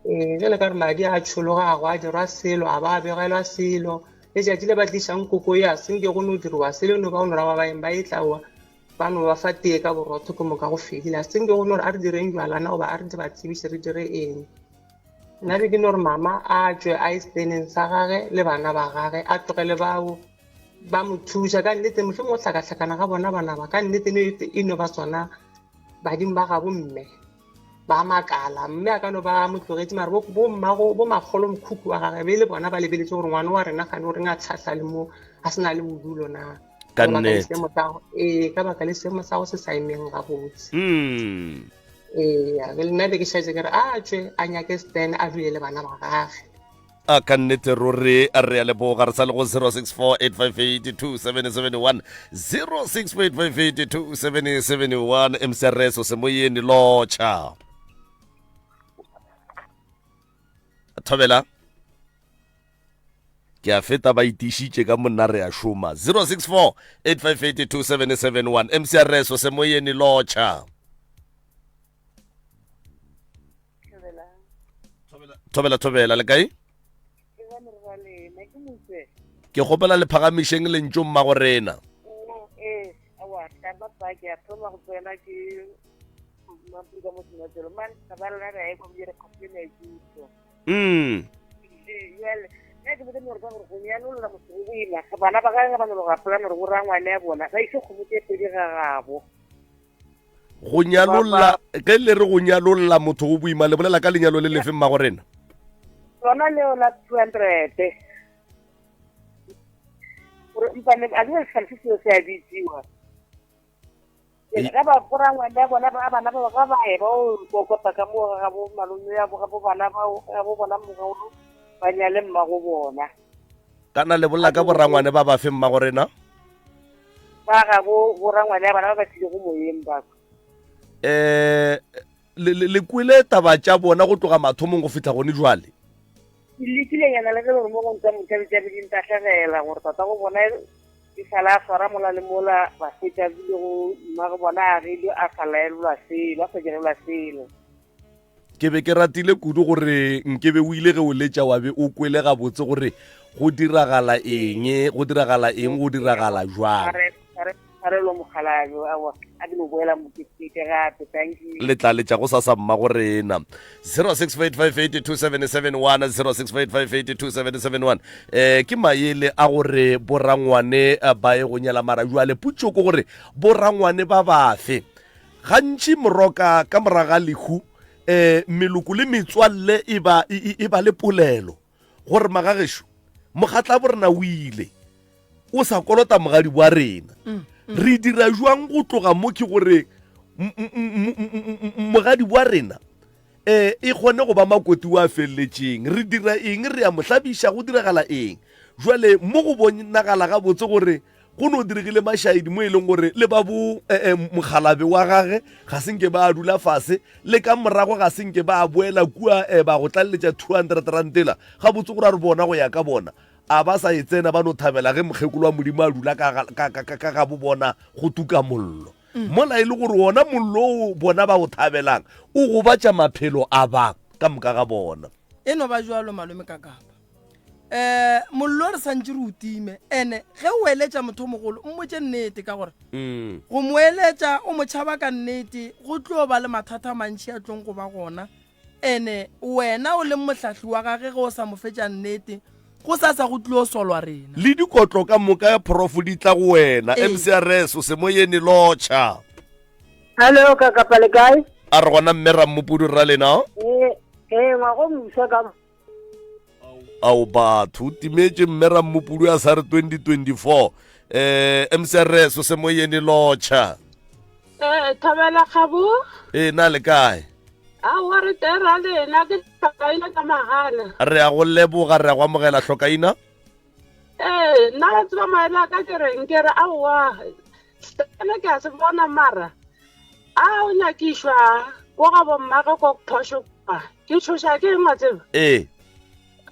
Ee, jale ka gore madi a tšhologa a go a dirwa selo, a ba a begelwa selo. Letšatši le ba tlišang koko ya senke go no diriwa selo, no ba o no ra ba baeng ba e tlaoa ba no ba fa tee ka borotho ke moka go fedile. A senke go no re a re direng jwalana goba a re ba tsebiše re dire eng. Nna be ke no re mama a tšwe a ye seteneng sa gage le bana ba gage, a tlogele bao ba mo thuša. Ka nnete mohlomongwe go hlakahlakana ga bona bana ba, ka nnete ne e no ba tsona badimo ba gabo mme. Ba makala, mme a ka no ba mo tlogetše, mara bo, bo mmago, bo makgolo mokhukhu wa gage be e le bona ba lebeletše gore ngwana wa rena gane o reng a tlhahla le mo a se na le bodulo na. Ka nnete. Ee, ka baka le seemo sa go se sa emeng gabotse. Mm. Ee, le nna be ke šetše ke re a tšwe a nyake stand a dule le bana ba gage. A ka nnete ruri re a leboga re sa le go 0648582771 0648582771 mcrs o semoyeni lotšha thobela ke a feta ba itišitše ka monna re a šoma 064 858 2771 mcrs o semoyeni lotšha thobela thobela le kae ke kgopela le phagamišeng lentšu mmago rena ee, mm bana ba gage ba no gapolana gore borangwane ya bona ba ise kgomo tse pedi ga gabo go nyalolla ge le re go nyalolla motho go boima le bolela ka lenyalo le lefe mmago rena lona leo la 200 gore mpane a ke se se se a bitsiwa ga ba borangwane ba bona ba bana ba ga ba e ba o kokota ka mo ga bo malome ya bo ga bo bana ba ga bo bona mogolo ba nyale mmago bona kana le bolela ka borangwane ba ba fe mmago rena Ba ga bo borangwane ya bana ba ba tlile go moyeng ba. Eh le le kwele taba tša bona go tloga mathomong go fihla gone jwale? Ke lekile nyana le ge gore mo go ntsa mothabe tša be di ntahlegela gore tata go bona e sala a swara mola le mola ba fetša bile go mma go bona a gile a sa laelwa selo a sa direlwa selo. Ke be ke ratile kudu gore nkebe o ile ge o letša wa be o kwele gabotse gore go diragala eng, go diragala eng, go diragala jwang. Le tla letša go sasa mma go rena 0685827771 0685827771 eh ke maele a gore borangwane eh, ba ye go nyala mara jwale putšo ke gore borangwane ba bafe Gantši moroka ka morago ga lehu, um meloko le metswalle e ba, e, e, e ba le polelo gore magagešo mogatla borena o ile o sa kolota mogadi wa rena mm, mm. re dira jwang go tloga mo ke gore mogadi wa rena um e kgone go ba makoti wa feleletšeng re dira eng re ya mo hlabiša go diragala eng jwale mo go bonagala gabotse gore go no diregile mašaedi mo e leng gore le ba bo eh, eh, mokgalabe wa gage ga se nke ba dula fase le ka morago ga se nke ba boela kua eh, ba go tlaleletša 200 rantela gabotse gore a re bona go ya ka bona a ba sa e tsena ba no thabela ge mokgekolo wa modimo a dula ka ka gabo bona go tuka mollo mm. mola e le gore wona mollo o bona ba o thabelang o gobatša maphelo a ba ka moka ga bona e no ba jalo malome ka kapa um mollo re santse re o time ene ge o eletša motho mogolo mmotse nnete ka gore mm. go mo eletša o mo tšhaba ka nnete go tlo ba le mathata a mantšhi a tlong go ba gona ene wena o leng mohlahli wa gage ge o sa mo fetša nnete go sa sa go tlilo solwa rena le dikotlo ka moka ya profo di tla go wena mcrs o se moyeni lotšha hallo ka kapa le kae a re gona mme rammopudu rra lena ee ee ngwago moswa ka Ao batho, o timetše mme Rammupudu a sa re 2024. Eh, MCRS o se moyeni lotšha. Eh, thabela kgabo. Ee, na le kae? Aowa re teng ra lena ke hlokaina ka magana. Re a go leboga, re a go amogela hlokaina. Ee, nna wa tseba maele a ka ke reng ke re aowa sena ke a se bona mara a o nyakišwa ko ga bommage ko phošo kwa ke tšhoša ke eng wa tseba Ee.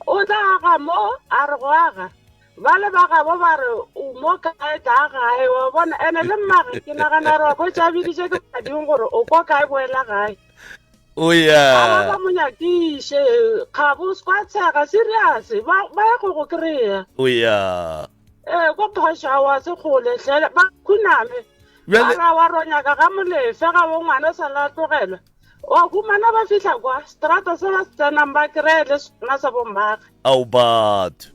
o tla aga mo a re go aga ba le ba gabo ba re o mo kae tla gae wa bona ene le mmage ke nagana gore wa khwetša a biditše ke badimo gore o ko kae boela gae o ya a ba mo nyakiše kgabo se kwa tshega serious ba ba ya go go kry-a o ya ee ko phoša wa se kgole tlhele ba khuname Bjale- ba ra wa ronyaka ga molefe ga bo ngwana sa la tlogelwa wa humana ba fihla kwa strata se ba se tsenang ba kry-e le sona sa bommage ao batho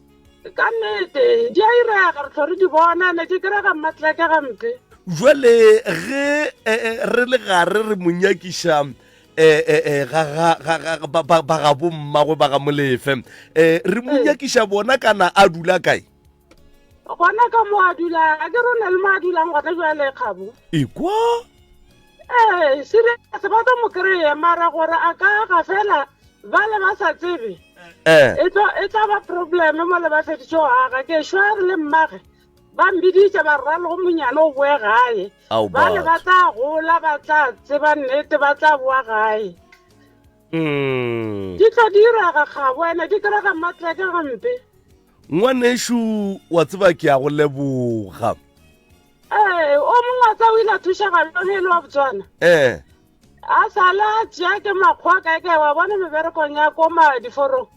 ka nnete di a irega re tlho re di bona ne ke kry-ga mmatleke gampe jwale ge eh, eh, re le gare re mo nyakiša eh, ba ga bommagwe ba ga molefe um re mo nyakiša bona kana a dula kae gona ka mo a dulang a ke rone le mo a dulang gona jale kgabo ekwa ee serious ba tlo mo kry-e mara gore a ka ga fela ba le ba sa tsebe eh. e tla e ba probleme mo le ba feditše go aga ke šwa re le mmage ba mbiditše ba rra le go monyane o boe gae ba le ba tla gola ba tla tseba nnete ba tla boa gae mm. di tlo direga gabo ene di kry-ga matleke gampe ngwanešu wa tseba ke ya go leboga ee o mongwe wa tsa o ile a thušega bjang e le wa botswana ee a sala a tšea ke makgowa kae kae wa bona meberekong ya ko madiforong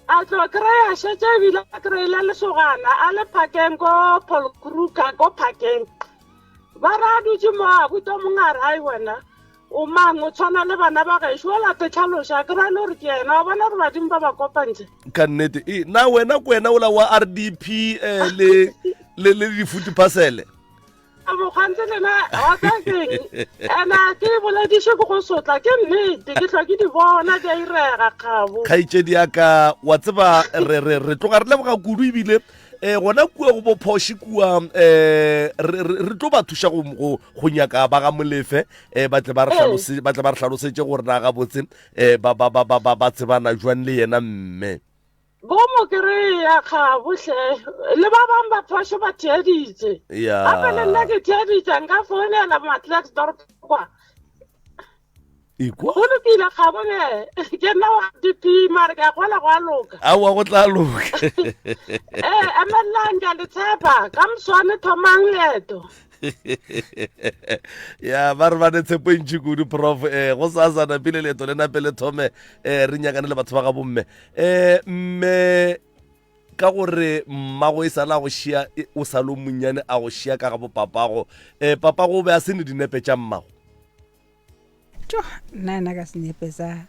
a tlo kry-a šetše ebile a kry-ile lesogana a le phakeng ko paul kruger ko phakeng ba re a dutše mo a buta mongwe a re ai wena O mang? O tshwana le bana ba gešo. O late tlhaloša, ke ra le gore ke yena. Wa bona gore badimo ba ba kopantše. Ka nnete. E, na wena ke wena ola wa RDP eh, le, le, le di-food parcel? A bokgantse lena wa tsa keng? Ena ke bolediše ke go sotla ke nnete ke hlwa ke di bona di a irega kgabo. Kgaetšedi ya ka wa tseba re re re tloga re leboga kudu ebile eh gona kua go bophoši kua eh re re tlo ba thuša go go go nyaka ba ga Molefe um ba tle ba re hlalose ba tle ba re hlalosetše gore na gabotse um ba ba ba ba ba ba tsebana jwang le yena mme bo mo kry-a kgabo hle le ba bangwe ba phošo ba theeditše ya gape le nna ke theeditše nka founela matlaxdorp kwa ikwa go lokile kgabo ne ke nna wa dp mare ke a gola go a loka aowa go tla loka ee emelelang ke a le tshepa ka moswane thomang leeto ya ba re ba ne tshepo e ntši kudu prof um go sa sa napile leeto le nape le thome um re nyakane le batho ba ga bomme um mme ka gore mmago e sala go šia e, o sa le monnyane a go šia ka ga bopapago um papago o be a se ne dinepe tša mmago Tjo, nna ena ka senepe sa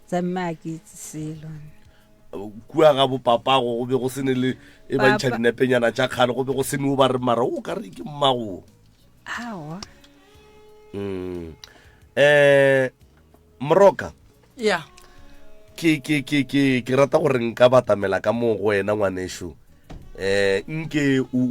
tsa mme a ke itse selo. Kua ga bopapago go be go se ne le e ba ntšha dinepenyana tša kgale go be go se ne o ba re mara o ka re ke mmago. Aowa. Mm. Eh Moroka. Yeah. Ke ke ke ke ke rata gore nka batamela ka mo go wena ngwanesho. Eh nke o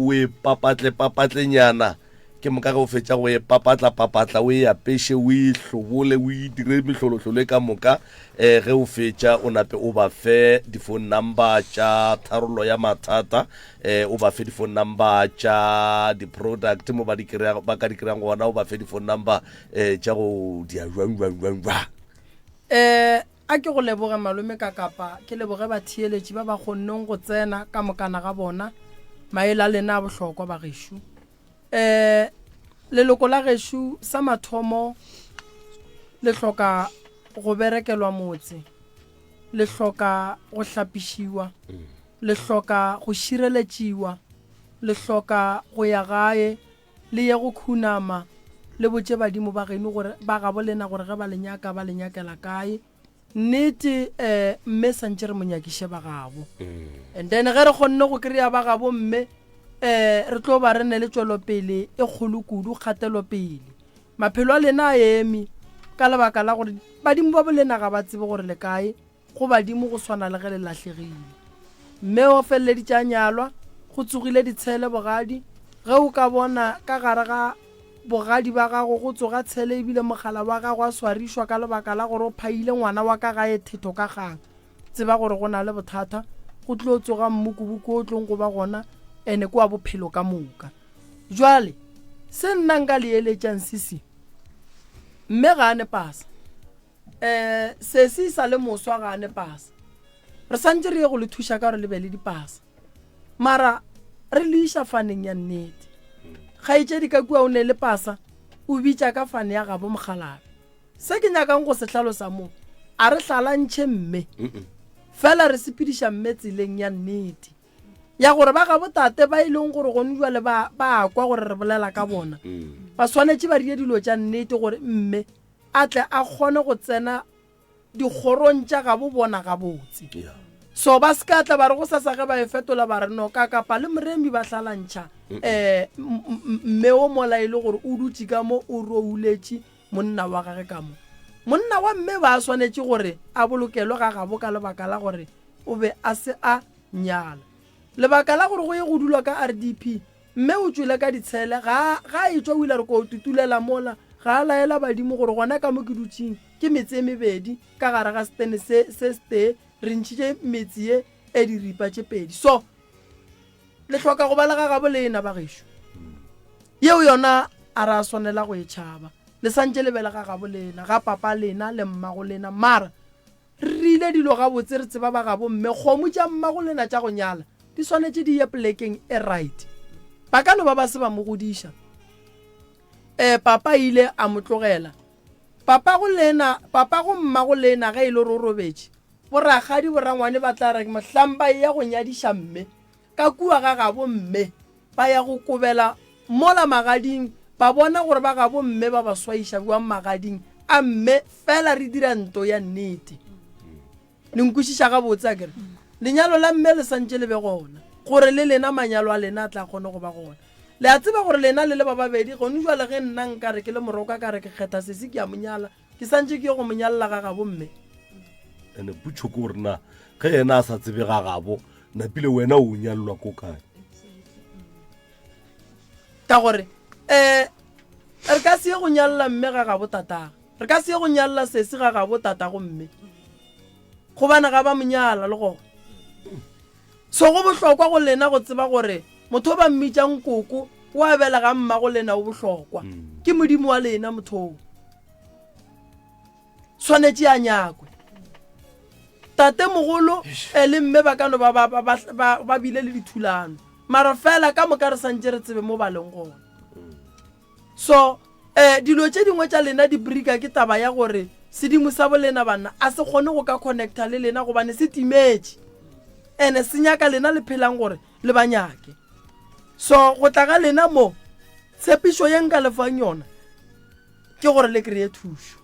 o e papatle papatlenyana. Ke moka ge o fetša go e papatla papatla o e apeše o e hlobole o e dire mehlolohlolo e ka moka um ge o fetša o nape o ba fe di-phone number tša tharollo ya mathata um o ba fe di-phone number tša di-product mo ba di kry-a ba ka di kry-ang gona o ba fe di-phone number um tša go dia jwang jwang jwang jwang. Um a ke go leboge malome ka kapa ke leboge batheeletši ba ba kgonneng go tsena ka mokana ga bona maele a lena a bohlokwa bagešo. um leloko la gešo sa mathomo le hloka go berekelwa motse le hloka go hlapišiwa le hloka go šireletšiwa le hloka go ya gae le ye go khunama le botše badimo ba geno gore ba gabo lena gore ge ba le nyaka ba le nyakela kae Nnete eh mme santše re mo nyakiše ba gabo. And then ge re kgonne go kry-a ba gabo mme eh re tlo ba re ne le tšwelopele e kgolo kudu kgatelopele. Maphelo a lena a eme ka lebaka la gore badimo ba bolena ga ba tsebe gore le kae. Go badimo go swana le ge le lahlegile. Mme o feleleditše a nyalwa, go tsogile ditshele bogadi. Ge o ka bona ka gare ga bogadi ba gago go tsoga tshele ebile mogala wa gago a swarišwa ka lebaka la gore o phaile ngwana wa ka gae thetho ka kgang, tseba gore go na le bothata, go tlo tsoga mmukubuku o tlong go ba gona ene ke wa bophelo ka moka. Jwale se nna nka le eletšang sesi, mme ga a ne pasa. um sesi e sa le moswa ga a ne pasa re santse re ye go le thuša ka gore le be le dipasa mara re le iša faneng ya nnete kgaetšedi ka kua o ne le pasa o bitša ka fane ya gabo mokgalabe se ke nyakang go se hlalosa mo a re hlalantšhe mme fela re sepediša mme tseleng ya nnete ya gore ba gabo tate ba e leng gore gone jwale ba ba kwa gore re bolela ka bona ba swanetše ba rie dilo tša nnete gore mme a tle a kgone go tsena dikgorong tša gabo bona gabotse. So ba se ka tla ba re go sasa ge ba e fetola ba re no Kakapa le Moremi ba hlalantšha um mme o mola e le gore o dutše ka mo o rouletše monna wa gage ka mo. Monna wa mme ba swanetše gore a bolokelwe ga gabo ka lebaka la gore o be a se a nyala. Lebaka la gore go ye go dulwa ka RDP Mme o tšwele ka ditshele, ga, ga a etšwa o ile a re ko tutulela mola, ga a laela badimo gore gona ka mo ke dutšeng ke metse e mebedi ka gare ga setene se, se setee, re ntšhitše metse ye e diripa tše pedi. So, le hloka go ba le ga gabo lena, bagešo. Yeo yona a ra swanela go e tšhaba. Le santše le be le ga gabo lena, ga papa lena le mmago lena, mara Re rile dilo gabotse re tseba ba gabo mme kgomo tša mmago lena tša go nyala di swanetše di ye polekeng e right. Ba ka no ba ba se ba mo godiša. Eh papa ile a mo tlogela. Papa go lena, papa go mmago lena ge e le gore o robetše, borakgadi borangwane ba tla re mohlang ba eya go nyadiša mme ka kua ga gabo mme ba ya go kobela mola magading ba bona gore ba gabo mme ba ba swaiša bjang magading a mme fela re dira nto ya nnete. Le nkwešiša gabotse akere? Lenyalo la mme le santše le be gona gore le lena manyalo a lena a tla kgone go ba gona. Le a tseba gore lena le le ba babedi gone jwale ge nna nka re ke le moroka ka re ke kgetha sesi ke a mo nyala ke santše ke ye go mo nyalela ga gabo mme. Ene putšho ke gore na ge yena a sa tsebe ga gabo napile wena o nyalelwa ko kae? Ka gore um re ka se ye go nyalela mme ga gabo tataga, re ka se ye go nyalela sesi ga gabo tatago mme, gobane ga ba mo nyala le gona. So go bohlokwa go lena go tseba gore motho o ba mmitšang koko o a belega mmago lena o bohlokwa. Ke modimo wa lena motho oo. Swanetše a nyakwe. Tate mogolo eh, le mme ba ka no ba ba, ba, ba, ba, ba bile le dithulano. Mara fela ka moka re santše re tsebe mo ba leng gona. So eh, dilo tše dingwe tša lena di brika ke taba ya gore sedimo sa bolena banna a se kgone go ka connecta le lena gobane se timetše. Ene se nyaka lena le phelang gore le ba nyake. So go tla ga lena mo, tshepišo ye nka le fang yona ke gore le kry-e thušo.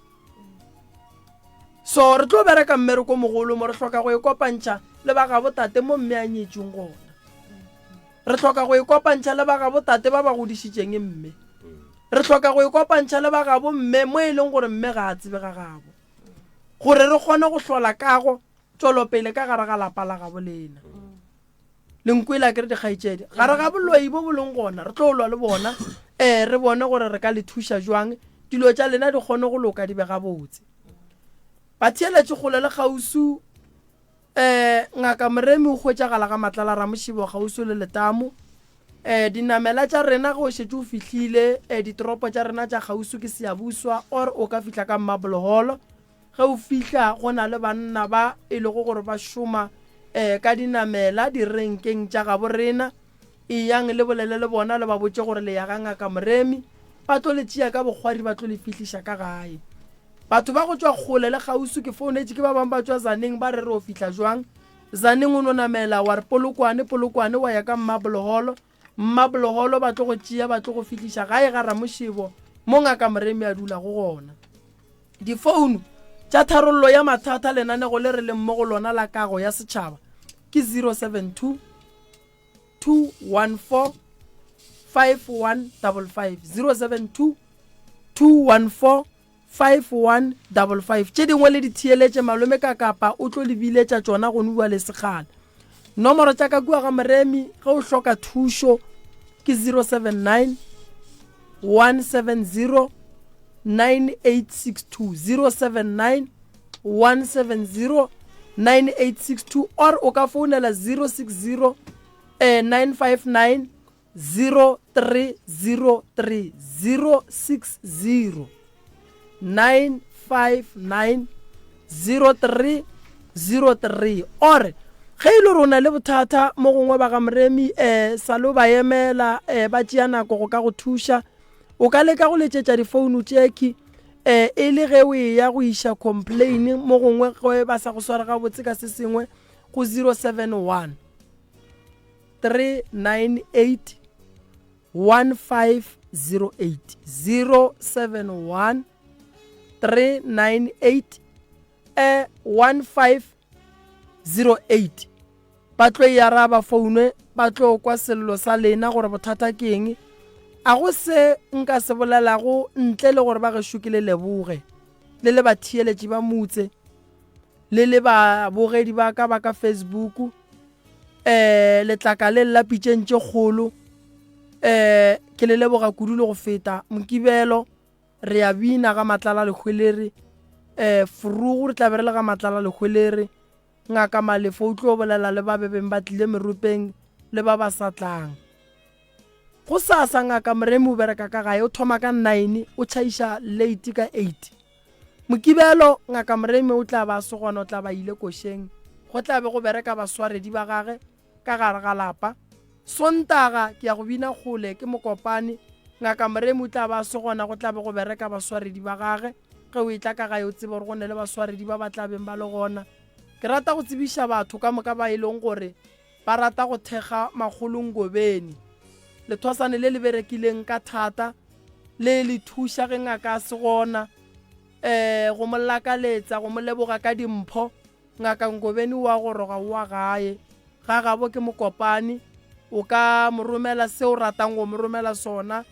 So re tlo bereka mmereko mogolo mo re hloka go e kopantšha le ba gabo tate mo mme a nyetšweng gona. Re hloka go e kopantšha le ba gabo tate ba ba godišitšeng mme. Re hloka go e kopantšha le ba gabo mme mo e leng gore mme ga a tsebe ga gabo. Gore re kgone go hlola kago tšwelopele ka gare ga lapa la gabo lena. Le nkwele a ke re dikgaetšedi, gare ga boloi bo bo leng gona re tlo lwa le bona um re bone gore re ka le thuša jwang dilo tša lena di kgone go loka di be gabotse. Batheeletši kgole le kgausu um ngaka Moremi o hwetšagala ga Matlala Ramošibo kgauswi le Letamo. Um dinamela tša rena ge o šetše o fihlile um ditoropo tša rena tša kgauswi ke Siyabuswa or o ka fihla ka Marble Hall. Ge o fihla go na le banna ba e lego gore ba šoma um ka dinamela direnkeng tša gabo rena. Eyang le bolele le bona le ba botše gore le ya ga ngaka Moremi. Ba tlo le tšea ka bokgwari ba tlo le fihliša ka gae. Batho ba go tšwa kgole le kgauswi ke founetše ke ba bangwe ba tšwa Zaneng ba re re o fihla jwang Zaneng o no namela wa re Polokwane Polokwane wa ya ka Marble Hall Marble Hall ba tlo go tšea ba tlo go fihliša gae ga Ramošebo mo ngaka Moremi a dulago gona. Difounu tša tharollo ya mathata lenanego le re leng mo go lona la kago ya setšhaba ke 072 214 5155 072 214. 5155. Tše dingwe le di theeletše malome ka kapa o tlo le biletša tšona go nua le sekgala. Nomoro tša ka kua ga Moremi ge o hloka thušo ke 079 170 9862 079 170 9862 or o ka founela 060 eh, 959 0303 060 959 0303 or ge e le gore o na le bothata mo gongwe ba ga moremi um sa lo ba emela um ba tšea nako go ka go thuša o ka leka go letšetša difounu tšeki um e le ge o eya go iša complain mo gongwe ge ba sa go sware gabotse ka se sengwe go 071 398 1508 071 398 eh, 1508 ba tlo e araba foune ba tlo kwa sello sa lena gore bothata ke eng a go se nka se bolelago ntle le gore ba gešo ke le leboge le le batheeletši ba motse le le babogedi ba ka ba ka facebook um letlaka le la pitšeng tše kgolo um ke le leboga kudu le go feta mokibelo re ya bina ga matlala lehwelere um furugu re tla be re le ga matlala lehwelere ngaka malefo o tlo bolela le ba bebeng ba tlile meropeng le ba ba sa tlang go sasa ngaka moremi o bereka ka gae o thoma ka nine o tšhaiša late ka eight Mokibelo, Ngaka Moremi o tla ba a se gona, o tla ba ile košeng. Go tla be go bereka baswaredi ba gage ka gare ga lapa. Sontaga, ke ya go bina kgole ke Mokopane. Ngaka Moremi o tla ba a se gona, go tla be go bereka baswaredi ba gage. Ge o etla ka gae o tsebe gore go ne le baswaredi ba ba tla beng ba le gona. Ke rata go tsebiša batho ka moka ba e leng gore ba rata go thekga Makgolo Ngobeni. Lethwasane le le berekileng ka thata le le thuša ge ngaka a se gona um go mo lakaletsa go mo leboga ka dimpho ngaka Ngobeni o a goroga o a gae ga gabo ke mokopane o ka mo romela se o ratang go mo romela sona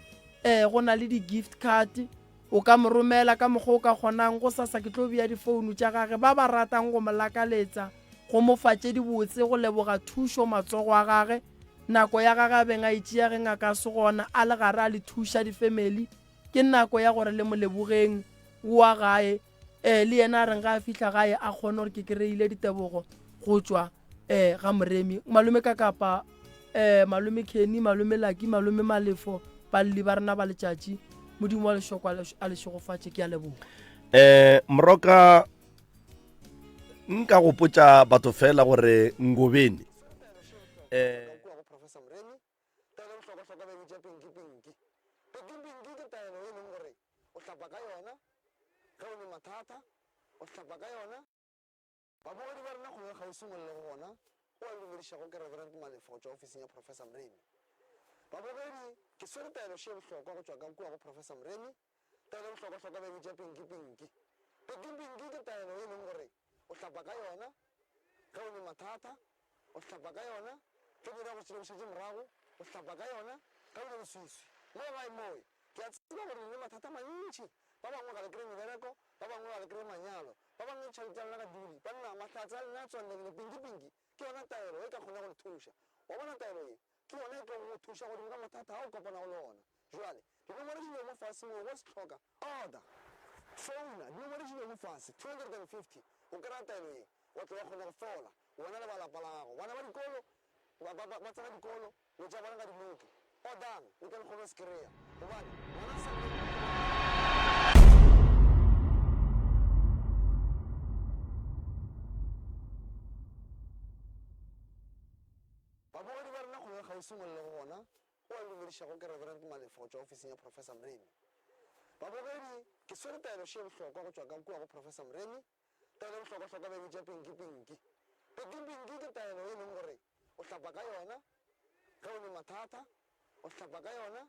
um go na le di-gift card o ka mo romela ka mokgwa o ka kgonang go sasa ke tlo bea difounu tša gage ba ba ratang go mo lakaletsa go mo fa tše dibotse go leboga thušo matsogo a gage Nako ya gage a beng a e tšea ge ngaka a se gona, a le gare a le thuša difemeli, ke nako ya gore le mo lebogeng. O wa gae. Ee, le yena a reng ge a fihla gae a kgone gore ke kry-ile ditebogo go tšwa um ga Moremi. Malome Kakapa, um Malome Kenny, Malome Lucky, Malome Malefo, balli ba rena ba letšatši, Modimo wa lešoko a le šegofatše. Ke a leboga. Um Moroka, nka gopotša batho fela gore Ngobeni eh Babogedi ba rena kgole le kgauswi mo le lego gona, o a dumedišago ke Reverend Malefo go tšwa ofising ya Professor Mremi. Babogedi, ke swere taelo še bohlokwa go tšwa ka kua go Professor Mremi, Taelo e bohlokwahlokwa ba e bitša pinki-pinki. Pinki-pinki ke taelo e leng gore o hlapa ka yona ge o ne mathata, o hlapa ka yona ge dira go šetše go šetše morago, o hlapa ka yona ge o le leswiswi. Mo gae mowe, ke a tseba gore le ne mathata a mantši. Ba bangwe ga le kry-e mebereko, ba bangwe ga le kry-e manyalo, ba bangwe ditšhelete tša lena ga dule. Banna, mahlatse a lena a tswallegile. Pinki-pinki ke yona taelo e ka kgonago go le thuša. Wa bona taelo ye? Ke yona e tlogo go thuša godimo ga mathata a o kopanago le ona. Jwale, dinomoro di lego fase moo, ge o se hloka, order, founa, dinomoro di lego fase, 250, o kry-a taelo ye, wa tla wa kgona go fola, wena le ba lapa la gago. Bana ba dikolo, ba, ba, ba, ba tsena dikolo, dilo tša bona ga di loke. Ordang, le tle le kgone go se kry-a, gobane ngwana a sa Babogedi ba rena kgole le kgauswi mo le lego gona, o a dumedišago ke Reverend Malefo go tšwa ofising ya Professor Mremi. Babogedi, ke swere taelo še bohlokwa go tšwa ka kua go Professor Mremi. Taelo e bohlokwahlokwa ba e bitša pinki-pinki. Pinki-pinki ke taelo e leng gore o hlapa ka yona ge o ne mathata, o hlapa ka yona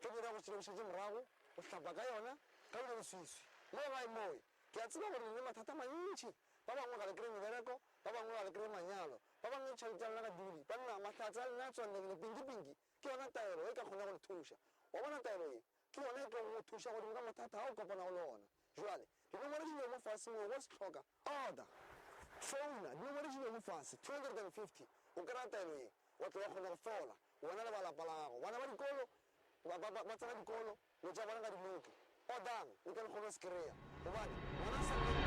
ge dira go šetše go šetše morago, o hlapa ka yona ge o le leswiswi. Mo gae mowe, ke a tseba gore le ne mathata a mantši. Ba bangwe ga le kry-e mebereko, ba bangwe ga le kry-e manyalo, Ba bangwe ditšhelete tša lena ga dule. Banna, mahlatse a lena a tswallegile. Pinki-pinki ke yona taelo e ka kgonago go le thuša. Wa bona, taelo ye ke yona e tlogo go thuša godimo ga mathata a o kopanago le ona. Jwale, dinomoro di be mo fase moo, ge o se hloka, order, founa, dinomoro di be mo fase, 250, o kry-a taelo ye, wa tla wa kgona go fola, wena le ba lapa la gago. Bana ba dikolo, ba, ba, ba, ba tsena dikolo, dilo tša bona ga di loke. Ordang, le tle le kgone go se kry-a, gobane ngwana a sa.